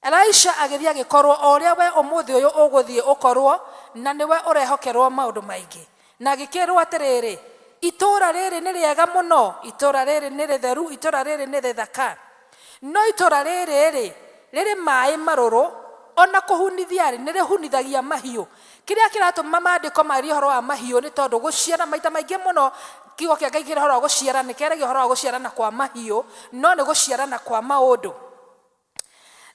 Elisha agĩthiĩ agĩkorwo o ũrĩa we ũmũthĩ ũyũ ũgũthiĩ ũkorwo, na nĩwe ũrehokerwo maũndũ maingĩ. Na agĩkĩrwo atĩrĩrĩ, itũũra rĩrĩ nĩ rĩega mũno, itũũra rĩrĩ nĩ rĩtheru, itũũra rĩrĩ nĩ rĩthaka. No itũũra rĩrĩ rĩ, rĩrĩ maĩ marũrũ, ona kũhunithia rĩ, nĩ rĩhunithagia mahiũ. Kĩrĩa kĩratũma maandĩko marie ũhoro wa mahiũ nĩ tondũ gũciara maita maingĩ mũno kiugo kĩa Ngai kĩrĩ ũhoro wa gũciara, nĩ kĩaragia ũhoro wa gũciarana kwa mahiũ, no nĩ gũciarana kwa maũndũ.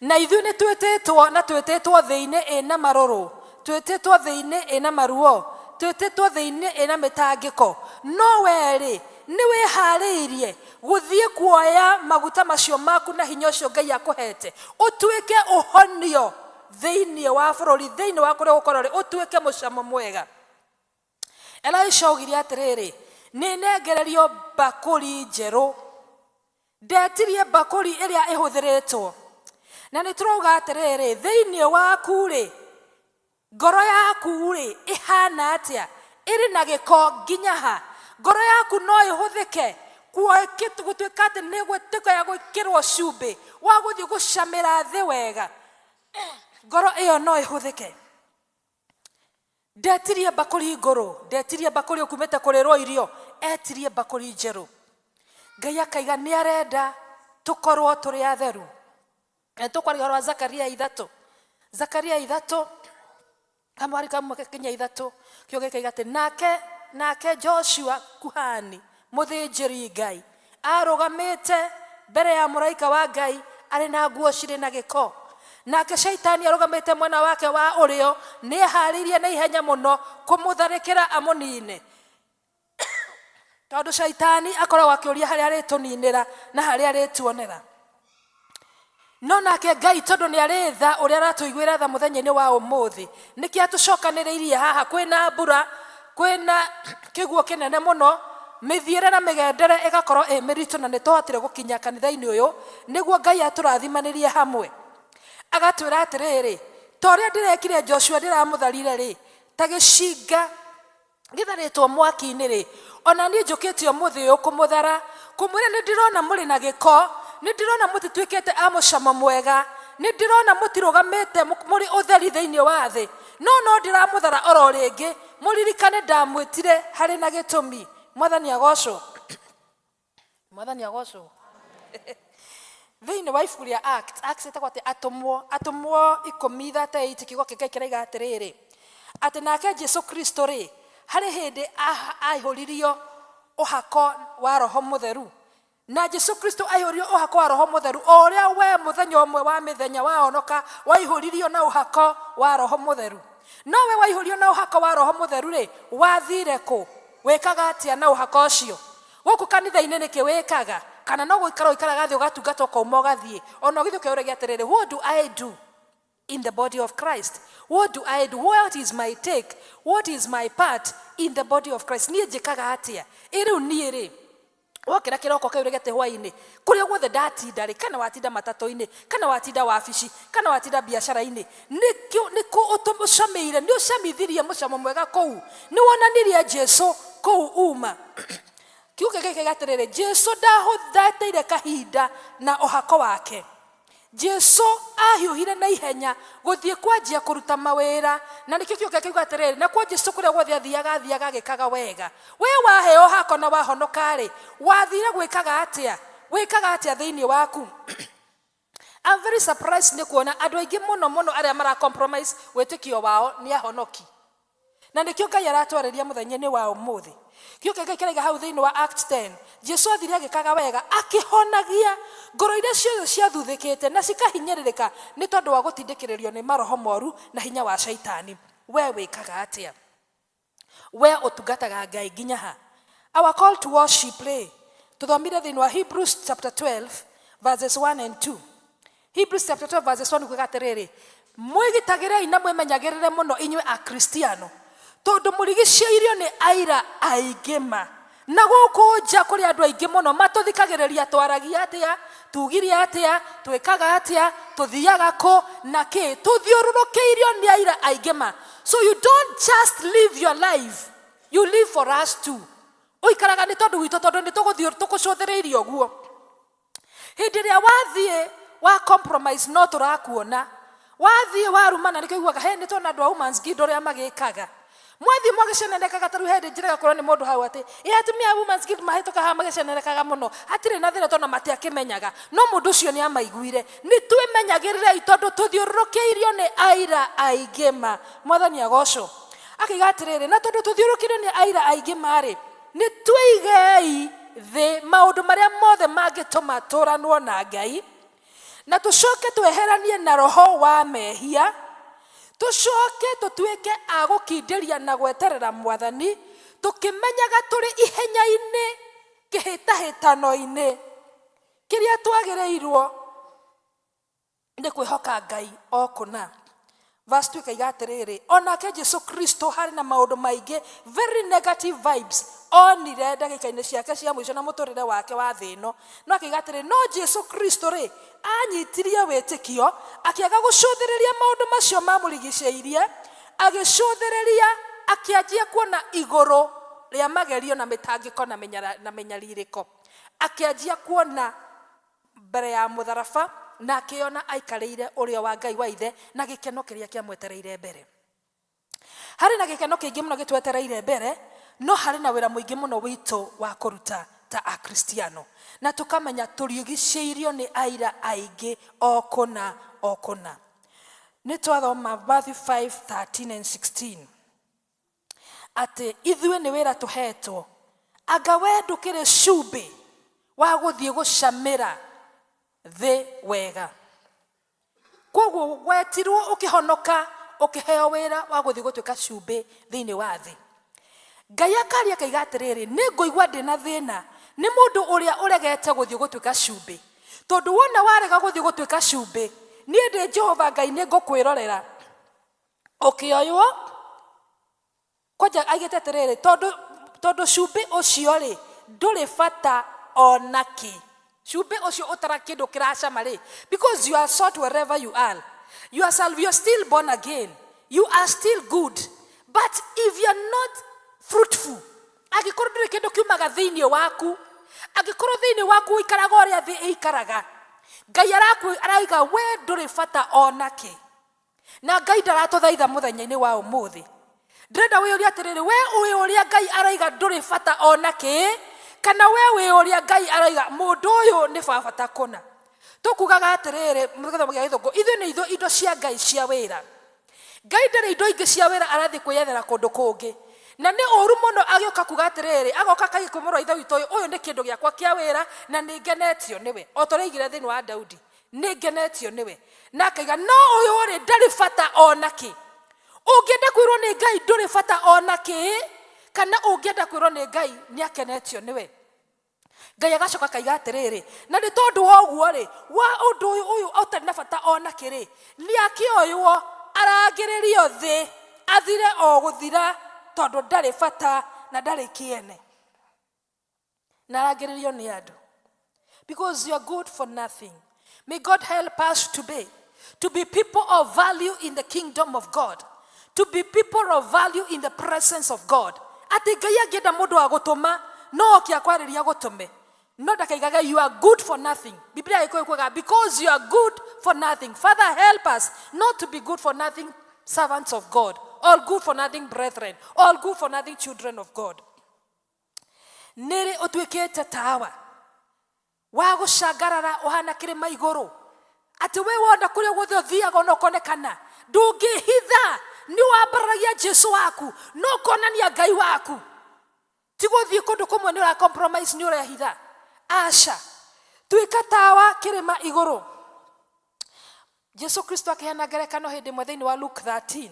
Na ithuĩ nĩ twĩtĩtwo, na twĩtĩtwo thĩ-inĩ ĩna marũrũ, twĩtĩtwo thĩ-inĩ ĩna maruo, twĩtĩtwo thĩ-inĩ ĩna mĩtangĩko. No we-rĩ, nĩ wĩharĩirie gũthiĩ kuoya maguta macio maku na hinya ũcio Ngai akũhete, ũtuĩke ũhonio thĩinĩ wa bũrũri, thĩinĩ wa kũrĩa ũgũkorwo ũrĩ, ũtuĩke mũcamo mwega. Elisha augire atĩrĩrĩ, nĩ nengererio mbakũri njerũ. Ndetirie mbakũri ĩrĩa ĩhũthĩrĩtwo. Na nĩ tũrauga atĩrĩrĩ, thĩinĩ waku rĩ, ngoro yaku rĩ, ĩhana atĩa? Ĩrĩ na gĩko nginya ha? Ngoro yaku no ĩhũthĩke gũtuĩka atĩ nĩ gwĩtĩka ya gwĩkĩrwo cumbĩ wa gũthiĩ gũcamĩra thĩ wega. Ngoro ĩyo no ĩhũthĩke. Ndetirie mbakũri ngũrũ, ndetirie mbakũri ũkumĩte kũrĩrwo irio, etirie mbakũri njerũ. Ngai akaiga nĩ arenda tũkorwo tũrĩ atheru. Na tũkwaria ũhoro wa Zakaria 3. Zakaria 3, kamwari kamwe kinya 3, kĩo gĩkaiga atĩ nake Joshua kuhani mũthĩnjĩri Ngai arũgamĩte mbere ya mũraika wa Ngai arĩ na nguo cirĩ na gĩko. Nake Shaitani arũgamĩte mwena wake wa ũrĩo, nĩeharĩirie na ihenya mũno kũmũtharĩkĩra amũnine. Tondũ Shaitani akoragwo akĩũria harĩa arĩtũninĩra na harĩa arĩtuonera. No nake Ngai tondũ nĩ arĩ tha, ũrĩa aratũiguĩra tha mũthenya-inĩ wa ũmũthĩ, nĩkĩo atũcokanĩrĩirie haha. Kwĩna mbura, kwĩna kĩguũ kĩnene mũno, mĩthiĩre na mĩgendere ĩgakorwo ĩ mĩritũ, na nĩ tũhotire gũkinya kanitha-inĩ ũyũ nĩguo Ngai atũrathimanĩrie hamwe. Agatwĩra atĩrĩrĩ, ta ũrĩa ndĩrekire Joshua ndĩramũtharire rĩ, ta gĩcinga gĩtharĩtwo mwaki-inĩ rĩ, ona niĩ njũkĩte ũmũthĩ ũyũ kũmũthara, kũmwĩra nĩ ndĩrona mũrĩ na gĩko, nĩ ndĩrona mũtituĩkĩte a mũcamo mwega, nĩ ndĩrona mũtirũgamĩte mũrĩ ũtheri thĩinĩ wa thĩ, no no ndĩramũthara oro rĩngĩ, mũririkane ndamwĩtire harĩ na gĩtũmi. Mwathani agocwo. Mwathani agocwo. Thĩinĩ wa ibuku rĩa Acts, Acts ĩtagwo atĩ atũmwo, atũmwo 10:38, kiugo kĩa Ngai kĩraiga atĩrĩrĩ, atĩ nake Jesu Kristo rĩ, harĩ hĩndĩ aihũririo ũhako wa Roho Mũtheru. Na Jesu Kristo aihũririo ũhako wa Roho Mũtheru, o ũrĩa we mũthenya ũmwe wa mĩthenya wahonoka waihũririo na ũhako wa Roho Mũtheru. No we waihũrio na ũhako wa Roho Mũtheru rĩ, wathire kũ? Wĩkaga atĩa na ũhako ũcio? Gũkũ kanitha-inĩ nĩkĩ wĩkaga? Kana no gũikara ũikaraga thĩ ũgatungata ũkauma ũgathiĩ? Ona ũgĩthiĩ ũkeyũragia atĩrĩrĩ, what do I do in the body of Christ? What do I do? What is my take? What is my part in the body of Christ? Niĩ njĩkaga atĩa? Ĩ rĩu niĩ rĩ, wokĩra kĩroko kĩu gĩte hwaĩ-inĩ, kũrĩa guothe ndatinda rĩ, kana watinda matatũ-inĩ, kana watinda wabici, kana watinda biacara-inĩ, nĩkũ ũcamĩire? Nĩ ũcamithirie mũcamo mwega kũu? Nĩ wonanirie Jesu kũu uma? Kiugo gĩkĩ gĩkaiga atĩrĩrĩ, Jesu ndateire kahinda na ũhako wake. Jesu ahiũhire na ihenya gũthiĩ kwanjia kũruta mawĩra, na nĩkĩo kiugo gĩkĩ kiuga atĩrĩrĩ, nakuo Jesu kũrĩa guothe athiaga, athiaga agĩkaga wega. We waheo hako na wahonoka rĩ, wathire gwĩkaga atĩa? Wĩkaga atĩa thĩinĩ waku? I'm very surprised nĩ kuona andũ aingĩ mũno mũno arĩa mara compromise wĩtĩkio wao nĩ ahonoki. Na nĩkĩo Ngai aratwarĩria mũthenya-inĩ wa ũmũthĩ. Kiugo kĩa Ngai kĩraiga hau thĩinĩ wa Act 10, Jesu athire agĩkaga wega, akĩhonagia ngoro iria ciothe ciathuthĩkĩte na cikahinyĩrĩrĩka nĩ tondũ wa gũtindĩkĩrĩrio nĩ maroho moru na hinya wa Shaitani. We wĩkaga atĩa? We ũtungataga Ngai nginya ha? Our call to worship rĩ, tũthomire thĩinĩ wa Hebrews chapter 12 verses 1 and 2. Hebrews chapter 12 verses 1 kuga atĩrĩrĩ, mwĩgitagĩrei na mwĩmenyagĩrĩre mũno inyuĩ Akristiano, tondũ mũrigicĩirio nĩ aira aingĩ ma. Na gũkũ nja kũrĩ andũ aingĩ mũno matũthikagĩrĩria, twaragia atĩa, tugire atĩa, twĩkaga atĩa, tũthiaga kũ na kĩ, tũthiũrũrũkĩirio nĩ aira aingĩ ma. So you don't just live your life, you live for us too. Ũikaraga nĩ tondũ witũ, tondũ nĩ tũgũthiũ tũkũcũthĩrĩirie ũguo. Hĩndĩ ĩrĩa wathiĩ wa compromise, no tũrakuona. Wathiĩ warumana, nĩkĩo iguaga he nĩ tuona andũ a Women's Guild ũrĩa magĩkaga. Mwathiĩ mwagĩcenenekaga, ta rĩu he hĩndĩ njĩraga kũrwo nĩ mũndũ hau atĩ ĩ atumia a Women's Guild mahĩtũka haha magĩcenenekaga mũno, hatirĩ na thĩna tondũ matiakĩmenyaga, no mũndũ ũcio nĩ amaiguire. Nĩ twĩmenyagĩrĩrei tondũ tũthiũrũrũkĩirio nĩ aira aingĩ ma. Mwathani agocwo. Akiuga atĩrĩrĩ, na tondũ tũthiũrũrũkĩirio nĩ aira aingĩ ma rĩ, nĩ twĩigei thĩ maũndũ marĩa mothe mangĩtũma tũranwo na Ngai, na tũcoke tweheranie na roho wa mehia, tũcoke tũtuĩke a gũkindĩria na gweterera Mwathani, tũkĩmenyaga tũrĩ ihenya-inĩ kĩhĩtahĩtano-inĩ kĩrĩa twagĩrĩirwo nĩ kwĩhoka Ngai o kũna. Verse 2 ĩkaiga atĩrĩrĩ, onake Jesu Kristo harĩ na maũndũ maingĩ very negative vibes onire ndagĩka-inĩ ciake cia mũico na mũtũrĩre wake wa thĩ ĩno, no akĩiga atĩrĩ, no Jesu Kristo rĩ, anyitirie wĩtĩkio, akĩaga gũcũthĩrĩria maũndũ macio mamũrigicĩirie, agĩcũthĩrĩria akĩanjia kuona igũrũ rĩa magerio na mĩtangĩko na mĩnyarirĩko, akĩanjia kuona mbere ya mũtharaba, na akĩona aikarĩire ũrĩo wa Ngai wa ithe na gĩkeno kĩrĩa kĩamwetereire mbere. Harĩ na gĩkeno kĩingĩ mũno gĩtwetereire mbere, no harĩ na wĩra mũingĩ mũno witũ wa kũruta ta Akristiano, na tũkamenya tũrigicĩirio nĩ aira aingĩ o kũna o kũna. Nĩ twathoma Matthew 5:13 and 16 atĩ ithuĩ nĩ wĩra tũhetwo, anga we ndũkĩrĩ cumbĩ wa gũthiĩ gũcamĩra Thĩ wega. Koguo wetirwo ũkĩhonoka ũkĩheo wĩra wa gũthiĩ gũtuĩka cumbĩ thĩinĩ wa thĩ. Ngai akaria akaiga atĩrĩrĩ, nĩ ngũigua ndĩna thĩna nĩ mũndũ ũrĩa ũregete gũthiĩ gũtuĩka cumbĩ. Tondũ wona warega gũthiĩ gũtuĩka cumbĩ, niĩ ndĩ Jehova Ngai nĩ ngũkwĩrorera ũkĩoywo. Kwanja aigĩte atĩrĩrĩ, tondũ tondũ cumbĩ ũcio rĩ, ndũrĩ bata ona kĩ. Cumbĩ ũcio ũtara kĩndũ kĩracama rĩ, because you are salt wherever you are. You are, you are still born again. You are still good. But if you are not fruitful, angĩkorwo ndũrĩ kĩndũ kiumaga thĩinĩ waku, angĩkorwo thĩinĩ waku ũikaraga ũrĩa thĩ ĩikaraga, Ngai araiga we ndũrĩ bata ona kĩ. Na Ngai ndaratũthaitha mũthenya-inĩ wa ũmũthĩ. Ndĩrenda wĩyũrie atĩrĩrĩ, we ũĩ ũrĩa Ngai araiga ndũrĩ bata ona kĩ, kana we wĩ ũrĩa Ngai araiga mũndũ ũyũ nĩ ba bata kũna. Tũkugaga atĩrĩrĩ, gĩthomo gĩa gĩthũngũ, ithuĩ nĩ ithuĩ indo cia Ngai cia wĩra. Ngai ndarĩ indo ingĩ cia wĩra arathiĩ kwĩyethera kũndũ kũngĩ. Na nĩ ũru mũno agĩũka kuga atĩrĩrĩ, agoka akaiga kwĩ mũrũ wa Ithe witũ ũyũ, ũyũ nĩ kĩndũ gĩakwa kĩa wĩra na nĩ ngenetio nĩwe. O ta ũrĩa aigire thĩinĩ wa Daudi. Nĩ ngenetio nĩwe. Na akaiga, no ũyũ-rĩ, ndarĩ bata o na kĩ. Ũngĩenda kwĩrwo nĩ Ngai ndũrĩ bata o na kĩ, kana ũngĩenda kwĩrwo nĩ Ngai nĩ akenetio nĩwe. Ngai agacoka akaiga atĩrĩrĩ, na nĩ tondũ wa ũguo-rĩ, wa ũndũ ũyũ ũyũ ũtarĩ na bata o na kĩ-rĩ, nĩ akĩoywo arangĩrĩrio thĩ, athire o gũthira, tondũ ndarĩ bata na ndarĩ kĩene. Na arangĩrĩrio nĩ andũ. Because you are good for nothing. May God help us to be people of value in the kingdom of God. To be people of value in the presence of God. Atĩ Ngai angĩenda mũndũ wa gũtũma, no oke akwarĩria gũtũme. No ndakaigage you are good for nothing. Biblia Gĩkũyũ kuga because you are good for nothing. Father, help us not to be good for nothing servants of God, all good for nothing brethren, all good for nothing children of God. Nĩrĩ ũtuĩkĩte tawa wa gũcangarara ũhana kĩrĩma igũrũ, atĩ we wona kũrĩa guothe ũthiaga ona ũkonekana, ndũngĩhitha, nĩ wambararagia Jesu waku no ũkonania Ngai waku. Ti gũthiĩ kũndũ kũmwe nĩ ũra compromise, nĩ ũrehitha. Aca, tuĩka tawa kĩrĩma igũrũ. Jesu Kristo akĩheana ngerekano hĩndĩ ĩmwe thĩinĩ wa Luke 13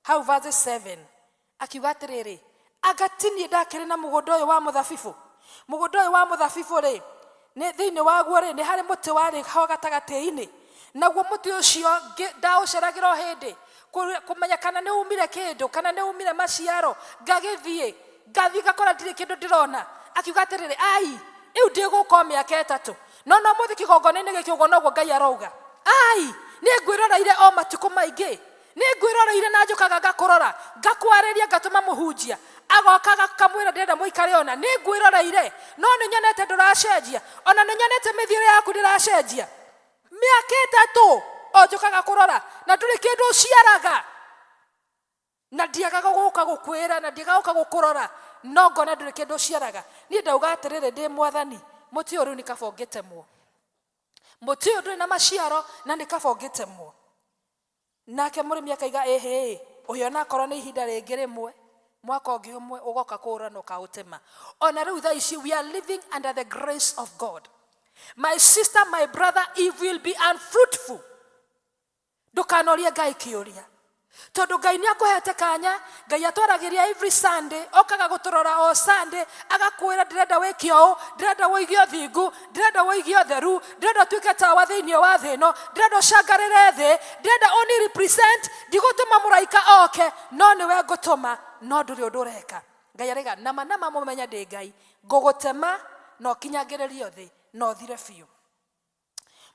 hau verse 7, akiuga atĩrĩrĩ, anga ti niĩ ndakĩrĩ na mũgũnda ũyũ wa mũthabibũ? Mũgũnda ũyũ wa mũthabibũ rĩ, nĩ thĩinĩ waguo rĩ, nĩ harĩ mũtĩ warĩ ho gatagatĩ-inĩ, naguo mũtĩ ũcio ndaũceragĩra o hĩndĩ kũmenya kana nĩ umire kĩndũ, kana nĩ umire maciaro, ngagĩthiĩ ngathiĩ ngakora ndirĩ kĩndũ ndĩrona. Akiuga atĩrĩrĩ, ai, rĩu ndĩgũka o mĩaka ĩtatũ, no no mũthĩ kĩgongona-inĩ gĩkĩ ũguo noguo Ngai arauga. Ai, nĩ ngwĩroreire o matukũ maingĩ, nĩ ngwĩroreire na njũkaga ngakũrora, ngakwarĩria, ngatũma mũhunjia agoka akamwĩra ndĩrenda mũikare ona. Nĩ ngwĩroreire, no nĩ nyonete ndũracenjia, ona nĩ nyonete mĩthiĩre yaku ndĩracenjia. Mĩaka ĩtatũ o njũkaga kũrora na ndũrĩ kĩndũ ũciaraga, na ndiagaga gũka gũkwĩra, na ndiagaga gũka gũkũrora, no ngona ndũrĩ kĩndũ ũciaraga. Niĩ ndauga atĩrĩrĩ, ndĩ mwathani, mũtĩ ũyũ rĩu nĩ kaba ũngĩtemwo, mũtĩ ũyũ ndũrĩ na maciaro na nĩ kaba ũngĩtemwo. Nake mũrĩmi akaiga, ĩhĩ, ũyũ onakorwo nĩ ihinda rĩngĩ rĩmwe, mwaka ũngĩ ũmwe ũgoka kũũra na ũkaũtema. Ona rĩu thaa ici we are living under the grace of God. My sister, my brother, if we will be unfruitful, ndũkanorie Ngai kĩũria, tondũ Ngai nĩ akũhete kanya. Ngai atwaragĩria every Sunday, okaga gũtũrora o Sunday, agakwĩra ndĩrenda wĩke ũũ, ndĩrenda wũige ũthingu, ndĩrenda wũige ũtheru, ndĩrenda ũtuĩke tawa thĩinĩ wa thĩ ĩno, ndĩrenda ũcangarĩre thĩ, ndĩrenda ũni represent. Ndigũtũma mũraika oke, no nĩwe ngũtũma, no ndũrĩ ũndũ ũreka. Ngai araiga, nama nama mũmenye ndĩ Ngai, ngũgũtema na ũkinyangĩrĩrio thĩ na ũthire biũ.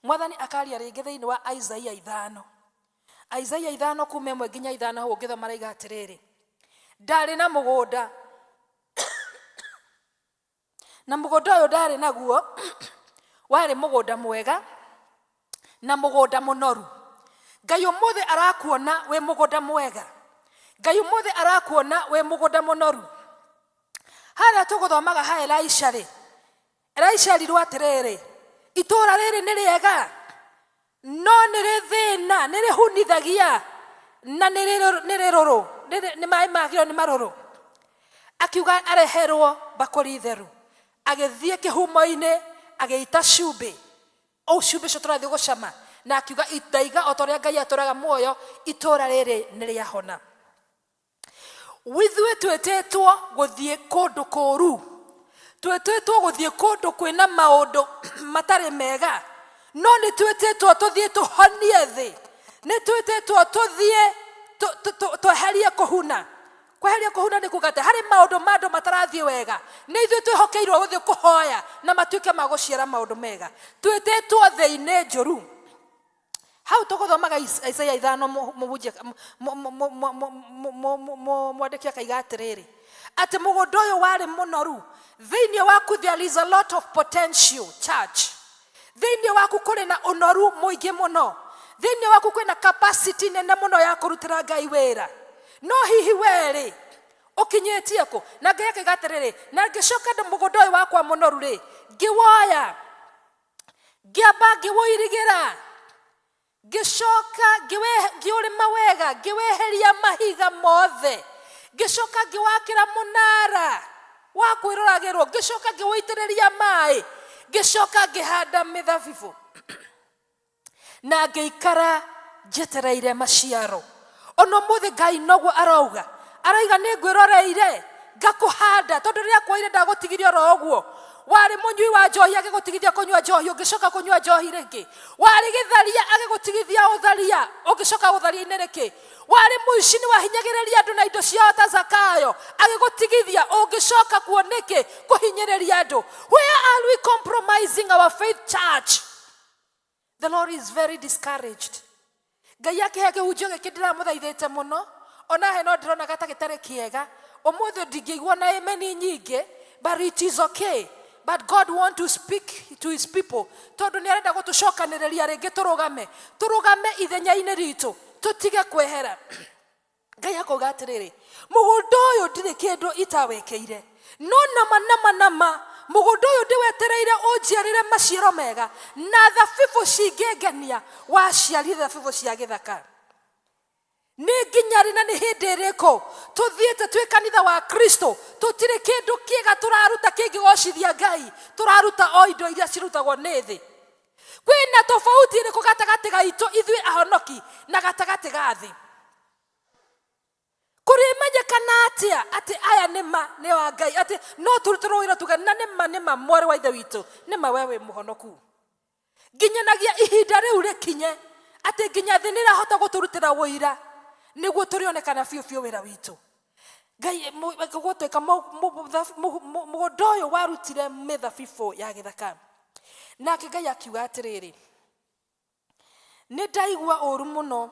Mwathani akaria rĩngĩ thĩinĩ wa Isaia 5, Isaia 5 kuma 1 nginya 5, hau ũngĩthoma araiga atĩrĩrĩ, ndarĩ na mũgũnda, na mũgũnda ũyũ ndarĩ naguo warĩ mũgũnda mwega na mũgũnda mũnoru. Ngai ũmũthĩ arakuona wĩ mũgũnda mwega, Ngai ũmũthĩ arakuona wĩ mũgũnda mũnoru. Harĩa tũgũthomaga ha Elisha rĩ, Elisha erirwo atĩrĩrĩ, itũũra rĩrĩ nĩ rĩega, no nĩ rĩ thĩna, nĩ rĩhunithagia na nĩ rĩrũrũ, nĩ maĩ magĩo nĩ marũrũ. Akiuga areherwo mbakũri theru, agĩthiĩ kĩhumo-inĩ agĩita cumbĩ. Cumbĩ ũcio tũrathiĩ gũcama. Na akiuga ndaiga o ta ũrĩa Ngai atũraga muoyo, itũra rĩrĩ nĩ rĩahona. Ithuĩ twĩtĩtwo gũthiĩ kũndũ kũũru, twĩtĩtwo gũthiĩ kũndũ kwĩna maũndũ matarĩ mega, no nĩ twĩtĩtwo tũthiĩ tũhonie thĩ, nĩ twĩtĩtwo tũthiĩ tweherie kũhuna. Kweheria kũhuna nĩ kuga atĩ harĩ maũndũ ma andũ matarathiĩ wega, nĩ ithuĩ twĩhokeirwo gũthiĩ kũhoya na matuĩke ma gũciara maũndũ mega. Twĩtĩtwo thĩ-inĩ njũru. Hau tũgũthomaga Isaia ithano, mũhunjia, mwandĩki akaiga atĩrĩrĩ, atĩ mũgũnda ũyũ warĩ mũnoru, thĩinĩ waku there is a lot of potential, church. Thĩinĩ waku kũrĩ na ũnoru mũingĩ mũno, thĩinĩ waku kwĩna capacity nene mũno ya kũrutĩra Ngai wĩra. No hihi werĩ ũkinyĩtie kũ? Na Ngai akaiga atĩrĩrĩ, na ngĩcoka mũgũnda ũyũ wakwa mũnoru rĩ, ngĩwoya, ngĩamba ngĩwũirigĩra, ngĩcoka ngĩũrĩma wega, ngĩweheria mahiga mothe, ngĩcoka ngĩwakĩra mũnara wa kwĩroragĩrwo, ngĩcoka ngĩwũitĩrĩria maĩ, ngĩcoka ngĩhanda mĩthabibũ na ngĩikara njetereire maciaro. Ona ũmũthĩ Ngai noguo arauga, arauga nĩ ngwĩroreire ngakũhanda, tondũ rĩrĩa kuoire ndagũtigire oro ũguo. Warĩ mũnyui wa njohi agĩgũtigithia kũnyua njohi, ũngĩcoka kũnyua njohi rĩngĩ. Warĩ gĩtharia agĩgũtigithia ũtharia, ũngĩcoka ũtharia-inĩ rĩkĩ. Warĩ mũici nĩ wahinyagĩrĩria andũ na indo ciao ta Zakayo, agĩgũtigithia, ũngĩcoka kuo nĩkĩ kũhinyĩrĩria andũ. Where are we compromising our faith, church? The Lord is very discouraged. Ngai akĩhe kĩhunjio gĩkĩ ndĩramũthaithĩte mũno, ona he no ndĩronaga ta gĩtarĩ kĩega. Ũmũthĩ ndingĩigua na ameni nyingĩ, but it is okay. But God want to speak to his people, tondũ nĩ arenda gũtũcokanĩrĩria rĩngĩ, tũrũgame, tũrũgame ithenya-inĩ ritũ, tũtige kwehera. Ngai akauga atĩrĩrĩ, mũgũnda ũyũ ndirĩ kĩndũ itawĩkĩire, no nama nama nama mũgũnda ũyũ ndĩwetereire ũnjiarĩre maciaro mega na thabibũ cingĩngenia. Waciarire thabibũ cia gĩthaka nĩ nginya rĩ na nĩ hĩndĩ ĩrĩkũ tũthiĩte twĩ kanitha wa Kristo tũtirĩ kĩndũ kĩega tũraruta kĩngĩgocithia Ngai, tũraruta o indo iria cirutagwo nĩ thĩ? Kwĩna tofauti ĩrĩkũ gatagatĩ gaitũ ithuĩ ahonoki na gatagatĩ ga thĩ? Kũrĩmenyekana atĩa atĩ aya nĩ ma nĩ wa Ngai, atĩ no tũrutĩrwo wĩra tuge na nĩ ma nĩ ma mwarĩ wa Ithe witũ, nĩ ma we wĩ mũhonoku? Nginyanagia ihinda rĩu rĩkinye atĩ nginya thĩ nĩ ĩrahota gũtũrutĩra ũira, nĩguo tũrĩonekana biũ biũ wĩra witũ. Ngai gũtuĩka mũgũnda ũyũ warutire mĩthabibũ ya gĩthaka. Nake Ngai akiuga atĩrĩrĩ, nĩ ndaigua ũru mũno,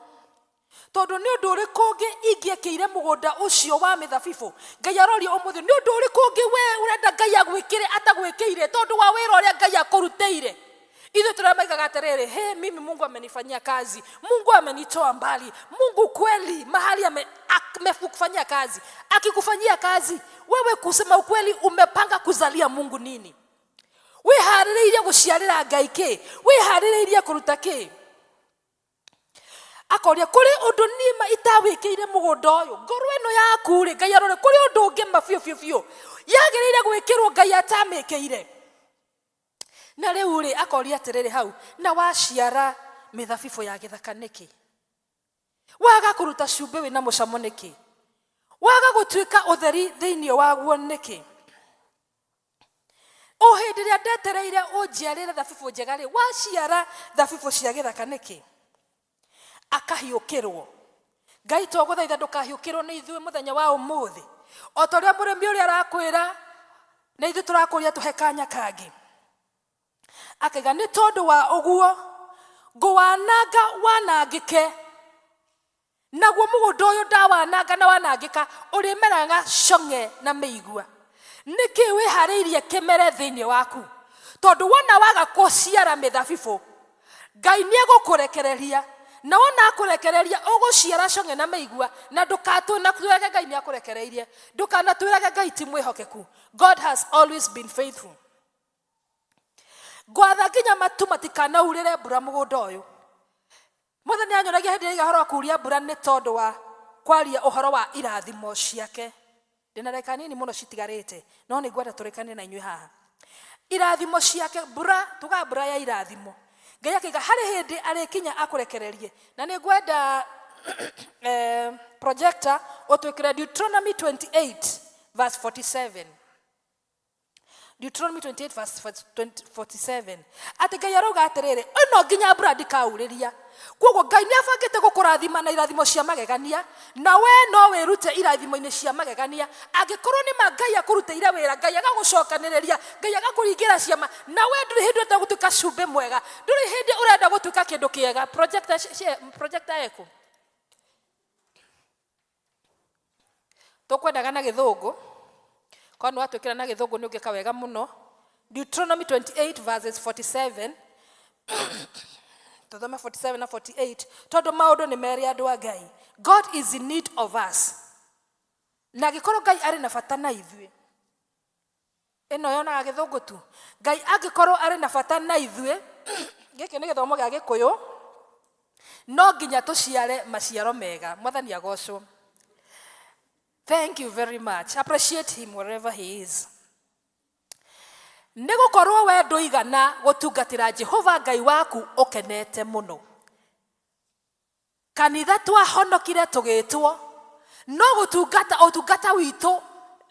tondũ nĩ ũndũ ũrĩkũ ũngĩ ingĩekĩire mũgũnda ũcio wa mĩthabibũ? Ngai aroria ũmũthĩ, nĩ ũndũ ũrĩkũ ũngĩ we ũrenda Ngai agwĩkĩre atagwĩkĩire, tondũ wa wĩra ũrĩa Ngai akũrutĩire? Ithuĩ tũrĩa maigaga atĩrĩrĩ, he mimi Mungu amenifanyia kazi, Mungu amenitoa mbali, Mungu kweli mahali amekufanyia kazi. Akikufanyia kazi wewe, kusema ukweli, umepanga kuzalia Mungu nini? Wĩharĩrĩirie gũciarĩra Ngai kĩ? Wĩharĩrĩirie kũruta kĩ? Akoria kũrĩ ũndũ niĩ ma itawĩkĩire mũgũnda ũyũ? Ngoro ĩno yaku rĩ, Ngai arore, kũrĩ ũndũ ũngĩ ma biũ biũ biũ yagĩrĩire gwĩkĩrwo Ngai atamĩkĩire? Na rĩu rĩ, akoria atĩrĩrĩ hau, na waciara mĩthabibũ ya gĩthaka nĩkĩ? Waga kũruta cumbĩ wĩna mũcamo nĩkĩ? Waga gũtuĩka ũtheri thĩinĩ waguo nĩkĩ? O hĩndĩ ĩrĩa ndetereire ũnjiarĩre thabibũ njega rĩ, waciara thabibũ cia gĩthaka nĩkĩ? Akahiũkĩrwo. Ngai, twagũthaitha ndũkahiũkĩrwo nĩ ithuĩ mũthenya wa ũmũthĩ. O ta ũrĩa mũrĩmi ũrĩa arakwĩra, na ithuĩ tũrakũria tũhe kanya kangĩ. Akaiga nĩ tondũ wa ũguo ngũwananga wanangĩke, naguo mũgũnda ũyũ ndawananga na wanangĩka ũrĩmeraga cong'e na mĩigua. Nĩkĩ wĩharĩirie kĩmere thĩinĩ waku? Tondũ wona waga kũciara mĩthabibũ, Ngai nĩ egũkũrekereria, na wona akũrekereria ũgũciara cong'e na mĩigua, na ndũkanatwĩrage Ngai nĩ akũrekereirie, ndũkanatwĩrage Ngai ti mwĩhokeku. God has always been faithful. Ngwatha nginya matu matikanaurĩre mbura mũgũnda ũyũ. Mwathani anyonagia hĩndĩ ĩrĩa ũhoro wa kuuria mbura nĩ tondũ wa kwaria ũhoro wa irathimo ciake. Ndĩna ndagĩka nini mũno citigarĩte, no nĩ ngwenda tũrĩkanie na inyuĩ haha. Irathimo ciake, mbura, tugaga mbura ya irathimo. Ngai akaiga harĩ hĩndĩ arĩkinya akũrekererie. Na nĩ ngwenda eh, projector ũtwĩkĩre Deuteronomy 28 verse 47. Deuteronomy 28 verse 47 atĩ Ngai arauga atĩrĩrĩ, ĩno nginya mbura ndikaurĩria. Koguo Ngai nĩ abangĩte gũkũrathima na irathimo cia magegania, na we no wĩrute irathimo-inĩ cia magegania. Angĩkorwo nĩ ma Ngai akũrutĩire wĩra, Ngai agagũcokanĩrĩria, Ngai agakũringĩra ciama, na we ndũrĩ hĩndĩ ũrenda gũtuĩka cumbĩ mwega, ndũrĩ hĩndĩ ũrenda gũtuĩka kĩndũ kĩega. Projector, projector ĩkũ? Tũkwendaga na gĩthũngũ, korwo nĩ watwĩkĩra na gĩthũngũ nĩ ũngĩka wega mũno. Deuteronomy 28 verses 47 tũthome 47 na 48 tondũ maũndũ nĩ merĩ andũ a Ngai. God is in need of us. Na angĩkorwo Ngai arĩ na bata na ithuĩ, ĩno yonaga gĩthũngũ tu. Ngai angĩkorwo arĩ na bata na ithuĩ, gĩkĩ nĩ gĩthomo gĩa gĩkũyũ, no nginya tũciare maciaro mega. Mwathani agocwo. Thank you very much. Appreciate him wherever he is. Nĩ gũkorwo we ndũigana gũtungatĩra Jehova Ngai waku ũkenete mũno. Kanitha twahonokire tũgĩtwo, no gũtungata ũtungata witũ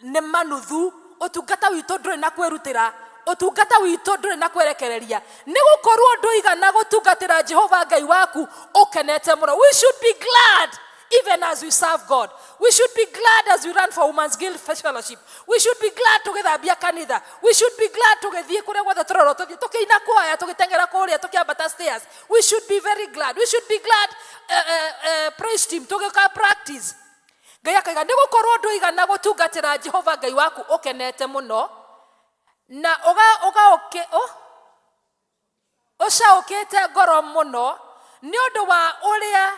nĩ manuthu, ũtungata witũ ndũrĩ na kwĩrutĩra, ũtungata witũ ndũrĩ na kwerekereria, nĩ gũkorwo ndũigana gũtungatĩra Jehova Ngai waku ũkenete mũno. We should be glad even as we serve God. We should be glad as we run for Women's Guild Fellowship. We should be glad tũgĩthambia kanitha. We should be glad tũgĩthiĩ kũrĩa guothe tũrorwo tũthiĩ, tũkĩina kwaya, tũgĩteng'era kũrĩa, tũkĩambata stairs. We should be very glad. We should be glad praise team tũgĩka practice. Ngai akaiga nĩ gũkorwo ndũigana gũtungatĩra Jehova Ngai waku ũkenete mũno na ũga ũga ũkĩ oh, ũcaũkĩte ngoro mũno nĩ ũndũ wa ũrĩa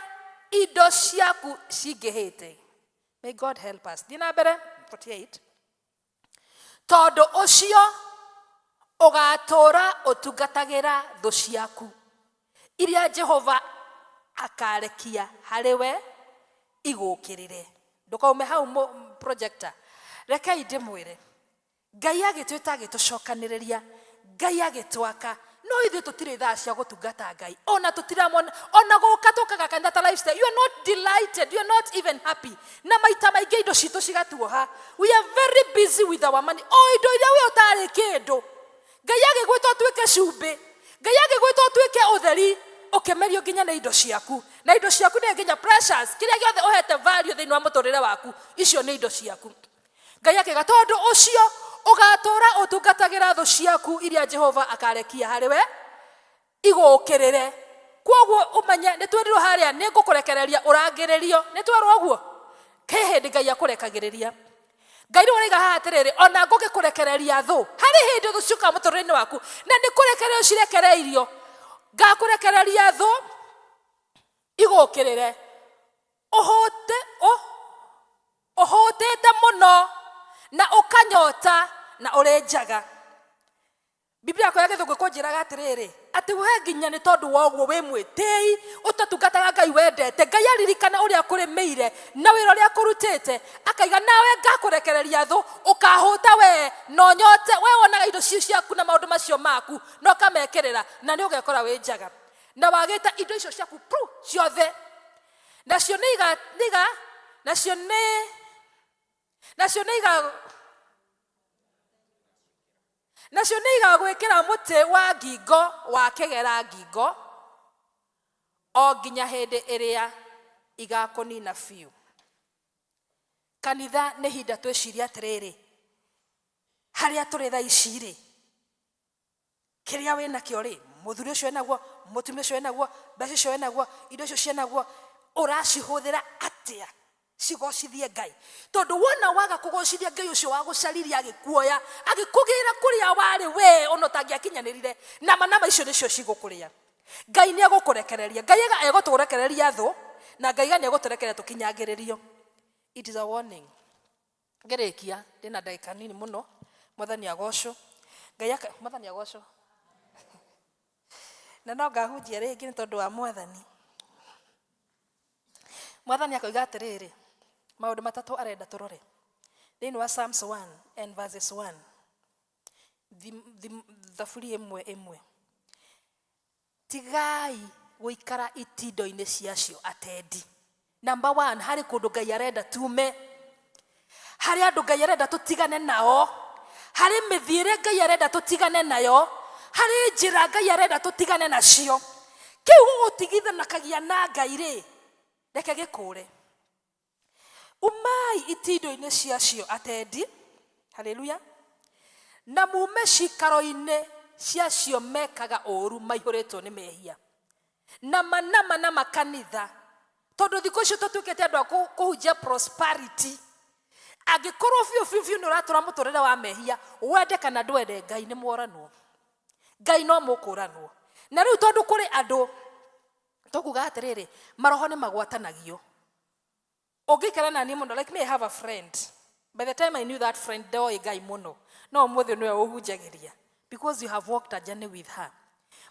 indo ciaku cingĩhĩte. May God help us. Thiĩ na mbere 48. Tondũ ũcio ũgatũũra ũtungatagĩra thũ ciaku iria Jehova akarekia harĩ we igũũkĩrĩre. Ndũkaume hau projector. Rekei ndĩmwĩre, Ngai agĩtwĩta agĩtũcokanĩrĩria, Ngai agĩtwaka, no ithuĩ tũtirĩ thaa cia gũtungata Ngai, ona tũtiramona, ona gũka tũkaga kanitha ta lifestyle. You are not delighted, you are not even happy. Na maita maingĩ indo citũ cigatuoha. We are very busy with our money. O indo iria we ũtarĩ kĩndũ. Ngai agĩgwĩta ũtuĩke cumbĩ, Ngai agĩgwĩta ũtuĩke ũtheri, ũkĩmerio nginya nĩ indo ciaku. Na indo ciaku nĩ nginya precious, kĩrĩa gĩothe ũhete value thĩinĩ wa mũtũrĩre waku, icio nĩ indo ciaku. Ngai akĩga tondũ ũcio ũgatũũra ũtungatagĩra thũ ciaku iria Jehova akarekia harĩ we igũũkĩrĩre. Kwoguo ũmenye nĩ twerirwo harĩa nĩ ngũkũrekereria ũrangĩrĩrio. Nĩ twerwo ũguo? He hĩndĩ Ngai akũrekagĩrĩria. Ngai rĩu araiga haha atĩrĩrĩ, ona ngũgĩkũrekereria thũ, harĩ hĩndĩ thũ ciũkaga mũtũrĩre-inĩ waku, na nĩ kũrekererio cirekereirio. Ngakũrekereria thũ igũũkĩrĩre. Ũhũte, ũ, ũhũtĩte mũno na ũkanyota na ũrĩ njaga. Biblia yakwa ya gĩthũngũ ĩkũnjĩraga atĩrĩrĩ, atĩ we nginya nĩ tondũ wa ũguo wĩ mwĩtĩi, ũtatungataga Ngai wendete, Ngai aririkana ũrĩa akũrĩmĩire na wĩra ũrĩa akũrutĩte, akaiga nawe ngakũrekereria thũ, ũkahũta we na ũnyote, we wonaga indo ci ciaku na maũndũ macio maku na ũkamekĩrĩra, na nĩ ũgekora wĩ njaga na wagĩte indo icio ciaku pru ciothe. Nacio nĩ iga, nĩ iga, nacio nĩ, nacio nĩ iga, nacio nĩ igagwĩkĩra mũtĩ wa ngingo wa kĩgera ngingo o nginya hĩndĩ ĩrĩa igakũnina biũ. Kanitha nĩ ihinda twĩcirie atĩrĩrĩ, harĩa tũrĩ thaa ici rĩ, kĩrĩa wĩ nakĩo rĩ, mũthuri ũcio enaguo, mũtumia ũcio enaguo, mbeca icio enaguo, indo icio cienaguo, ũracihũthĩra atĩa cigocithie Ngai? Tondũ wona waga kũgocithia Ngai ũcio wagũcaririe agĩkuoya, agĩkũgĩra kũrĩa warĩ we ona ũtangĩakinyanĩrire, nama nama icio nĩcio cigũkũrĩa. Ngai nĩ egũkũrekereria. Ngai egũtũrekereria thũ, na Ngai nĩ egũtũrekereria tũkinyangĩrĩrio. It is a warning. Ngĩrĩkia, ndĩna ndagĩka nini mũno, Mwathani agocwo. Ngai aka, Mwathani agocwo. Na no ngahunjia rĩngĩ nĩ tondũ wa Mwathani. Mwathani akoiga atĩrĩrĩ, maũndũ matatũ arenda tũrore. Thĩinĩ wa Psalms 1 and verses 1, thaburi ĩmwe ĩmwe. Tigai gũikara itindo-inĩ ciacio atendi. Number one, harĩ kũndũ Ngai arenda tume, harĩ andũ Ngai arenda tũtigane nao, harĩ mĩthiĩre Ngai arenda tũtigane nayo, harĩ njĩra Ngai arenda tũtigane nacio. Kĩu gũgũtigithanakagia na Ngai rĩ, reke gĩkũre. Umai itindo-inĩ ciacio atendi, haleluya, na mume ciikaro-inĩ ciacio mekaga ũũru maihũrĩtwo nĩ mehia. Nama nama na makanitha, tondũ thikũ icio tũtuĩkĩte andũ a kũhunjia prosperity. Angĩkorwo biũ biũ biũ nĩ ũratũra mũtũrĩre wa mehia, wende kana ndwende, Ngai nĩ mworanwo, Ngai no mũkũranwo. Na rĩu tondũ kũrĩ andũ tũkuga atĩrĩrĩ, maroho nĩ magwatanagio. Ũngĩikara na niĩ mũno, like me, I have a friend. By the time I knew that friend, ndoĩ Ngai mũno, no ũmũthĩ nĩwe ũhunjagĩria, because you have walked a journey with her.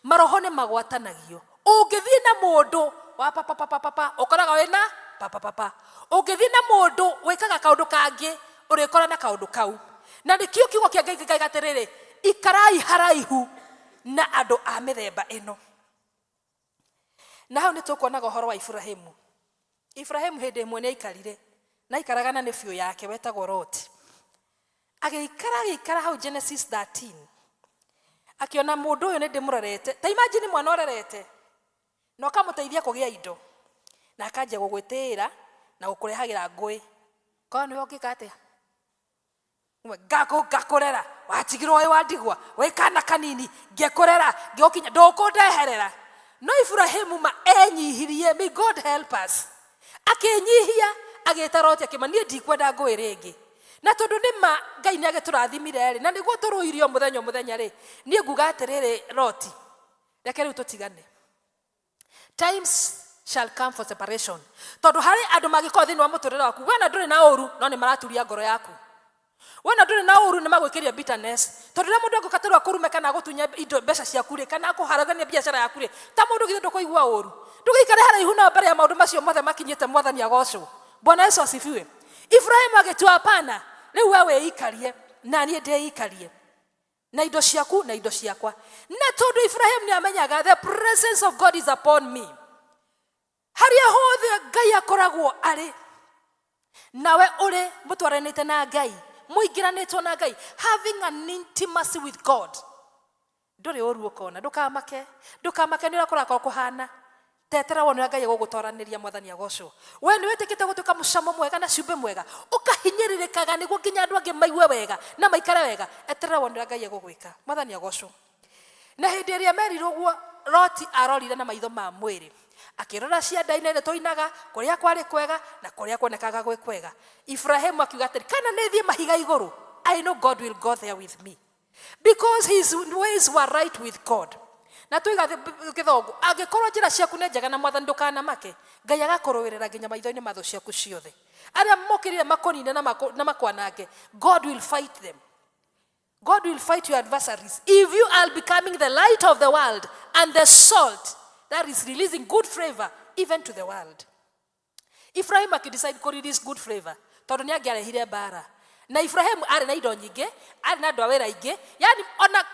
Maroho nĩ magwatanagio. Ũngĩthiĩ na mũndũ wa papapapapa, ũkoraga wĩna papapapa. Ũngĩthiĩ na mũndũ wĩkaga kaũndũ kangĩ, ũrĩkora na kaũndũ kau. Na nĩkĩo kiugo kĩa Ngai gĩkaiga atĩrĩrĩ, ikarai haraihu na andũ a mĩthemba ĩno. Na hau nĩ tũkuonaga ũhoro wa Iburahĩmu. Iburahĩmu hĩndĩ ĩmwe nĩ aikarire, na aikaraga na nephew yake wetagwo Loti. Agĩikara agĩikara hau Genesis 13. Akĩona mũndũ ũyũ nĩ ndĩmũrerete. Ta imagine mwana ũrerete na ũkamũteithia kũgĩa indo, na akanjia gũgwĩtĩĩra na gũkũrehagĩra ngũĩ. Korwo nĩwe ũngĩka atĩa? Ngakũrera, watigirwo wĩ wa ndigwa, wĩ kana kanini, ngĩkũrera, ngĩgũkinya, ndũkũndeherera. No Iburahĩmu ma enyihirie, may God help us. Akĩnyihia, agĩta Loti akĩma, niĩ ndikwenda ngũĩ rĩngĩ. Na tondũ nĩ ma Ngai nĩ agĩtũrathimire rĩ, na nĩguo tũrũirio mũthenya o mũthenya rĩ, niĩ nguga atĩrĩrĩ Loti, reke rĩu tũtigane. Times shall come for separation. Tondũ harĩ andũ mangĩkorwo thĩinĩ wa mũtũrĩre waku, we na ndũrĩ na ũru, no nĩ maraturia ngoro yaku. We na ndũrĩ na ũru, nĩ magwĩkĩria bitterness. Tondũ rĩrĩa mũndũ angĩũka tondũ akũrume kana agũtunye indo mbeca ciaku rĩ, kana akũharagania biacara yaku rĩ, ta mũndũ githĩ ndũkũigua ũru? Ndũgĩikare haraihu nao mbere ya maũndũ macio mothe makinyĩte, Mwathani agocwo. Bwana Yesu asifiwe. Ibrahim agĩtua hapana, rĩu we wĩikarie na niĩ ndĩikarie, na indo ciaku na indo ciakwa. Na tondũ Ibrahim nĩ amenyaga the presence of God is upon me, harĩa hothe Ngai akoragwo arĩ, nawe ũrĩ mũtwaranĩte na Ngai, mũingĩranĩtwo na Ngai, having an intimacy with God, ndũrĩ ũru ũkona. Ndũkamake, ndũkamake nĩ ũrĩa kũrakorwo kũhana. Tetera wone ũrĩa Ngai egũgũtoranĩria. Mwathani agocwo. We nĩ wĩtĩkĩte gũtuĩka mũcamo mwega na cumbĩ mwega, ũkahinyĩrĩrĩkaga nĩguo nginya andũ angĩ maigue wega na maikare wega. Eterera wone ũrĩa Ngai egũgwĩka. Mwathani agocwo. Na hĩndĩ ĩrĩa merirwo ũguo, Loti arorire na maitho ma mwĩrĩ, akĩrora cianda-inĩ nĩ tũinaga, kũrĩa kwarĩ kwega na kũrĩa kuonekaga gwĩ kwega. Ibrahimu akiuga atĩrĩ, kana nĩ thiĩ mahiga igũrũ, I know God will go there with me, because his ways were right with God. Na tuiga gĩthũngũ, angĩkorwo njĩra ciaku nĩ njega na Mwathani, ndũkanamake, Ngai agakũrũĩrĩra nginya maitho-inĩ ma thũ ciaku ciothe. Arĩa mokĩrire makũnine na makwanange, God will fight them. God will fight your adversaries if you are becoming the light of the world and the salt that is releasing good flavor even to the world. Ibrahim akĩdecide kũ release good flavor, tondũ nĩ angĩarehire mbara. Na Ibrahim arĩ na indo nyingĩ, arĩ na andũ a wĩra aingĩ, yani ona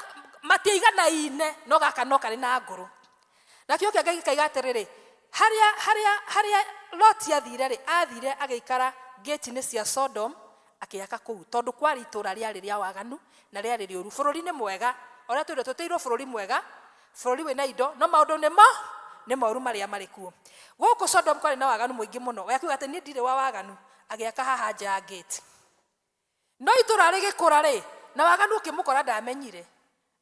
matiaiganaine, no gaka no karĩ na ngũrũ. Na kĩo kĩa Ngai gĩkaiga atĩrĩrĩ, harĩa Loti athire rĩ, athire agĩikara gate-inĩ cia Sodom, akĩaka kũu, tondũ kwarĩ itũra rĩarĩ rĩa waganu na rĩarĩ rĩũru. Bũrũri nĩ mwega, ũrĩa twĩrwo tũtĩirwo bũrũri mwega, bũrũri wĩna indo, no maũndũ nĩmo nĩ moru marĩa marĩ kuo. Gũkũ Sodom kwarĩ na waganu mũingĩ mũno. We akiuga atĩ niĩ ndirĩ wa waganu, agĩaka haha nja ya gate. No itũra rĩgĩkũra rĩ, na waganu ũkĩmũkora ndamenyire.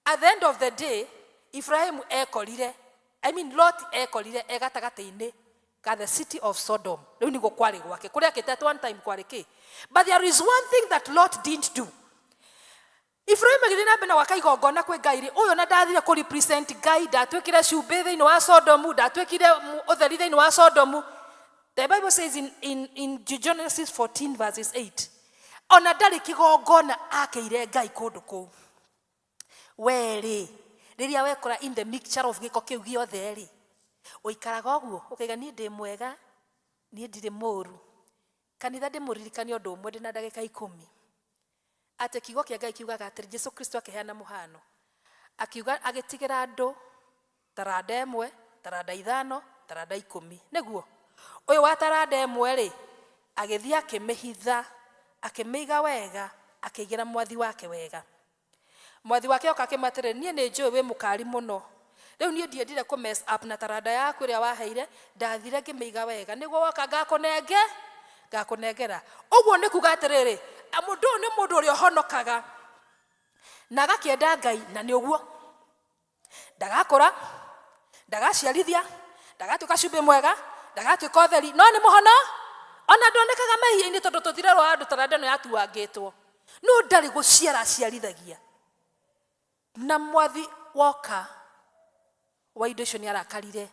At the end of the day, Ibrahim ekorire, I mean Lot ekorire e gatagatĩ-inĩ ka the city of Sodom. Rĩu nĩguo kwarĩ gwake. Kũrĩa akĩte at one time kwarĩ kĩ. But there is one thing that Lot didn't do. Ibrahim agĩthiĩ na mbere na gwaka igongona kwĩ Ngai rĩ, ũyũ na ndathire kũ represent Ngai, ndatuĩkire cumbĩ thĩinĩ wa Sodomu, ndatuĩkire ũtheri thĩinĩ wa Sodomu. The Bible says in Genesis 14 verses 8, ona ndarĩ kĩgongona akĩire Ngai kũndũ kũu. We rĩ, rĩrĩa wekora in the mixture of gĩko kĩu gĩothe rĩ, ũikaraga ũguo, ũkaiga niĩ ndĩ mwega, niĩ ndirĩ mũru. Kanitha, ndĩmũririkanie ũndũ ũmwe ndĩna ndagĩka 10, atĩ kiugo kĩa Ngai kiugaga atĩrĩ, Jesu Kristo akĩheana mũhano, akiuga agĩtigĩra andũ Taranda ĩmwe, taranda ithano, taranda ikũmi. Nĩguo? Ũyũ wa taranda ĩmwe rĩ, agĩthiĩ akĩmĩhitha, akĩmĩiga wega, akĩigĩra mwathi wake wega. Mwathi wake oka akĩmwĩra atĩrĩrĩ, niĩ nĩ njũĩ wĩ mũkari mũno. Rĩu niĩ ndiendire kũ mess up na taranda yaku ĩrĩa waheire, ndathire ngĩmĩiga wega nĩguo woka ngakũnenge ngakũnengera. Ũguo nĩ kuga atĩrĩrĩ, mũndũ ũyũ nĩ mũndũ ũrĩa ũhonokaga na agakĩenda Ngai na nĩ ũguo. Ndagakũra, ndagaciarithia, ndagatuĩka cumbĩ mwega, ndagatuĩka ũtheri, no nĩ mũhono. Ona ndonekaga mehia-inĩ tondũ tũtirerwo handũ taranda ĩno yatuangĩtwo. No ndarĩ gũciara aciarithagia. Na mwathi woka wa indo icio nĩ arakarire,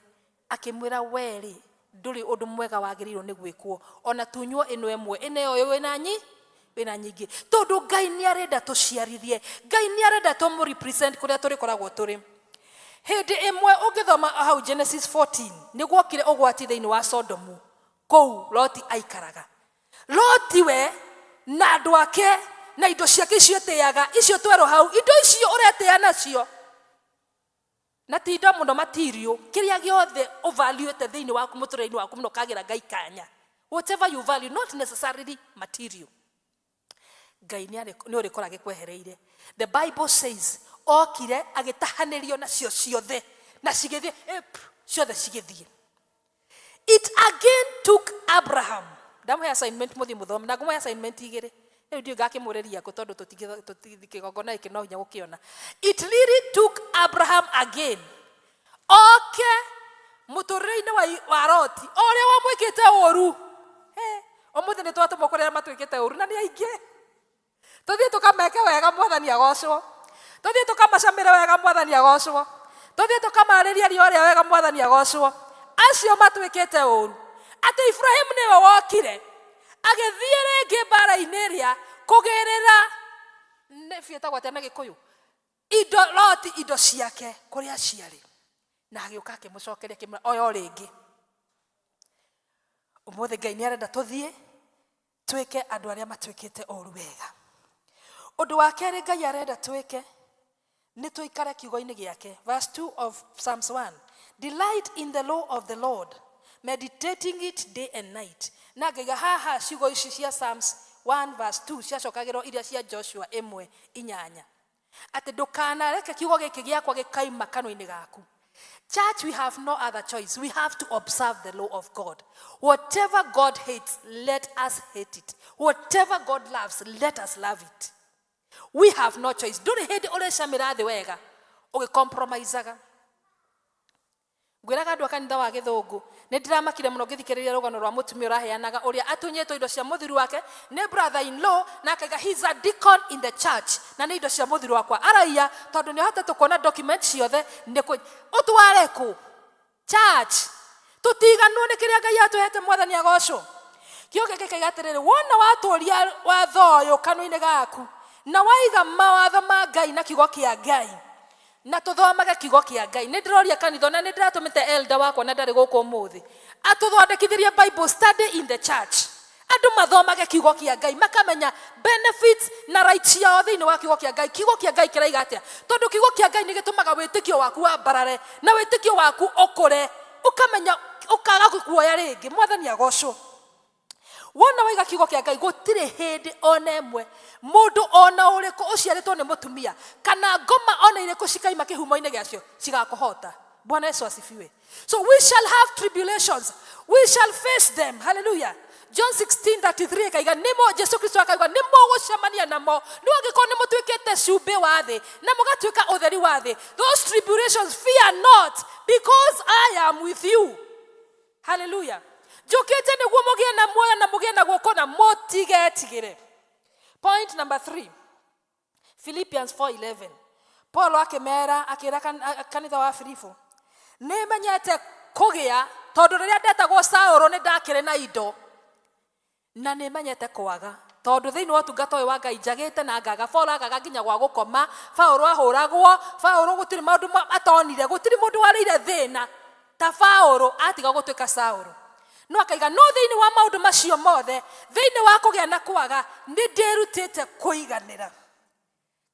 akĩmwĩra we-rĩ, ndũrĩ ũndũ mwega wagĩrĩirwo nĩ gwĩkwo, ona tunywo ĩno ĩmwe, ĩneo ũyũ wĩna nyi, wĩna nyingĩ. Tondũ Ngai nĩ arenda tũciarithie, Ngai nĩ arenda tũmũ represent kũrĩa tũrĩkoragwo tũrĩ. Hĩndĩ ĩmwe ũngĩthoma hau Genesis 14, nĩ gwokire ũgwati thĩinĩ wa Sodomu, kũu Loti aikaraga. Loti we na andũ ake na indo ciake icio etĩaga, icio twerwo hau, indo icio ũretĩa nacio, na ti indo mũno material, kĩrĩa gĩothe ũvaluĩte thĩinĩ waku mũtũrĩre-inĩ waku mũno ũkagĩra Ngai kanya, whatever you value, not necessarily material, Ngai nĩ ũrĩkora gĩkwehereire. The Bible says okire agĩtahanĩrio nacio ciothe na cigĩthiĩ, ciothe cigĩthiĩ. It again took Abraham. Ndamũhe assignment mũthiĩ mũthome, na ngũmũhe assignment igĩrĩ. Rĩu ndiũĩ ngakĩmũrĩria kũ tondũ kĩgongona gĩkĩ no hinya gũkĩona. It really took Abraham again. Oke mũtũrĩre-inĩ wa, wa Loti, o ũrĩa wamwĩkĩte ũru. He, ũmũthĩ nĩ twatũmwo kũrĩ arĩa matwĩkĩte ũru na nĩ aingĩ. Tũthiĩ tũkameke wega mwathani agocwo. Tũthiĩ tũkamacamĩre wega mwathani agocwo. Tũthiĩ tũkamarĩrie riũa rĩa wega mwathani agocwo. Acio matwĩkĩte ũru. Atĩ Ibrahimu nĩwe wokire agĩthiĩ rĩngĩ mbara-inĩ ĩrĩa kũgĩrĩra nĩ biĩtagwo atĩa na Gĩkũyũ? Indo Loti indo ciake kũrĩa ciarĩ. Na agĩũka akĩmũcokeria akĩmwĩra oya o rĩngĩ. Ũmũthĩ Ngai nĩ arenda tũthiĩ twĩke andũ arĩa matwĩkĩte ũru wega. Ũndũ wa kerĩ Ngai arenda twĩke nĩ tũikare kiugo-inĩ gĩake. Verse 2 of Psalms 1. Delight in the law of the Lord, meditating it day and night. Na ngaiga haha ciugo ici cia Psalms 1 verse 2 ciacokagĩrwo iria cia Joshua ĩmwe inyanya. Atĩ ndũkanareke kiugo gĩkĩ gĩakwa gĩkaima kanua-inĩ gaku. Church, we have no other choice. We have to observe the law of God. Whatever God hates, let us hate it. Whatever God loves, let us love it. We have no choice. Ndũrĩ hĩndĩ ũrĩcamĩra thĩ wega ũgĩcompromisaga. Ngwĩraga andũ a kanitha wa gĩthũngũ, nĩ ndĩramakire mũno ngĩthikĩrĩria rũgano rwa mũtumia ũraheanaga ũrĩa atunyĩtwo indo cia mũthuri wake nĩ brother in law na akaiga he is a deacon in the church na nĩ indo cia mũthuri wakwa araiya tondũ nĩ ahotete kuona document ciothe nĩ kũ ũtware kũ church tũtiganwo nĩ kĩrĩa Ngai atũhete mwathani agocwo. Kiugo gĩkĩ kĩkaiga atĩrĩrĩ, wona watũria watho ũyũ kanua-inĩ gaku na waiga mawatho ma Ngai na kiugo kĩa Ngai na tũthomage kiugo kĩa Ngai. Nĩ ndĩroria kanitha ona nĩ ndĩratũmĩte elder wakwa na ndarĩ gũkũ ũmũthĩ atũthondekithĩrie Bible study in the church. Andũ mathomage kiugo kĩa Ngai makamenya benefits na rights ciao thĩinĩ wa kiugo kĩa Ngai. Kiugo kĩa Ngai kĩraiga atĩa? Tondũ kiugo kĩa Ngai nĩ gĩtũmaga wĩtĩkio waku wambarare na wĩtĩkio waku ũkũre, ũkamenya ũkaga kuoya rĩngĩ. Mwathani agocwo. Wona waiga kiugo kĩa Ngai gũtirĩ hĩndĩ ona ĩmwe mũndũ ona ũrĩkũ ũciarĩtwo nĩ mũtumia kana ngoma ona irĩkũ cikaima kĩhumo-inĩ gĩacio cigakũhota. Bwana Yesu asifiwe. So we shall have tribulations. We shall face them. Hallelujah. John 16:33 ĩkaiga nĩmo Jesu Kristo akauga nĩ mũgũcemania namo no angĩkorwo nĩ mũtuĩkĩte cumbĩ wa thĩ na mũgatuĩka ũtheri wa thĩ, those tribulations fear not because I am with you. Hallelujah. Njũkĩte nĩguo mũgĩe na muoyo na mũgĩe naguo kũna, mũtigetigĩre. Point number 3. Philippians 4:11. Paul akĩmera akĩra kanitha wa Filipo, nĩ menyete kũgĩa tondũ rĩrĩa ndetagwo Saũlũ nĩ ndakĩrĩ na indo, na nĩ menyete kwaga tondũ thĩinĩ wa ũtungata ũyũ wa Ngai njagĩte na ngaga. Paul agaga nginya gwa gũkoma, Paul ahũragwo, Paul gũtirĩ maũndũ atonire, gũtirĩ mũndũ warĩire thĩna ta Paul atiga gũtuĩka Saũlũ. No akaiga no thĩinĩ wa maũndũ macio mothe, thĩinĩ wa kũgĩa na kwaga, nĩ ndĩrutĩte kũiganĩra.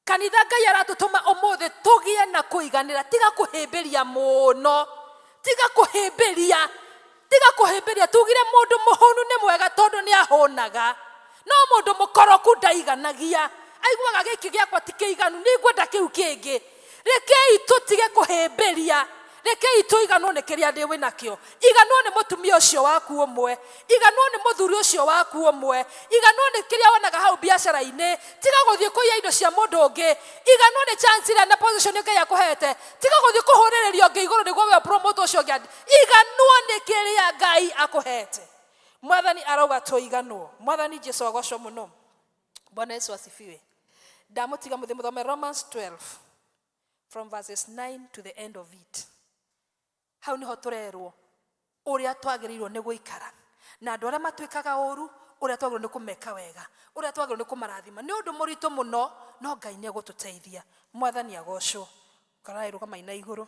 Kanitha Ngai aratũtũma ũmũthĩ tũgĩe na kũiganĩra. Tiga kũhĩmbĩria mũno, tiga kũhĩmbĩria, tiga kũhĩmbĩria. Tugire mũndũ mũhũnu nĩ mwega tondũ nĩ ahũnaga, no mũndũ mũkoroku ndaiganagia. Aiguaga gĩkĩ gĩakwa ti kĩiganu, nĩ ngwenda kĩu kĩngĩ. Rekei tũtige kũhĩmbĩria, rekei tũiganwo nĩ kĩrĩa ndĩ wĩ nakĩo. Iganwo nĩ mũtumia ũcio waku ũmwe, iganwo nĩ mũthuri ũcio waku ũmwe, iganwo nĩ kĩrĩa wonaga hau biacara-inĩ. Tiga gũthiĩ kũiya indo cia mũndũ ũngĩ. Iganwo nĩ chance ĩrĩa na position Ngai akũhete. Tiga gũthiĩ kũhũrĩrĩria ũngĩ igũrũ nĩguo we promote ũcio ũngĩ. Iganwo nĩ kĩrĩa Ngai akũhete. Mwathani arauga tũiganwo. Mwathani Jesu agocwo mũno. Bwana Yesu asifiwe. Ndamũtiga mũthĩ mũthome Romans 12 from verses 9 to the end of it. Hau niho tũrerwo ũrĩa twagĩrĩirwo nĩ gũikara na andũ arĩa matwĩkaga ũru, ũrĩa twagĩrĩirwo nĩ kũmeka wega, ũrĩa twagĩrĩirwo nĩ kũmarathima. Nĩ ũndũ mũritũ mũno, no Ngai nĩ egũtũteithia. Mwathani agocwo. Karai rũgamai na igũrũ.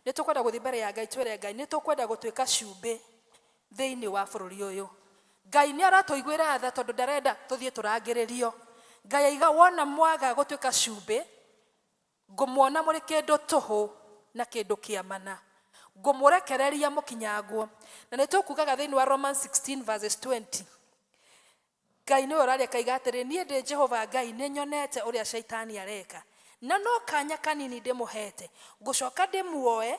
Nĩ tũkwenda gũthiĩ mbere ya Ngai twĩre Ngai nĩ tũkwenda gũtuĩka cumbĩ thĩinĩ wa bũrũri ũyũ. Ngai nĩ aratũiguĩra tha tondũ ndarenda tũthiĩ tũrangĩrĩrio. Ngai aiga wona mwaga gũtuĩka cumbĩ, ngũmuona mũrĩ kĩndũ tũhũ na kĩndũ kĩa mana, ngũmũrekereria mũkinyangwo. Na nĩ tũkugaga thĩinĩ wa Romans 16 verses 20, Ngai nĩwe ũraria akaiga atĩrĩ, niĩ ndĩ Jehova Ngai, nĩ nyonete ũrĩa Shaitani areka, na no kanya kanini ndĩmũhete, ngũcoka ndĩmuoe,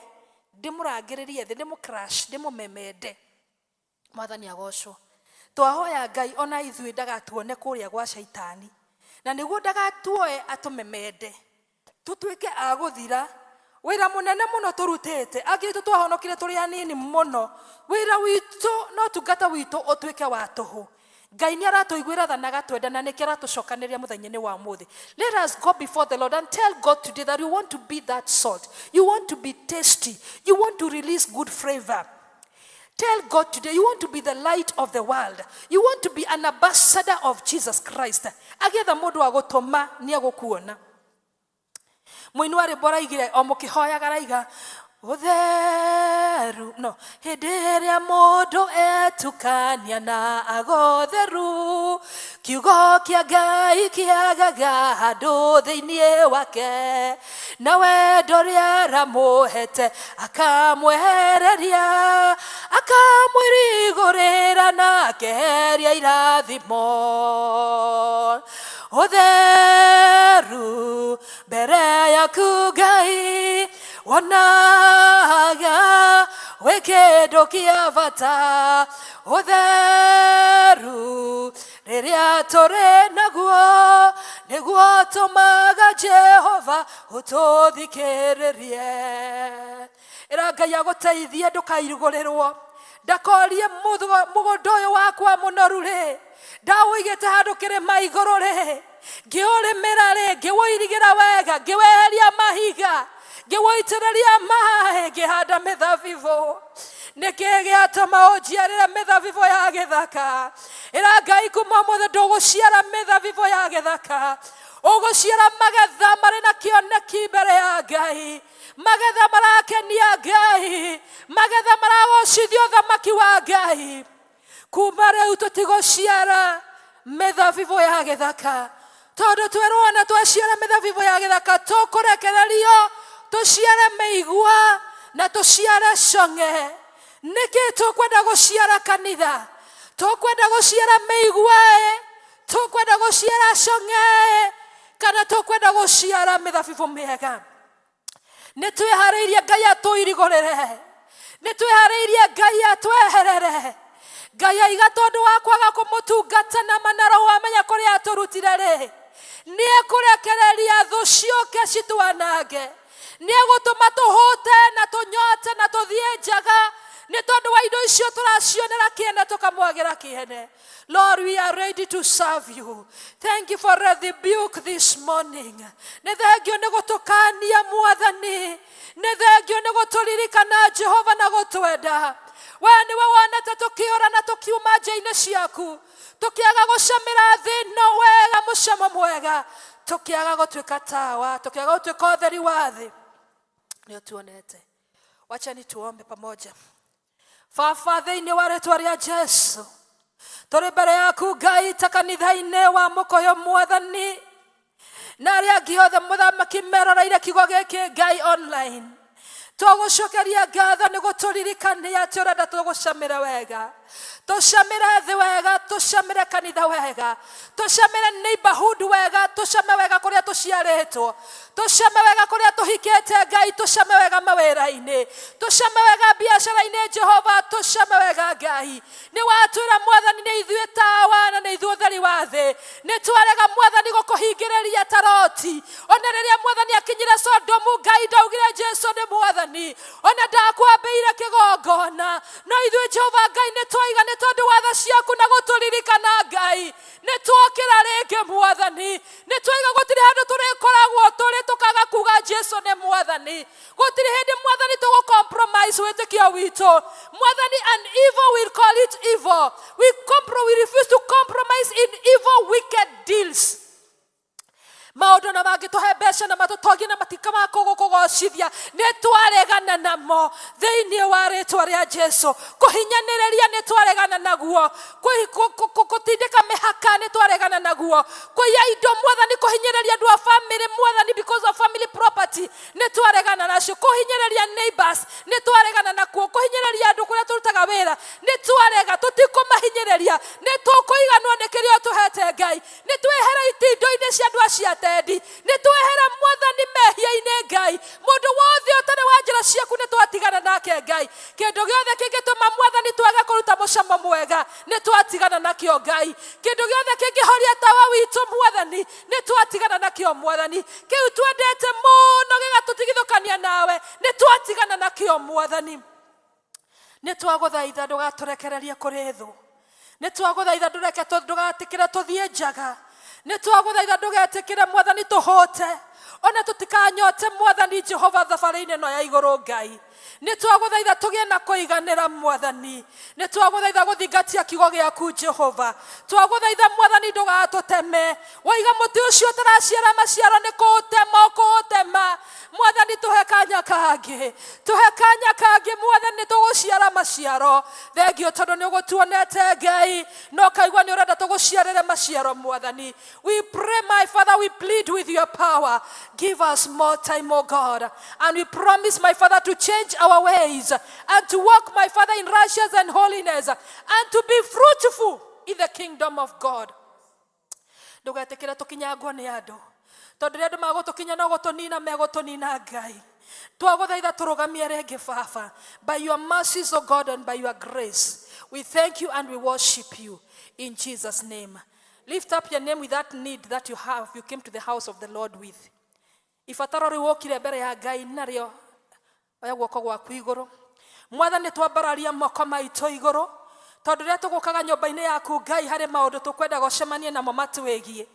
ndĩmũrangĩrĩrie thĩ, ndĩmũ-crush, ndĩmũmemende. Mwathani agocwo. Twahoya Ngai ona ithuĩ ndagatuone kũrĩa gwa Shaitani, na nĩguo ndagatuoe atũmemende, tũtuĩke a gũthira. Wĩra mũnene mũno tũrutĩte, angĩ aitũ twahonokire tũrĩ anini mũno, wĩra witũ na ũtungata witũ ũtuĩke wa tũhũ. Ngai nĩ aratũiguĩra tha na agatwenda, na nĩkĩo aratũcokanĩrĩria mũthenya-inĩ wa ũmũthĩ. Let us go before the Lord and tell God today that you want to be that salt. You want to be tasty. You want to release good flavor. Tell God today you want to be the light of the world. You want to be an ambassador of Jesus Christ. Agĩetha mũndũ wa gũtũma nĩ egũkuona. Mũini wa rwĩmbo araigire o mũkĩhoyaga araiga ũtheru no hĩndĩ ĩrĩa mũndũ etukania na agotheru, kiugo kĩa Ngai kĩagaga handũ thĩinĩ wake, na wendo ũrĩa aramũhete akamwehereria, akamwĩrigũrĩra na akeheria irathimo. Ũtheru mbere yaku Ngai wonaga wĩ kĩndũ kĩa bata. Ũtheru rĩrĩa tũrĩ naguo nĩguo tũmaga Jehova ũtũthikĩrĩrie. Ĩra Ngai agũteithie ndũkairugũrĩrwo, ndakorie mũgũnda ũyũ wakwa mũnoru rĩ, ndaũigĩte handũ kĩrĩma igũrũ rĩ, ngĩũrĩmĩra rĩ, ngĩũirigĩra wega, ngĩweheria mahiga, ngĩũitĩrĩria maĩ, ngĩhanda mĩthabibũ. Nĩkĩ gĩatũma ũnjiarĩre mĩthabibũ ya gĩthaka? Ĩra Ngai kuma ũmũthĩ ndũgũciara mĩthabibũ ya gĩthaka, ũgũciara magetha marĩ na kĩoneki mbere ya Ngai, magetha marakenia Ngai, magetha maragocithia ũthamaki wa Ngai. Kuma rĩu tũtigũciara mĩthabibũ ya gĩthaka, tondũ twerwo na twaciara mĩthabibũ ya gĩthaka tũkũrekererio tũciare mĩigua na tũciare cong'e. Nĩkĩ tũkwenda gũciara kanitha? Tũkwenda gũciara mĩigua ĩ, tũkwenda gũciara cong'e, kana tũkwenda gũciara mĩthabibũ mĩega? Nĩ twĩharĩirie Ngai atũirigũrĩre, nĩ twĩharĩirie Ngai atweherere. Ngai aiga tondũ wa kwaga kũmũtungata na manaro amenya kũrĩa atũrutire rĩ, nĩ ekũrekereria thũ ciũke citwanange, nĩ egũtũma tũhũte na tũnyote na tũthiĩ njaga, nĩ tondũ wa indo icio tũracionera kĩene tũkamwagĩra kĩene. Lord, we are ready to serve you. Thank you for a rebuke this morning. Nĩ thengio nĩ gũtũkania Mwathani, nĩ thengio nĩ gũtũririkana Jehova na gũtwenda. We nĩwe wonete tũkĩũra na tũkiuma nja-inĩ ciaku, tũkĩaga gũcamĩra thĩ ĩno wega mũcamo mwega, tũkĩaga gũtuĩka tawa, tũkĩaga gũtuĩka ũtheri wa thĩ. Nĩ ũtuonete. Wachani tuombe pamoja. Baba, thĩinĩ wa rĩtwa rĩa Jesu, tũrĩ mbere yaku Ngai ta kanitha-inĩ wa Mũkũyũ Mwathani. Na arĩa angĩ othe mũthamaki meroreire kiugo gĩkĩ Ngai online, twagũcokeria ngatho nĩ gũtũririkania atĩ ũrenda tũgũcamĩre wega, tũcamĩre thĩ wega, tũcamĩre kanitha wega, tũcamĩre neighborhood wega, tũcame wega kũrĩa tũciarĩtwo, tũcame wega kũrĩa tũhikĩte Ngai, tũcame wega mawĩra-inĩ, tũcame wega biacara-inĩ Jehova, tũcame wega Ngai. Nĩ watwĩra mwathani nĩ ithuĩ tawa na nĩ ithuĩ ũtheri wa thĩ. Nĩ twarega mwathani gũkũhingĩrĩria ta Loti. Ona rĩrĩa mwathani akinyire Sodomu, Ngai ndaugire Jesu nĩ mwathani, ona ndakwambĩire kĩgongona. No ithuĩ Jehova Ngai nĩ twaiga nĩ tondũ wa tha ciaku na gũtũririkana Ngai, nĩ twokĩra rĩngĩ mwathani. Nĩ twaiga gũtirĩ handũ tũrĩkoragwo tũrĩ tũkaga kuga Jesu nĩ mwathani. Gũtirĩ hĩndĩ mwathani tũgũ compromise wĩtĩkio witũ mwathani, and evil will call it evil. We refuse to compromise in evil wicked deals. Maũndũ na mangĩtũhe mbeca na matũtongie na matika ma kũgũkũgocithia, nĩ twaregana namo thĩinĩ wa rĩtwa rĩa Jesu. Kũhinyanĩrĩria nĩ twaregana naguo, gũtindĩka mĩhaka nĩ twaregana naguo, kũiya indo mwathani, kũhinyĩrĩria andũ a family mwathani because of family property nĩ twaregana nacio, kũhinyĩrĩria neighbors nĩ twaregana nakuo, kũhinyĩrĩria andũ kũrĩa tũrutaga wĩra nĩ twarega, tũtikũmahinyĩrĩria, nĩ tũkũiganwo nĩ kĩrĩa ũtũhete Ngai. Nĩ twehera itindo-inĩ cia andũ acio atendi, nĩ twehera mwathani mehia-inĩ Ngai. Mũndũ wothe ũtarĩ wa njĩra ciaku nĩ twatigana nake Ngai. Kĩndũ gĩothe kĩngĩtũma mwathani twage kũruta mũcamo mwega nĩ twatigana nakĩo Ngai. Kĩndũ gĩothe kĩngĩhoria tawa witũ mwathani nĩ twatigana nakĩo mwathani. Kĩu twendete mũno gĩgatũtigithũkania nawe nĩ twatigana nakĩo mwathani. Nĩ twagũthaitha ndũgatũrekererie kũrĩ thũ, nĩ twagũthaitha ndũreke ndũgatĩkĩre tũthiĩ njaga, nĩ twagũthaitha ndũgetĩkĩre mwathani tũhũte, ona tũtikanyote mwathani Jehova thabarĩ-inĩ ĩno ya igũrũ Ngai. Nĩ twagũthaitha tũgĩe na kũiganĩra mwathani, nĩ twagũthaitha gũthingatia kiugo gĩaku Jehova. Twagũthaitha mwathani ndũgatũteme, waiga mũtĩ ũcio ũtaraciara maciaro nĩ kũũtema ũkũũtema. Mwathani tũhe kanya kangĩ, tũhe kanya kangĩ mwathani, nĩ tũgũciara maciaro. Thengio tondũ nĩ ũgũtuonete Ngai na ũkaigua nĩ ũrenda tũgũciarĩre maciaro mwathani. We pray, my Father, we plead with your power. Give us more time, O God. And we promise, my Father, to change our ways and to walk, my Father, in righteousness and holiness and to be fruitful in the kingdom of God. Ndũgetĩkĩre tũkinyangwo nĩ andũ, tondũ rĩrĩa andũ magũtũkinya no gũtũnina megũtũnina Ngai. Twagũthaitha tũrũgamie rĩngĩ Baba. By your mercies, O God, and by your grace, we thank you and we worship you in Jesus' name. Lift up your name with that need that you have, you came to the house of the Lord with. Ibataro rĩu wokire mbere ya Ngai narĩo, oya guoko gwaku igũrũ. Mwathani, twambararia moko maitũ igũrũ tondũ rĩrĩa tũgũkaga nyũmba-inĩ yaku Ngai, harĩ maũndũ tũkwenda gũcemania namo matwĩgiĩ.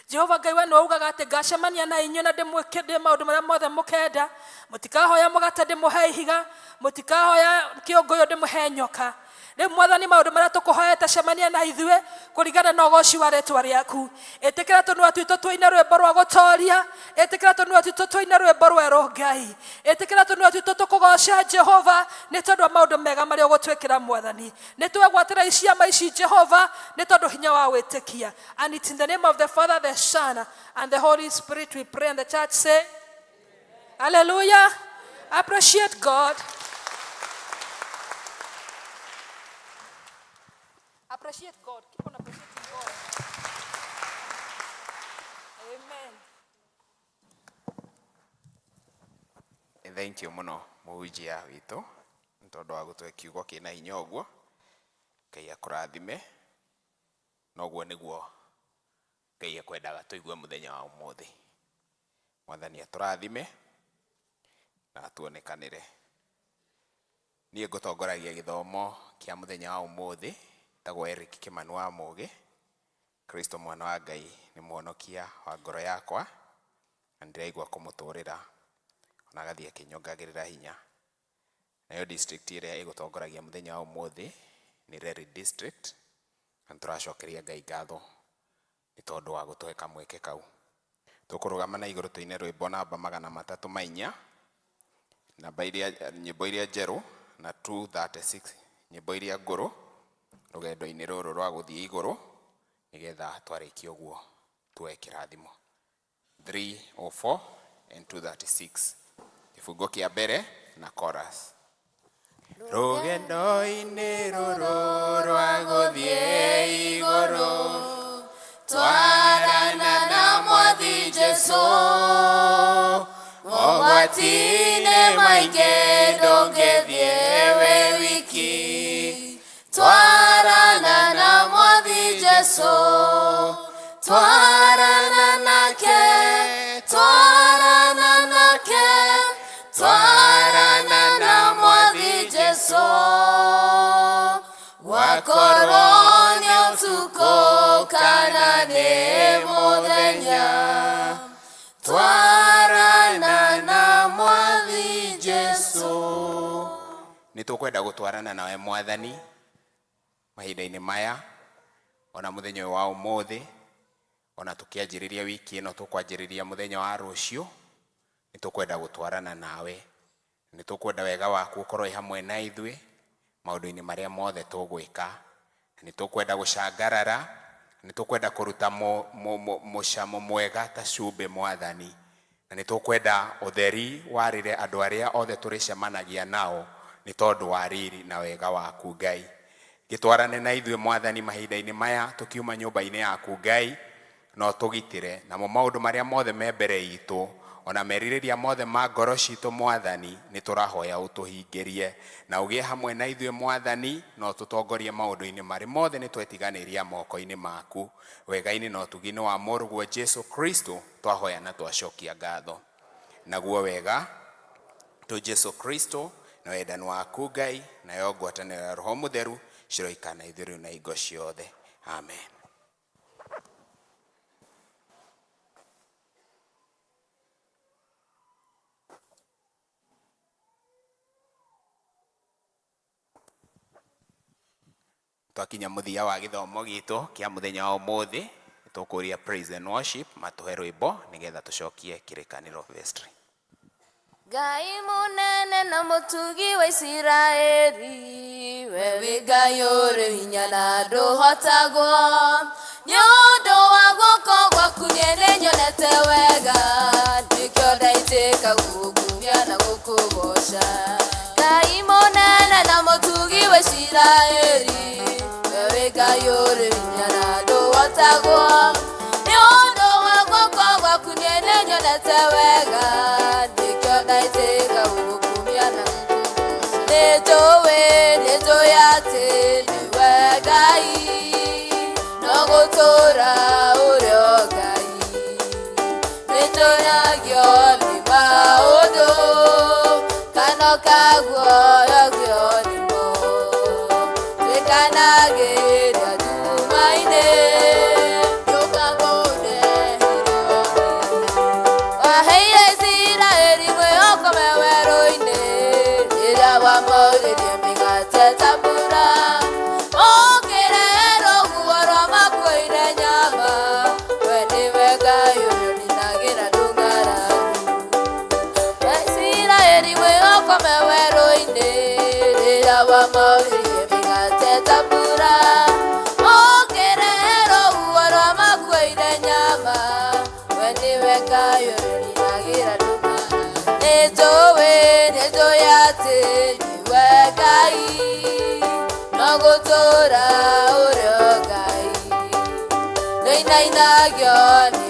Jehova Ngai, we nĩwe ugaga atĩ ngacemania na inyuĩ na ndĩmwĩke maũndũ marĩa mothe mũkenda. Mũtikahoya mũgate ndĩmũhe ihiga, mũtikahoya kĩũngũyũ ndĩmũhe nyoka. Rĩu mwathani, maũndũ marĩa tũkũhoete, cemania na ithuĩ kũringana na ũgoci wa rĩtwa rĩaku. Ĩtĩkĩra tũnua twitũ tũine rwĩmbo rwa gũtoria, ĩtĩkĩra tũnua twitũ tũine rwĩmbo rwerũ Ngai, ĩtĩkĩra tũnua twitũ tũkũgoce Jehova nĩ tondũ wa maũndũ mega marĩa ũgũtwĩkĩra mwathani. Nĩ twegwatĩra ciama ici Jehova nĩ tondũ hinya wa gwĩtĩkia. And it's in the name of the Father, the Son, and the Holy Spirit we pray, and the church say hallelujah. Appreciate God. Appreciate God. Keep on appreciating God. Amen. Thank you mũno mũhunjia witũ nĩ tondũ wa gũtũhe kiugo kĩna hinya ũguo. Ngai akũrathime. Noguo nĩguo Ngai ekwendaga tũigue mũthenya wa ũmũthĩ. Mwathani atũrathime na atuonekanĩre. Niĩ ngũtongoragia gĩthomo kĩa mũthenya wa ũmũthĩ, njĩtagwo Eric Kĩmanu wa Mũgĩ. Kristo mwana wa Ngai nĩ mũhonokia wa ngoro yakwa na ndĩraigua kũmũtũrĩra ona agathiĩ akĩnyongagĩrĩra hinya. Nayo district ĩrĩa ĩgũtongoragia mũthenya wa ũmũthĩ nĩ Reri district, na nĩtũracokeria Ngai ngatho nĩ tondũ wa gũtũhe kamweke kau. Tũkũrũgama na igũrũ tũine rwĩmbo namba 304, namba iria nyĩmbo iria njerũ, na 236 nyĩmbo iria ngũrũ, rũgendo-inĩ rũrũ rwa gũthiĩ igũrũ, nĩgetha twarĩkia ũguo tuoe kĩrathimo. 304 and 236, kĩbungo kĩa mbere na chorus. Rũgendo-inĩ rũrũ rwa gũthiĩ igũrũ, twarana na Mwathi Jesũ, mogwati-inĩ maingĩ ndũngĩthiĩ wĩ wiki. Twarana na Mwathi Jesũ, twarana nake, twarana nake, twarana na Mwathi Jesũ. Gwakorwo nĩ ũtukũ kana nĩ mũthenya, twarana na Mwathi Jesũ. Nĩ tũkwenda gũtwarana nawe Mwathani mahinda-inĩ maya, ona mũthenya ũyũ wa ũmũthĩ, ona tũkĩanjĩrĩria wiki ĩno tũkwanjĩrĩria mũthenya wa rũciũ. Nĩ tũkwenda gũtwarana nawe, nĩ tũkwenda wega waku ũkorwo wĩ hamwe na ithuĩ maũndũ-inĩ marĩa mothe tũgwĩka. Nĩ tũkwenda gũcangarara, nĩ tũkwenda kũruta mũcamo mwega ta cumbĩ, Mwathani, na nĩ tũkwenda ũtheri warĩre andũ arĩa othe tũrĩcemanagia nao nĩ tondũ wa riri na wega waku. Ngai, gĩtwarane na ithuĩ, Mwathani, mahinda-inĩ maya tũkiuma nyũmba-inĩ yaku. Ngai, no tũgitĩre namo maũndũ marĩa mothe me mbere itũ, ona merirĩria mothe ma ngoro citũ. Mwathani, nĩ tũrahoya ũtũhingĩrie na ũgĩe hamwe na ithuĩ. Mwathani, no tũtongorie maũndũ-inĩ marĩ mothe. Nĩ twetiganĩria moko-inĩ maku, wega-inĩ na ũtugi-inĩ wa mũrũguo Jesu Kristo twahoya na twacokia ngatho. Naguo wega tũ Jesu Kristo na wendani waku Ngai nayo ngwatanĩro ya Roho Mũtheru ciroikara na ithuĩ rĩu na hingo ciothe. Amen. Twakinya mũthia wa gĩthomo gitũ kĩa mũthenya wa ũmũthĩ, tũkũria praise and worship matũhe rwĩmbo nĩgetha tũcokie kĩrĩkanĩro vestry. Ngai mũnene na mũtugi wa Isiraeli, we wĩ Ngai ũrĩ hinya na ndũhotagwo. Nĩ ũndũ wa guoko gwaku niĩ nĩnyonete wega, nĩkĩo ndaitĩka gũgũkumia na gũkũgoca. Ngai mũnene na mũtugi wa Isiraeli, we wĩ Ngai ũrĩ hinya na ndũhotagwo. Nĩ ũndũ wa guoko gwaku niĩ nĩnyonete wega, nĩkĩo ndaitĩka gũgũkumia na nĩnjũĩ, nĩnjũĩ atĩ nĩwe Ngai, no gũtũũra ũrĩ o Ngai. Nĩnjũragio nĩ maũndũ kana ũkaguoyagio nĩmo, twĩkanagĩria nduma-inĩ ndũkakũndehere. Waheire Isiraeli mwĩhoko me werũ-inĩ rĩrĩa wamaurĩrie mĩgate ta mbura, ũkĩrehe rũhuho rwa makuire nyama. We nĩwe Ngai ũrĩa ũninagĩra ndũng'aragu. Isiraeli mwĩhoko me werũ-inĩ rĩrĩa wamaurĩrie mĩgate ta mbura, ũkĩrehe rũhuho rwa makuire nyama. We nĩwe Ngai ũrĩa ũninagĩra ndũng'aragu. Nĩnjũĩ, nĩnjũĩ atĩ nĩwe Ngai, no gũtũũra ũrĩ o Ngai. Nĩinainagio nĩ